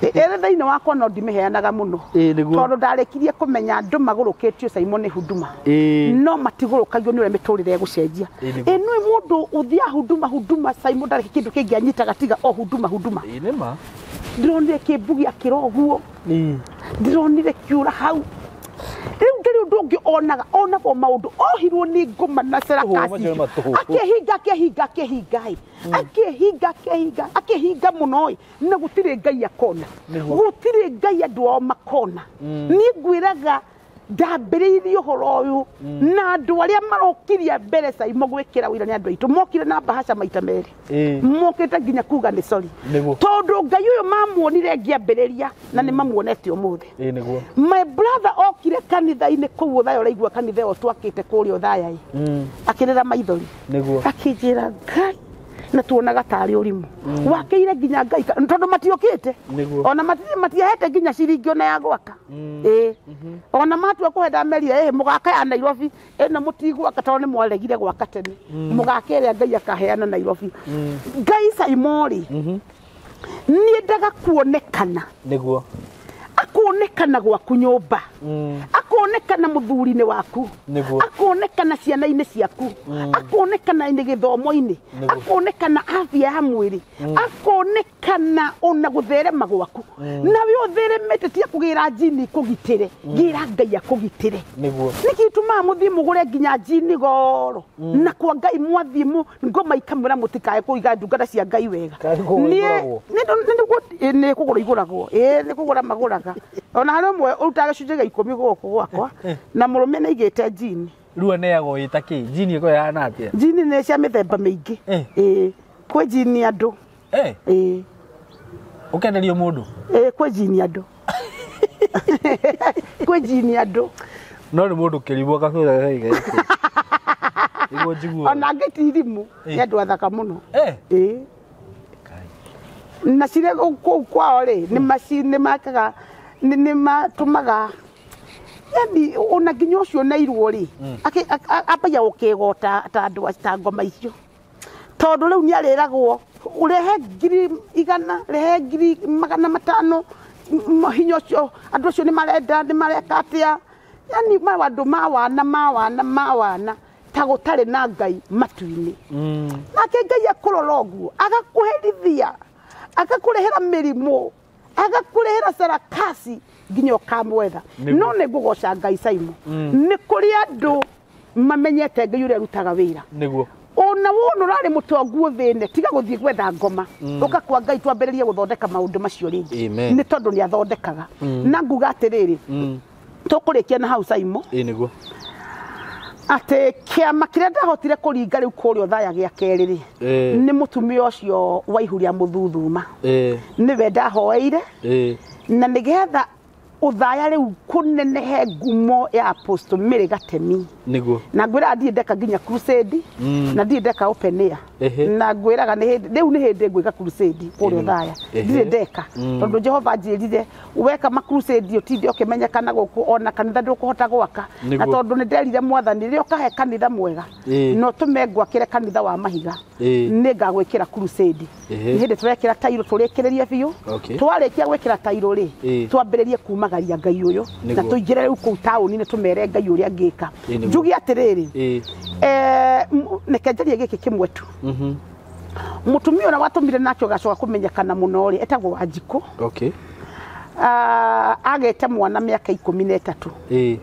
Ĩrĩ thĩinĩ wakwa no ndimĩheanaga mũno. Tondũ ndarĩkirie kũmenya andũ magũrũkĩtio Simon nĩ huduma. No matigũrũkagio nĩ ũrĩa mĩtũrĩre ĩgũcenjia. Nĩ mũndũ ũthiaga huduma huduma Simon ndarĩ kĩndũ kĩngĩ anyitaga tiga o huduma huduma. Nĩ ma. Ndĩronire kĩmbugi akĩra ũguo. Ndĩronire kĩũra hau. Rĩu ndĩrĩ ũndũ ũngĩ onaga onaga o maũndũ ohirwo nĩ ngoma na cerakasi akĩhinga akĩhinga akĩhinga ĩ akĩhinga akĩhinga akĩhinga mũno ĩ na gũtirĩ Ngai akona gũtirĩ Ngai andũ ao makona. Niĩ ngwĩraga ndambĩrĩirie ũhoro ũyũ na andũ arĩa marokirie mbere Simon gwĩkĩra wĩra nĩ andũ aitũ mokire na mbahaca maita merĩ mokĩte nginya kuga nĩ sorry tondũ Ngai ũyũ mamuonire ngĩambĩrĩria na nĩ mamuonete ũmũthĩ. My brother okire kanitha-inĩ kũu Othaya ũraigua kanitha ĩyo twakĩte kũrĩa Othaya ĩ akĩrĩra maithori akĩnjĩra Ngai na tuonaga tarĩ ũrimũ wakĩire nginya Ngai tondũ matiokĩte ona matiahete nginya ciringi ona ya gwaka. Ona matua kũhe ndamerire mũgaka ya Nairobi ĩno mũtigwaka tondũ nĩ mwaregire gwaka tene mũgaka ĩrĩa Ngai akaheana Nairobi. Ngai Simon rĩ niendaga kuonekana. Nĩguo. Akuonekana gwaku nyũmba. Akuonekana mũthuri-inĩ waku. Akuonekana ciana-inĩ ciaku. Akuonekana inĩ gĩthomo-inĩ. Akuonekana afya ya mwĩrĩ. Akuonekana ona gũtherema gwaku. Nawe ũtheremete tia kũgĩra njini kũgitĩre. Gĩra Ngai akũgitĩre. Nĩguo. Nĩkĩ tũmaga mũthiĩ mũgũre nginya njini goro. Na kwa Ngai mwathiĩ ngoma ikamwĩra mũtikae kũiga ndungata cia Ngai wega. Nĩ kũgũra igũragwo. Nĩ kũgũra magũraga. Ona harĩ ũmwe ũrutaga gĩcunjĩ gĩa 10 gũkũ gwakwa na mũrũme nĩ aigĩte njini. Rĩu aneagwo ĩta kĩ? Njini ĩkoragwo ĩhana atĩa? Njini nĩ cia mĩthemba mĩingĩ. Kwĩ njini andũ. Ũkenderio mũndũ? Kwĩ njini andũ. Kwĩ njini andũ. No nĩ mũndũ kĩrimũ akabĩra gĩkĩ. Nĩguo njiguaga. Ona angĩ ti irimũ nĩ andũ athaka mũno. Na cirĩ kũu kwao rĩ nĩ makaga nĩ matũmaga yani ona nginya ũcio neirwo rĩ ambagia gũkĩgota ta andũ ta ngoma icio tondũ rĩu nĩarĩragwo ũrehe 100,000 rehe 500,000 hinya ũcio andũ acio nĩ marenda nĩ mareka atĩa yani maũndũ mawana mawana mawana ta gũtarĩ na Ngai matu-inĩ. Nake Ngai akũrora ũguo agakũherithia agakũrehera mĩrimũ agakũrehera sarakasi nginya ũkamwetha. No nĩ ngũgoca Ngai Simon nĩ kũrĩ andũ mamenyete Ngai ũrĩa arutaga wĩra. Nĩguo. Ona wona ũrarĩ mũtongu ũthĩne tiga gũthiĩ gwetha ngoma ũka kwa Ngai twambĩrĩrie gũthondeka maũndũ macio rĩngĩ nĩ tondũ nĩ athondekaga. Na nguga atĩrĩrĩ tũkũrĩkia na hau Simon. Nĩguo. Atĩ kĩama kĩrĩa ndahotire kũringa rĩu kũrĩa Othaya gĩa kerĩ rĩ nĩ mũtumia ũcio wa ihu rĩa mũthuthuma. Nĩwe ndahoeire na nĩgetha Othaya rĩu kũnenehe ngumo ya Apostle Mary Gatemi. Nĩguo. Na ngwĩraga ndirĩ ndeka nginya crusade na ndirĩ ndeka open air. Na ngwĩraga nĩ hĩndĩ rĩu nĩ hĩndĩ ngwĩka crusade kũrĩa Othaya. Ndirĩ ndeka tondũ Jehova anjĩrire weka ma crusade ũtinde ũkĩmenyekana gũkũ ona kanitha ndũkũhota gwaka. Na tondũ nĩ nderire mwathani rĩrĩa ũkahe kanitha mwega no tũme ngwakĩre kanitha wa mahiga nĩ ngagwĩkĩra crusade. Nĩ hĩndĩ tũrekĩra tairo tũrĩkĩrĩrie biũ. Twarĩkia gwĩkĩra tairo rĩ twambĩrĩrie kuma kumagaria Ngai ũyũ na tũingĩre rĩu kũu taũni-inĩ tũmere Ngai ũrĩa angĩka. Njuge atĩrĩrĩ, reke njarie gĩkĩ kĩmwe tu. Mũtumia ũrĩa watũmire nake ũgacoka kũmenyekana mũno rĩ, etagwo Wanjikũ. Okay. Agĩte mwana mĩaka 13.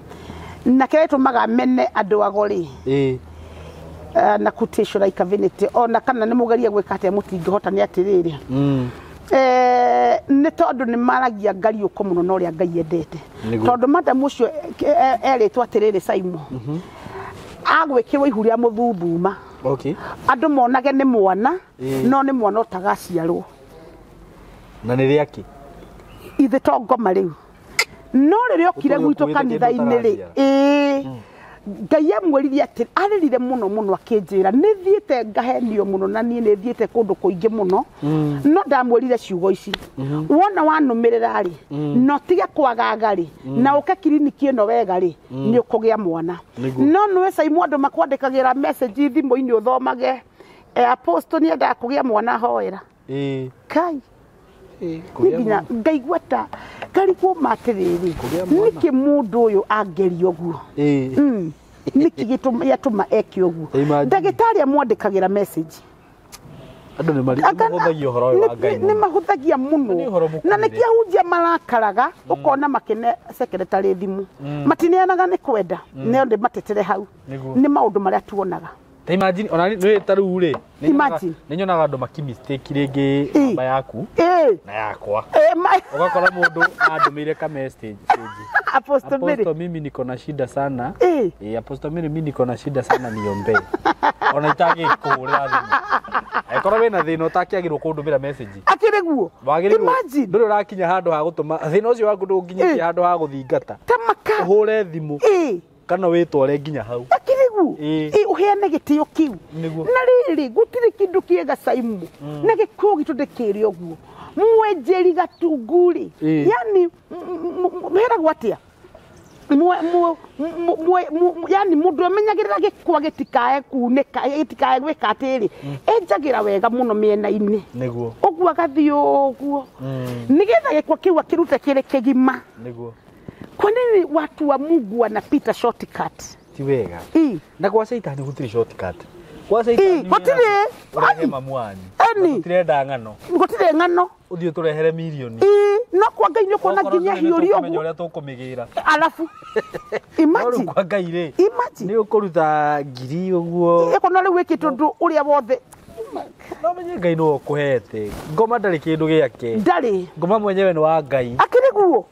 Na kĩrĩa gĩtũmaga mene andũ ago rĩ, na quotation like vanity ona kana nĩ mũgerie gwĩka atĩa mũtingĩhota nĩ atĩrĩrĩ, nĩ tondũ nĩ maragia ngariũko mũno na ũrĩa Ngai endete. Tondũ madam ũcio erĩtwo atĩrĩrĩ, Simon, agwĩkĩrwo ihu rĩa mũthuthuma. Okay. Andũ monage nĩ mwana, no nĩ mwana ũtagaciarwo. Na nĩ rĩake? Ithe to ngoma rĩu. No rĩrĩa okire gwitũ kanitha-inĩ rĩ, Ngai amwĩrire atĩ arĩrire mũno mũno akĩnjĩra nĩ thiĩte ngahenio mũno na niĩ nĩ thiĩte kũndũ kũingĩ mũno, no ndamwĩrire ciugo ici, wona wanũmĩrĩra rĩ, no tige kwagaga rĩ, na ũke kiriniki ĩno wega rĩ, nĩ ũkũgĩa mwana. No nĩwe Simon andũ makwandĩkagĩra message thimũ-inĩ ũthomage, apostle nĩ endaga kũgĩa mwana hoera. Kai nginya ngaigua ta ngarigwo matĩrĩrĩ, nĩkĩ mũndũ ũyũ angeria ũguo? Nĩkĩ gĩatũma eke ũguo? Ndagĩtarĩ amwandĩkagĩra message. Andũ nĩ mahũthagia ũhoro ũyũ wa Ngai. Nĩ mahũthagia mũno. Na nĩkĩo ahunjia marakaraga, ũkona makĩne secretary thimũ. Matineanaga nĩ kwenda, no nĩ matetere hau. Nĩ maũndũ marĩa tuonaga. Ta imagine ona nĩ ta rĩu rĩ, nĩ nyonaga andũ maki mistake rĩngĩ namba yaku na yakwa. Ũgakora mũndũ andũmĩire ka message. Apostle Mary, mimi niko na shida sana. Apostle Mary, mimi niko na shida sana, niombe. Ona itagĩkũhũrĩra thimũ. Angĩkorwo wĩna thĩna ũtakĩagĩrwo kũndũmĩra message. Akĩrĩ guo. Imagine. Ndũrĩ ũrakinya handũ ha gũtũma thĩna ũcio waku ndũnginyĩtie handũ ha gũthingata. Tamaka. Ũhũre thimũ. Kana wĩtware nginya hau. Akĩrĩ guo. Ũheane gĩtĩo kĩu. Na rĩrĩ gũtirĩ kĩndũ kĩega Simon. Na gĩkuũ gitũ ndĩkĩrĩ ũguo. Mwenjeri gatunguri. Yani heragwo atĩa? Yani mũndũ amenyagĩrĩra gĩkwa gĩtikae kunĩka, gĩtikae gwĩka atĩrĩ, enjagĩra wega mũno mĩena-inĩ. Nĩguo. Ũguo agathiĩ ũguo. Nĩgetha gĩkwa kĩu akĩrute kĩrĩ kĩgima. Nĩguo. Kwa nini watu wa Mungu wanapita shortcut? Ti wega. Na kwa Shaitani gũtirĩ shortcut. Kwa Shaitani gũtirĩ. Ũrehe mamu wanyu. Gũtirenda ng'ano. Gũtirĩ ng'ano. Ũthiĩ ũtũrehere mirioni. No kwa Ngai nĩ ũkuona nginya hiũria ũguo. Ũrĩa tũkũmĩgĩra. Alafu. Imagine. Kwa Ngai rĩ. Imagine. Nĩ ũkũruta ngiri ũguo. Ĩkona rĩu wĩkĩte ũndũ ũrĩa wothe. No menye Ngai nĩwe ũkũhete. Ngoma ndarĩ kĩndũ gĩake. Ndarĩ. Ngoma mwenyewe nĩ wa Ngai. Akĩrĩ guo.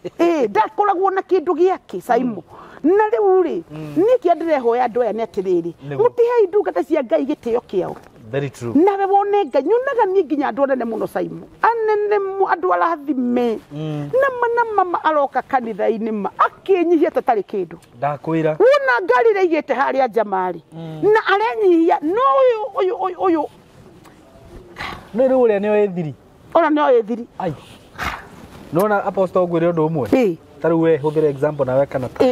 Ndakoragwo na kĩndũ gĩake Simon. Na rĩu rĩ, niĩ kĩrĩa ndĩrehoya andũ aya nĩ atĩrĩrĩ, mũtihei ndungata cia Ngai gĩtĩo kĩao. Very true. Nawe wone Ngai, nyonaga niĩ nginya andũ anene mũno Simon. Anene andũ arathime. Nama na mama aroka kanitha-inĩ ma akĩnyihia ta tarĩ kĩndũ. Ndakwĩra. Wona ngari ĩrĩa ĩigĩte harĩa njamarĩ. Na arenyihia no ũyũ ũyũ ũyũ. Nĩ rĩu ũrĩa nĩoĩ thiri. Ona nĩoĩ thiri. Ai. Nĩwona apostle ngwĩre ũndũ ũmwe? Ta rĩu we hũthĩre example nawe kana ta.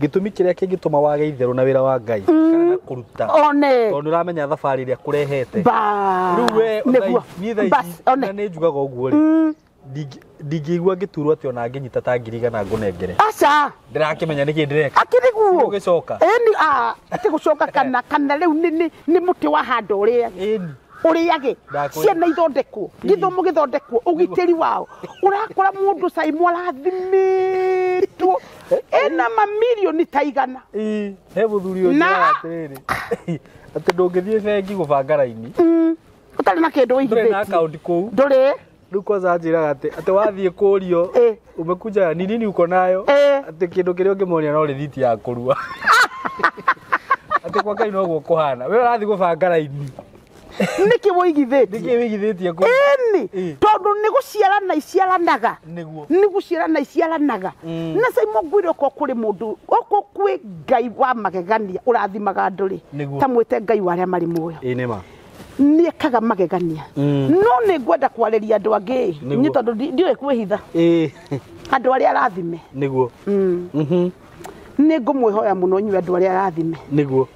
Gĩtũmi kĩrĩa kĩngĩtũma wage itherũ na wĩra wa Ngai kana na kũruta. One. Tondũ nĩũramenya thabarĩ ĩrĩa kũrehete. Rĩu we niĩ thaa ici na nĩ njugaga ũguo rĩ, ndingĩigua ngĩturwo atĩ ona ngĩnyita ta ngiri igana ngũnengere. Aca. Ndĩrakĩmenya nĩkĩ ndĩreka. Akĩrĩ guo. Gũgĩcoka. Ĩni atĩ gũcoka kana rĩu nĩ mũtĩ wa handũ ũrĩage. Ĩni. Ũrĩage. Ciana ithondekwo, gĩthomo gĩthondekwo, ũgitĩri wao. Ũrakora mũndũ Simon arathimĩtwo ena mamirioni ta igana. He mũthuri ũyũ atĩrĩrĩ, atĩ ndũngĩthiĩ bengi gũbanga raini. Ũtarĩ na kĩndũ ũigithĩtie. Ndũrĩ na akaunti kũu. Ndũrĩ. Rĩu kwanza anjĩraga atĩ wathiĩ kũrio umekuja ni nini uko nayo, atĩ kĩndũ kĩrĩa ũngĩmonia no rĩthiti ya kũrua. Atĩ kwa Ngai noguo kũhana. We ũrathiĩ gũbanga raini. Nĩkĩ wũigithĩtie? Nĩkĩ wũigithĩtie kũu? Ĩni, tondũ nĩ gũciarana iciaranaga. Nĩguo. Nĩ gũciarana iciaranaga. Na Simon ngwĩre okorwo kũrĩ mũndũ, okorwo kwĩ Ngai wa magegania ũrathimaga andũ rĩ, ta mwĩte Ngai wa arĩa marĩ muoyo. Ĩĩ nĩ ma. Nĩ ekaga magegania. No nĩ ngwenda kwarĩria andũ angĩ, nĩ tondũ ndiũĩ kwĩhitha. Andũ arĩa arathime. Nĩguo. Nĩ ngũmwĩhoya mũno inyuĩ andũ arĩa arathime. Nĩguo.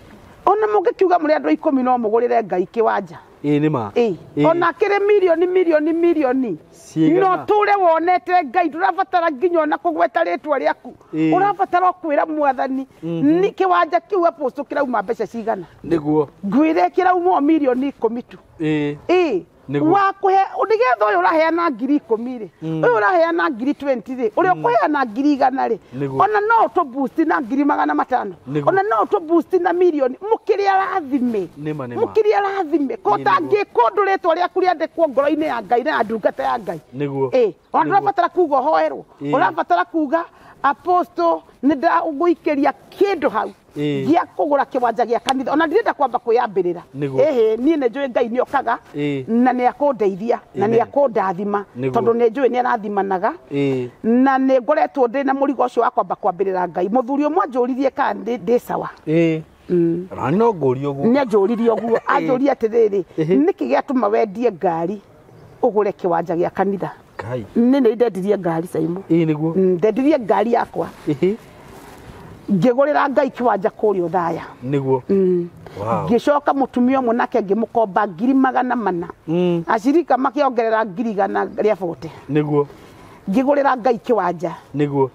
Ona mũngĩkiuga mũrĩ andũ 10 no mũgũrĩre Ngai kĩwanja. Ĩĩ nĩ ma. Ĩĩ. Ona kĩrĩ mirioni mirioni mirioni Ciigana? no tũre wonete Ngai, ndũrabatara nginya ona kũgweta rĩtwa rĩaku, Ĩĩ. ũrabatara o kwĩra mwathani nĩ kĩwanja kĩu apostle kĩrauma mbeca cigana. Nĩguo. Ngwĩre kĩrauma o mirioni 10 tu. Ĩĩ. Ĩĩ. Nĩguo. Wakũhe nĩgetha ũyũ ũraheana 10,000 rĩ, ũyũ ũraheana 20,000 rĩ, ũrĩa ũkũheana 100,000 rĩ, Nĩguo. ona no ũtũ boost na 500,000, Nĩguo. ona no ũtũ boost na mirioni, mũkĩrĩ arathime. Nĩma, nĩma. Mũkĩrĩ arathime. Ko Ĩĩ, nĩguo. ũtangĩka ũndũ rĩtwa rĩaku rĩandĩkwo ngoro-inĩ ya Ngai na ya ndungata ya Ngai. Nĩguo. Ĩĩ, ona Nĩguo. ndũrabatara kuga ũhoerwo, Ĩĩ. ũrabatara kuga apostle nĩ ndagũikĩria kĩndũ hau Ĩĩ. gĩa kũgũra kĩwanja gĩa kanitha, ona ndirenda kwamba kwĩyambĩrĩra. Nĩguo. Ĩhĩ, niĩ nĩ njũĩ Ngai nĩ okaga Ĩĩ. na nĩ akũndeithia na nĩ Amen. akũndathima, Nĩguo. tondũ nĩ njũĩ nĩ arathimanaga. Ĩĩ. Na nĩ ngoretwo ndĩ na mũrigo ũcio wa kwamba kwambĩrĩra Ngai. Mũthuri ũmwe anjũririe kana ndĩ sawa. Ĩĩ. Nani no ngũrie ũguo. Nĩ anjũririe ũguo, anjũririe atĩrĩrĩ, Ĩhĩ. nĩkĩ gĩatũma wendie ngari ũgũre kĩwanja gĩa kanitha? Ngai. Nĩ nĩ ndendirie ngari Saimo. Ĩĩ nĩguo. Ndendirie ngari yakwa Ĩhĩ. ngĩgũrĩra Ngai kĩwanja kũrĩa Othaya. Nĩguo. Wow. Ngĩcoka mũtumia ũmwe nake ngĩmũkomba 400,000. Acirika makĩongerera 140,000. Nĩguo. Ngĩgũrĩra Ngai kĩwanja. Nĩguo.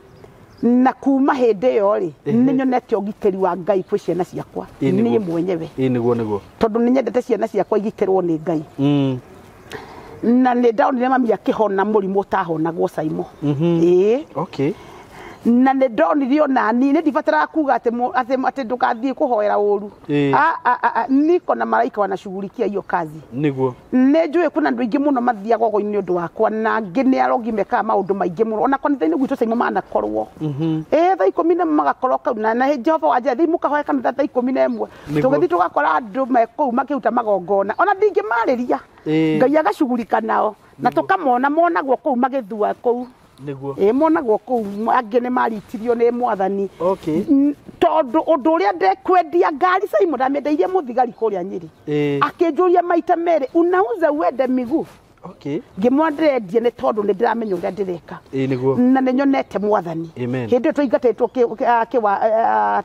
Na kuma hĩndĩ ĩyo rĩ, Ĩhĩ. nĩ nyonete ũgitĩri wa Ngai kwĩ ciana ciakwa. Ĩĩ, nĩguo. Niĩ mwenyewe. Ĩĩ nĩguo nĩguo. Tondũ nĩ nyendete ciana ciakwa igitĩrwo nĩ Ngai. Na nĩ ndonire mami akĩhona mũrimũ ũtahonagwo Saimo. Ĩĩ. Okay. Na nĩ ndonire ona niĩ nĩ ndibataraga kuga atĩ atĩ ndũgathiĩ kũhoera ũru. Ĩĩ. Niko na malaika wanashughulikia hiyo kazi. Nĩguo. Nĩ njũĩ kwĩna andũ aingĩ mũno mathiaga ũgo-inĩ nĩ ũndũ wakwa, na angĩ nĩ arogi mekaga maũndũ maingĩ mũno, ona kanitha-inĩ gwitũ Saimo manakorwo. Ĩĩ, thaa 11 magakorwo kau, na Jehova wanjĩra thiĩ mũkahoe kanitha thaa 11. Nĩguo. Tũgĩthiĩ tũgakora andũ me kũu makĩruta magongona, ona ndingĩmarĩria. Ĩĩ. Ngai agacugurika nao, na tũkamona monagwo kũu magĩthua kũu. Nĩguo. Ĩĩ, monagwo kũu angĩ nĩ maritirio nĩ mwathani. Okay. Tondũ ũndũ ũrĩa ndekwendia ngari Saimo ndamĩendeirie mũthigari kũrĩa Nyĩrĩ. Ĩĩ. Akĩnjũria maita merĩ, unauza uende miguu? Okay. Ngĩmwĩra ndĩrendia nĩ tondũ nĩ ndĩramenya ũrĩa ndĩreka. Ĩĩ nĩguo. Na nĩ nyonete mwathani. Amen. Hĩndĩ ĩyo twaingatĩtwo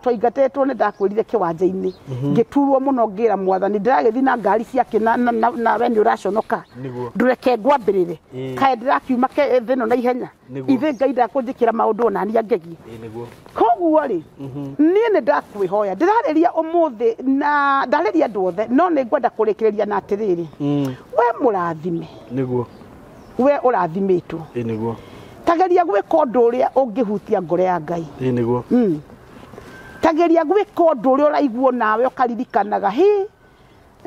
twaingatĩtwo nĩ ndakwĩrire kĩwanja-inĩ. Ngĩturwo mũno ngĩra mwathani ndĩragĩthiĩ na ngari ciake na we nĩ ũraconoka. Nĩguo. Ndũreke ngwambĩrĩre. Ĩĩ. Kaĩ ndĩrakiuma thĩ ĩno na ihenya. Nĩguo. Ithe Ngai ndakũnjĩkĩra maũndũ ona niĩ angegie. Ĩĩ nĩguo. Koguo rĩ, niĩ nĩ ndakwĩhoya, ndĩrarĩria ũmũthĩ na ndarĩria andũ othe, no nĩ ngwenda kũrĩkĩrĩria na atĩrĩrĩ, we mũrathime, Nĩguo. we ũrathimĩtwo, Ĩĩ nĩguo. tageria gwĩka ũndũ ũrĩa ũngĩhutia ngoro ya Ngai. Ĩĩ nĩguo. Tageria gwĩka ũndũ ũrĩa ũraiguo nawe ũkaririkanaga, hi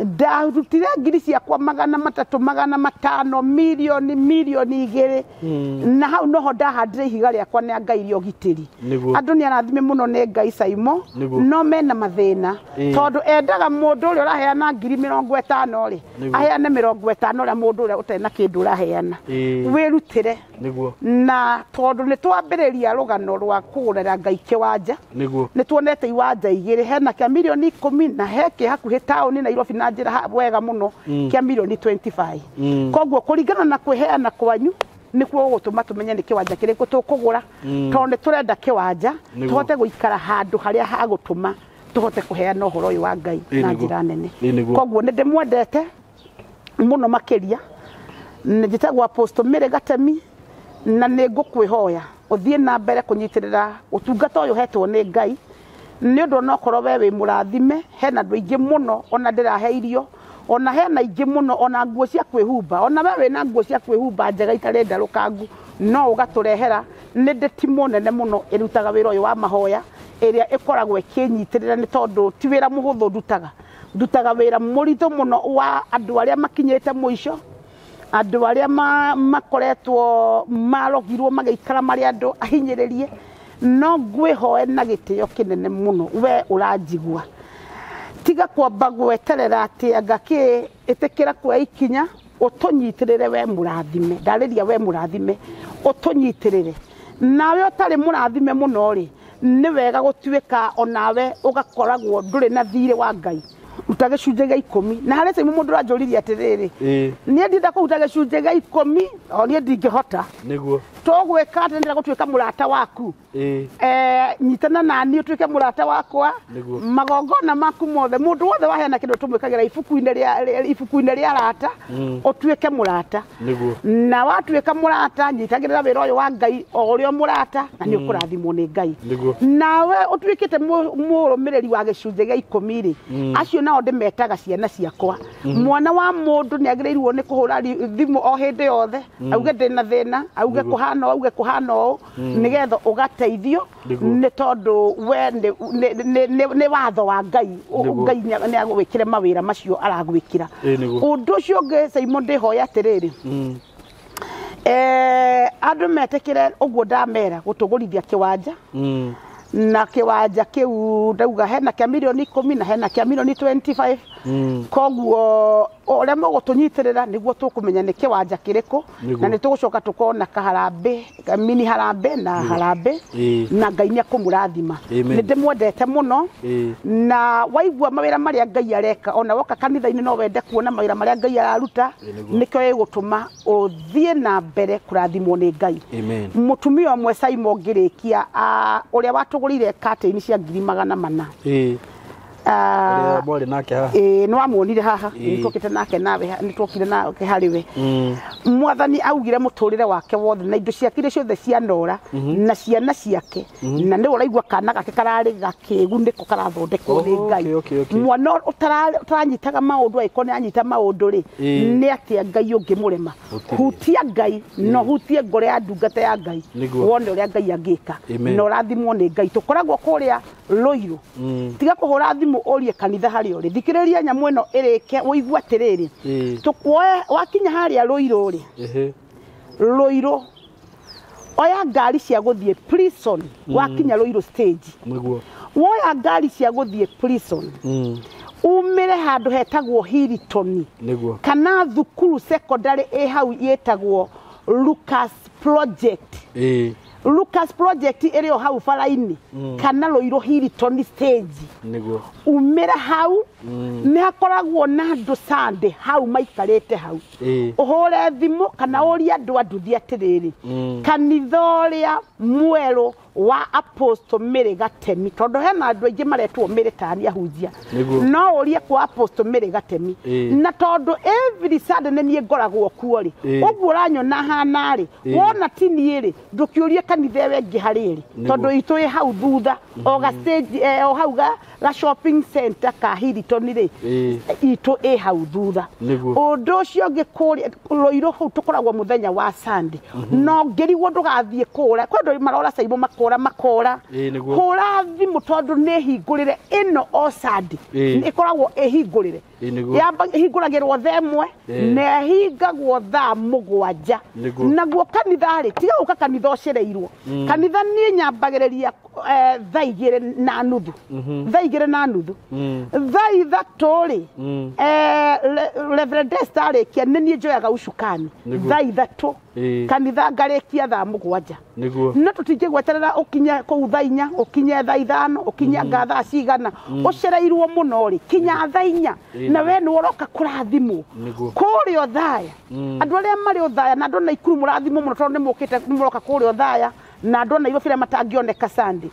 ndarutire ngiri ciakwa 300, 500, mirioni, 2 mirioni. Na hau noho ndahandire ihiga rĩakwa nĩ Ngai rĩa ũgitĩri. Nĩguo. Andũ nĩ arathime mũno nĩ Ngai Saimo, Nĩguo. no mena mathĩna. Ĩĩ. Tondũ endaga mũndũ ũrĩa ũraheana 50,000 rĩ, Nĩguo. aheane 50 ũrĩa mũndũ ũrĩa ũtarĩ na kĩndũ ũraheana. Ĩĩ. Wĩrutĩre. Nĩguo. Na tondũ nĩ twambĩrĩria rũgano rwa kũgũrĩra Ngai kĩwanja, Nĩguo. nĩ tuonete iwanja igĩrĩ, hena kĩa mirioni 10 na he kĩ hakuhĩ taũni Nairobi na njĩra wega mũno kĩa mirioni 25. Koguo kũringana na kwĩheana kwanyu nĩkuo gũgũtũma tũmenye nĩ kĩwanja kĩrĩkũ tũkũgũra, tondũ nĩ tũrenda kĩwanja Nĩguo. tũhote gũikara handũ harĩa hagũtũma tũhote kũheana ũhoro ũyũ wa Ngai Ĩĩ, na nĩguo. njĩra nene. Ĩĩ, nĩguo. Koguo nĩ ndĩmwendete mũno makĩria. Nĩ njĩtagwo Apostle Mary Gatemi, na nĩ ngũkwĩhoya ũthiĩ na mbere kũnyitĩrĩra ũtungata ũyũ ũhetwo nĩ Ngai, nĩ ũndũ onokorwo we wĩ mũrathime, hena andũ aingĩ mũno ona ndĩrahe irio, ona hena aingĩ mũno ona nguo cia kwĩhumba, ona we wĩna nguo cia kwĩhumba njega itarĩ ndarũkangu no ũgatũrehera. Nĩ ndĩ timu nene mũno ĩrutaga wĩra ũyũ wa mahoya, ĩrĩa ĩkoragwo ĩkĩnyitĩrĩra, nĩ tondũ ti wĩra mũhũthũ ndutaga, ndutaga wĩra mũritũ mũno wa andũ arĩa makinyĩte mũico, andũ arĩa makoretwo marogirwo magĩikara marĩ andũ ahinyĩrĩrie. No ngwĩhoe na gĩtĩo kĩnene mũno, we ũranjigua, tiga kwamba gweterera atĩ anga kĩ, ĩtĩkĩra kuoya ikinya ũtũnyitĩrĩre we mũrathime. Ndarĩria we mũrathime, ũtũnyitĩrĩre. Nawe ũtarĩ mũrathime mũno rĩ, nĩ wega gũtuĩka onawe ũgakoragwo ndũrĩ na thirĩ wa Ngai. Ruta gĩcunjĩ gĩa 10. Na harĩ Saimo mũndũ ũranjũririe atĩrĩrĩ, Ĩĩ. niĩ ndinda kũruta gĩcunjĩ gĩa 10, o niĩ ndingĩhota. Nĩguo. Tũgwĩka atĩ nĩndĩrenda gũtuĩka mũrata waku. Nyitana na niĩ ũtuĩke mũrata wakwa. Magongona maku mothe mũndũ wothe waheana kĩndũ tũmwĩkagĩra ibuku-inĩ rĩa arata, ũtuĩke mũrata. Na watuĩka mũrata nyitagĩrĩra wĩra ũyũ wa Ngai o ũrĩa mũrata na nĩ ũkũrathimwo nĩ Ngai. Nawe ũtuĩkĩte mũrũmĩrĩri wa gĩcunjĩ gĩa 10 rĩ, acio nao ndĩmetaga ciana ciakwa. Mwana wa mũndũ nĩ agĩrĩirwo nĩ kũhũra thimũ o hĩndĩ yothe, auge ndĩna thĩna, auge kũhana auge kũhana ũũ, nĩgetha ũgateithio, nĩ tondũ we nĩ watho wa Ngai. Ngai nĩ agwĩkĩre mawĩra macio aragwĩkĩra. Ũndũ ũcio ũngĩ Simon ndĩhoya atĩrĩrĩ, andũ metĩkĩre ũguo ndamera gũtũgũrithia kĩwanja. Na kĩwanja kĩu ndauga hena kĩa mirioni 10 na hena kĩa mirioni 25. Koguo ũrĩa mũgũtũnyitĩrĩra nĩguo tũkũmenya nĩ kĩwanja kĩrĩkũ, na nĩ tũgũcoka tũkona kaharambĩ, mini harambĩ na harambĩ, na Ngai nĩ akũmũrathima. Nĩ ndĩmwendete mũno, na waigua mawĩra marĩa Ngai areka, ona woka kanitha-inĩ no wende kuona mawĩra marĩa Ngai araruta, nĩkĩo ĩgũtũma ũthiĩ na mbere kũrathimwo nĩ Ngai. Mũtumia ũmwe Simon ngĩrĩkia, ũrĩa watũgũrĩire curtain cia 400,000. Nĩ wamuonire haha, nĩtwokĩte nake nawe, nĩtwokire nake harĩ we. Mwathani augire mũtũrĩre wake wothe na indo ciake iria ciothe cianora na ciana ciake, na nĩ ũraigua kana gake kararĩ gakĩgu nĩko karathondekwo nĩ Ngai. Mwana ũtaranyitaga maũndũ angĩkorwo nĩ anyita maũndũ rĩ, nĩ atĩa Ngai ũngĩmũrema? Hutia Ngai, no hutie ngoro ya ndungata ya Ngai, wone ũrĩa Ngai angĩka, na ũrathimwo nĩ Ngai. Tũkoragwo kũrĩa Rũirũ. Tiga kũhũra thimũ ũrie kanitha harĩa ũrĩ, thikĩrĩria nyamũ ĩno ĩrĩke ũigue atĩrĩrĩ, tũkuoe wakinya harĩa Rũirũ rĩ, Rũirũ oya ngari cia gũthiĩ prison. Wakinya Rũirũ stage, woya ngari cia gũthiĩ prison, umĩre handũ hetagwo Hilton, kana thukuru secondary ĩ hau ĩtagwo Lucas Project. Lucas Project ĩrĩ o hau bara-inĩ, kana Rũirũ Hilton stage. Umĩre hau, nĩ hakoragwo na andũ Sunday hau maikarĩte hau. Ũhũre thimũ kana ũrie andũ a nduthi atĩrĩrĩ, kanitha ũrĩa mwerũ wa Apostle Mary Gatemi, tondũ hena andũ aingĩ maretwo Mary tani ahunjia, no ũrie kwa Apostle Mary Gatemi. Na tondũ every Sunday nĩ niĩ ngoragwo kuo rĩ, ũguo ũranyona hana rĩ, wona ti niĩ rĩ, ndũkĩũrie kanitha ĩyo ĩngĩ harĩ ĩrĩ, tondũ itũ ĩ hau thutha, o ga stage, o hau ga shopping center ka Hilton rĩ, itũ ĩ hau thutha. Ũndũ ũcio ũngĩ kũrĩa Rũirũ hau tũkoragwo mũthenya wa Sunday, no ngĩrigwo ndũgathiĩ kũra, kwĩ andũ marora Simon makora makora, hũra thimũ tondũ nĩ hingũrĩre ĩno o Sunday, ĩkoragwo ĩhingũrĩre, ĩhingũragĩrwo thaa 1 na ĩhingagwo thaa 7. Naguo kanitha rĩ, tiga gũka kanitha ũcereirwo. Kanitha niĩ nyambagĩrĩria thaa 2:30, thaa 2:30, thaa 3 rĩ, Reverend Esther arĩkia nĩ niĩ njoyaga ucukani thaa 3, kanitha ngarĩkia thaa 7. No tũtingĩgweterera ũkinye kũu thaa 4, ũkinye thaa 5, ũkinye anga thaa cigana, ũcereirwo mũno rĩ, kinya thaa 4, na we nĩ ũroka kũrathimwo kũrĩa Othaya. Andũ arĩa marĩ Othaya na andũ a Naikuru mũrathimwo mũno tondũ nĩ mũkĩte mũroka kũrĩa Othaya, na andũ a Nairobi arĩa matangĩoneka Sunday,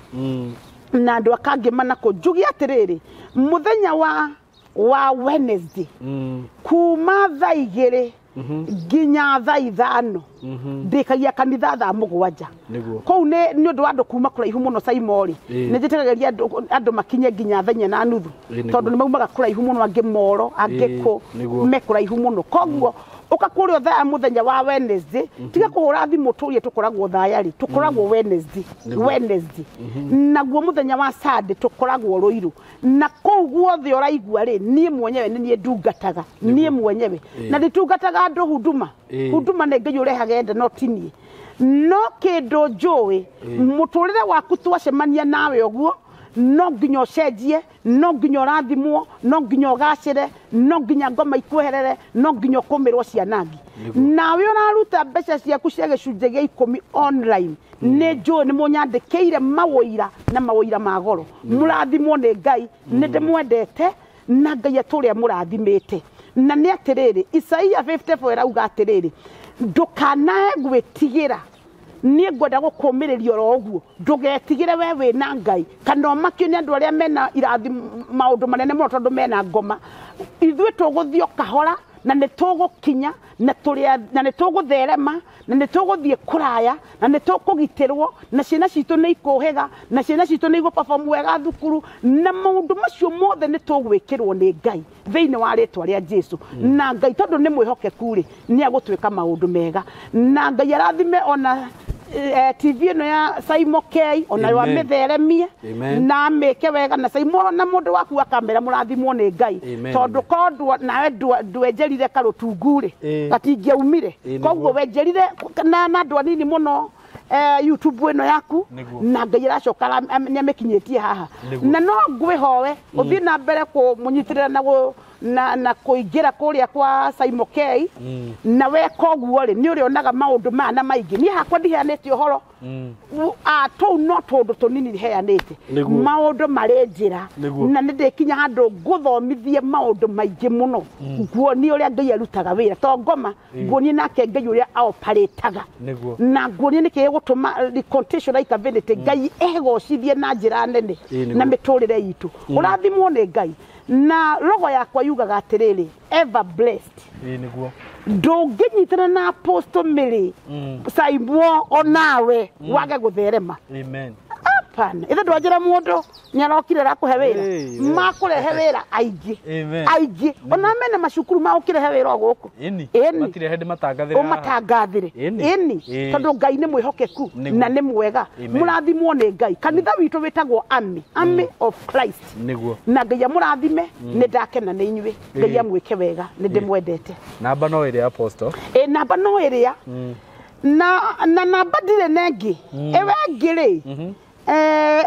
na andũ a Kangema na kũ. Njuge atĩrĩrĩ, mũthenya wa Wednesday kuma thaa 2 nginya thaa 5 ndĩkagia kanitha thaa 7. Kũu nĩ ũndũ wa andũ kuma kũraihu mũno Simon rĩ, nĩ njĩtĩkagĩria andũ makinye nginya thaa 4:30, tondũ nĩ maumaga kũraihu mũno, angĩ Moro, angĩ kũ, me kũraihu mũno. Koguo ũka kũrĩa Othaya mũthenya wa Wednesday, tiga kũhũra thimũ tũrie tũkoragwo Othaya rĩ, tũkoragwo Wednesday, Wednesday. Naguo mũthenya wa Sunday tũkoragwo Rũirũ. Na kũu guothe ũraigua rĩ, niĩ mwenyewe nĩ niĩ ndungataga, niĩ mwenyewe. Na nditungataga andũ huduma. Huduma nĩ Ngai ũrehage enda, no ti niĩ. No kĩndũ njũĩ, mũtũrĩre waku twacemania nawe ũguo, no nginya ũcenjie, no nginya ũrathimwo, no nginya ũgacĩre, no nginya ngoma ikweherere, no nginya ũkũmĩrwo cianangi. Nawe ũraruta mbeca ciaku cia gĩcunjĩ gĩa 10 online, nĩ njũĩ nĩ mũnyandĩkĩire mawũira na mawũira ma goro. Mũrathimwo nĩ Ngai, nĩ ndĩmwendete na Ngai atũrĩa mũrathimĩte. Na nĩ atĩrĩrĩ, Isaia 54 ĩrauga atĩrĩrĩ, ndũkanae gwĩtigĩra Niĩ ngwenda gũkũmĩrĩria oro ũguo ndũgetigĩre we wĩna Ngai kana ũmakio nĩ andũ arĩa mena irathi maũndũ manene mũno tondũ mena ngoma. Ithuĩ tũgũthiĩ o kahora na nĩ tũgũkinya na nĩ tũgũtherema na nĩ tũgũthiĩ kũraya na nĩ tũkũgitĩrwo na ciana citũ nĩ ikũhĩga na ciana citũ nĩ igũperform wega thukuru na maũndũ macio mothe nĩ tũgwĩkĩrwo nĩ Ngai thĩinĩ wa rĩtwa rĩa Jesu. Na Ngai tondũ nĩ mwĩhokeku rĩ nĩ agũtwĩka maũndũ mega na Ngai arathime ona TV ĩno ya Saimo K ona yo amĩtheremie na amĩke wega na Saimo na mũndũ waku wa kamera mũrathimwo nĩ Ngai tondũ ko nawe ndwenjerire karũtungu rĩ gatingĩaumire koguo wenjerire na andũ anini mũno YouTube ĩno yaku na Ngai aracoka nĩ amĩkinyĩtie haha na no ngwĩhoe ũthiĩ na mbere kũmũnyitĩrĩra na kũingĩra kũrĩa kwa Saimo K na weka ũguo rĩ nĩ ũrĩonaga maũndũ maya na maingĩ. Niĩ hakwa ndiheanĩte ũhoro tũu no tũndũ tũnini heanĩte maũndũ marĩ njĩra na nĩ ndĩkinya handũ ngũthomithie maũndũ maingĩ mũno nguonie ũrĩa Ngai arutaga wĩra to ngoma nguonie nake Ngai ũrĩa aoparĩtaga na nguonie nĩkĩ gĩgũtũma reconciliation like Ngai egocithie na njĩra nene na mĩtũrĩre itũ. Ũrathimwo nĩ Ngai na logo yakwa yugaga atĩrĩrĩ ever blessed. Nĩguo ndũngĩnyitana na Apostle Mary Saimo onawe wage gũtherema. Amen. Hapana ithe ndwanjĩra mũndũ nĩarokire arakũhe wĩra makũrehe wĩra aingĩ aingĩ ona mena macukuru magũkĩrehe wĩra o gũkũ matirĩ hĩndĩ matangathĩre ũmatangathĩre ĩni tondũ Ngai nĩ mwĩhokeku na nĩ mwega. Mũrathimwo nĩ Ngai. Kanitha witũ wĩtagwo Army of Christ. Nĩguo na Ngai amũrathime nĩ ndakena nĩ inyuĩ. Ngai amwĩke wega nĩ ndĩmwendete. Namba no ĩrĩa Apostle namba no ĩrĩa na namba ndirĩ na ĩngĩ ĩwe ĩngĩ rĩ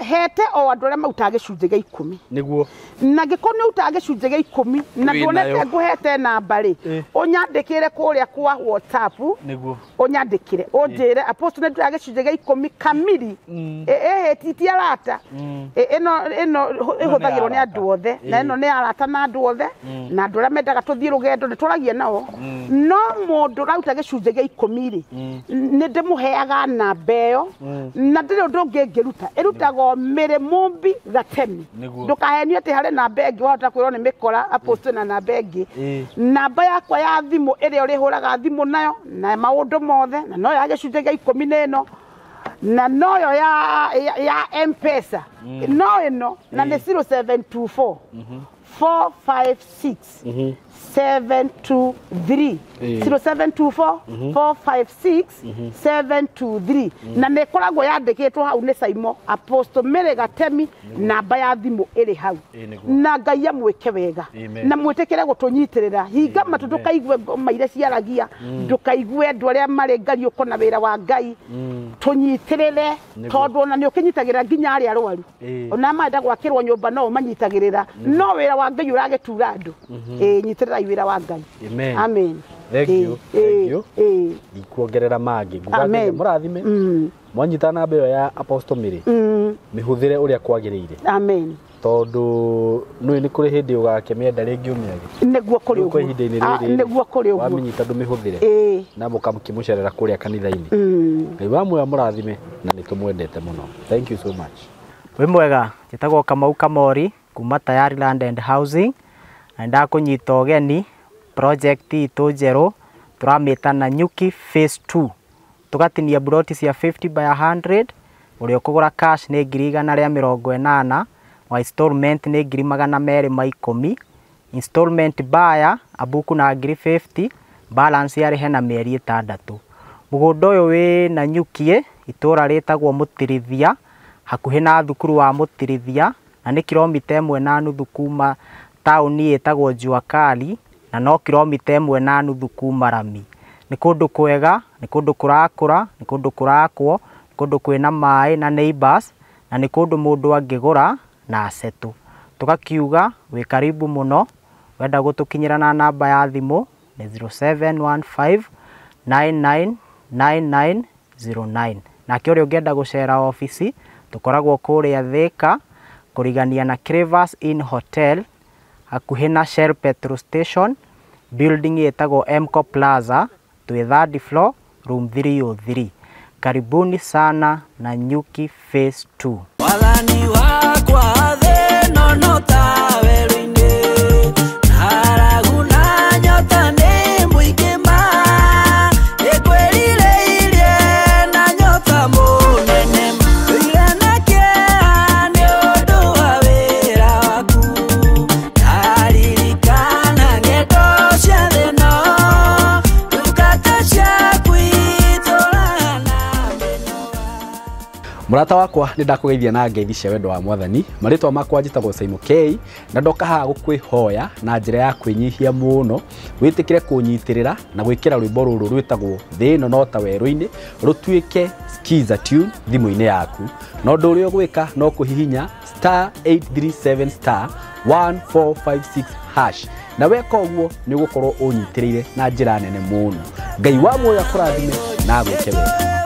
hete o andũ arĩa mautaga gĩcunjĩ gĩa ikũmi. Nĩguo na ngĩkorwo nĩ utaga gĩcunjĩ gĩa ikũmi na nduonete ngũhete namba rĩ ũnyandĩkĩre kũrĩa kwa WhatsApp. Nĩguo ũnyandĩkĩre ũnjĩre Apostle nĩ ndutaga gĩcunjĩ gĩa ikũmi kamiri ti arata ĩno ĩhũthagĩrwo nĩ andũ othe na ĩno nĩ arata na andũ othe na andũ arĩa mendaga tũthiĩ rũgendo nĩ tũragia nao no mũndũ ũraruta gĩcunjĩ gĩa ikũmi rĩ nĩ ndĩmũheaga namba ĩyo na ndĩrĩ ũndũ ũngĩ ngĩruta ĩrutagwo Mary Mumbi Gatemi. Ndũkahenio atĩ harĩ namba ĩngĩ wahota kwĩrwo nĩ mĩkora Apostle na namba ĩngĩ. Namba yakwa ya thimũ ĩrĩa ũrĩhũraga thimũ nayo na maũndũ mothe na noyo ya gĩcunjĩ gĩa ikũmi na ĩno na noyo ya M-Pesa no ĩno na nĩ 0724 456 723 0724 456 723 na nĩ ĩkoragwo yandĩkĩtwo hau nĩ Saimo Apostle Mary Gatemi namba ya thimũ ĩrĩ hau na Ngai amwĩke wega na mwĩtĩkĩre gũtũnyitĩrĩra hinga matũ ndũkaigue ngoma iria ciaragia ndũkaigue andũ arĩa marĩ ngariũko na wĩra wa Ngai tũnyitĩrĩre tondũ ona nĩ ũkĩnyitagĩrĩra nginya arĩa arwaru ona marenda gwakĩrwo nyũmba no ũmanyitagĩrĩra no wĩra wa Ngai ũragĩtura andũ nyitĩrĩrai wĩra wa Ngai. Amen. Amen. Thank you. Thank you. Ndikuongerera mangĩ nguga mũrathime mwanyita namba ĩyo ya Apostle Mary mĩhũthĩre ũrĩa kwagĩrĩire. Amen. Tondũ nĩ nĩ kũrĩ hĩndĩ ũgakĩmĩenda rĩngĩ ũmĩage. Nĩguo kũrĩ ũguo. Ihinda-inĩ rĩrĩ nĩguo kũrĩ ũguo. Wamĩnyita ndũmĩhũthĩre na mũkamũcerera kũrĩa kanitha-inĩ. Ngai wa muoyo mũrathime na nĩ tũmwendete mũno. Thank you so much. Wĩ mwega, njĩtagwo Kamau Kamori kuma Tayari Land and Housing na ndakũnyita ũgeni project itũ njerũ tũramĩta Nanyuki phase 2 tũgatinia buroti cia 50 by 100 ũrĩa ũkũgũra cash nĩ 180,000 wa installment nĩ 210,000 installment buyer abuku na 50,000 balance yarĩhe na mĩeri 6. Mũgũnda ũyũ wĩ Nanyuki itũra rĩtagwo Mũtirithia hakuhĩ na thukuru wa Mũtirithia na nĩ kilomita 1.5 kuma taũni ĩtagwo Jua Kali na no kilomita 1.5 kuma Rami. Nĩ kũndũ kwega, nĩ kũndũ kũrakũra, nĩ kũndũ kũrakwo, nĩ kũndũ kwĩna maĩ na neighbors na nĩ kũndũ mũndũ angĩgũra na asetũ. Tũgakiuga wĩ karibu mũno, wenda gũtũkinyĩra na namba ya thimũ nĩ 0715 999909. Nake ũrĩa ũngĩenda gũcera obici tũkoragwo kũrĩa Thika kũrigania na Crevas Inn Hotel hakuhĩ na Shell petrol station building ĩtagwo Mco Plaza twĩ third floor room 303. Karibuni sana Nanyuki Phase 2. Wathani wakwa thĩ ĩno no ta werũ-inĩ, ng'aragu na nyota nĩ mũingĩ ma, nĩngwĩrirĩirie na nyota mũnene, ndũire na kĩeha nĩ ũndũ wa wĩra waku, ndaririkana ng'endo cia thĩ ĩno, ndungata ciaku itũũraga na mĩnoga. Mũrata wakwa, nĩ ndakũgeithia na ngeithi cia wendo wa Mwathani. Marĩtwa makwa njĩtagwo Saimo K, na ndoka haha gũkwĩhoya na njĩra ya kwĩnyihia mũno wĩtĩkĩre kũnyitĩrĩra na gwĩkĩra rwĩmbo rũrũ rwĩtagwo "Thĩ ĩno no ta werũ-inĩ" rũtuĩke skiza tune thimũ-inĩ yaku. Na ũndũ ũrĩa ũgwĩka no kũhihinya *837*1456#, na weka ũguo nĩ ũgũkorwo ũnyitĩrĩire na njĩra nene mũno. Ngai wa muoyo akũrathime na agwĩke wega.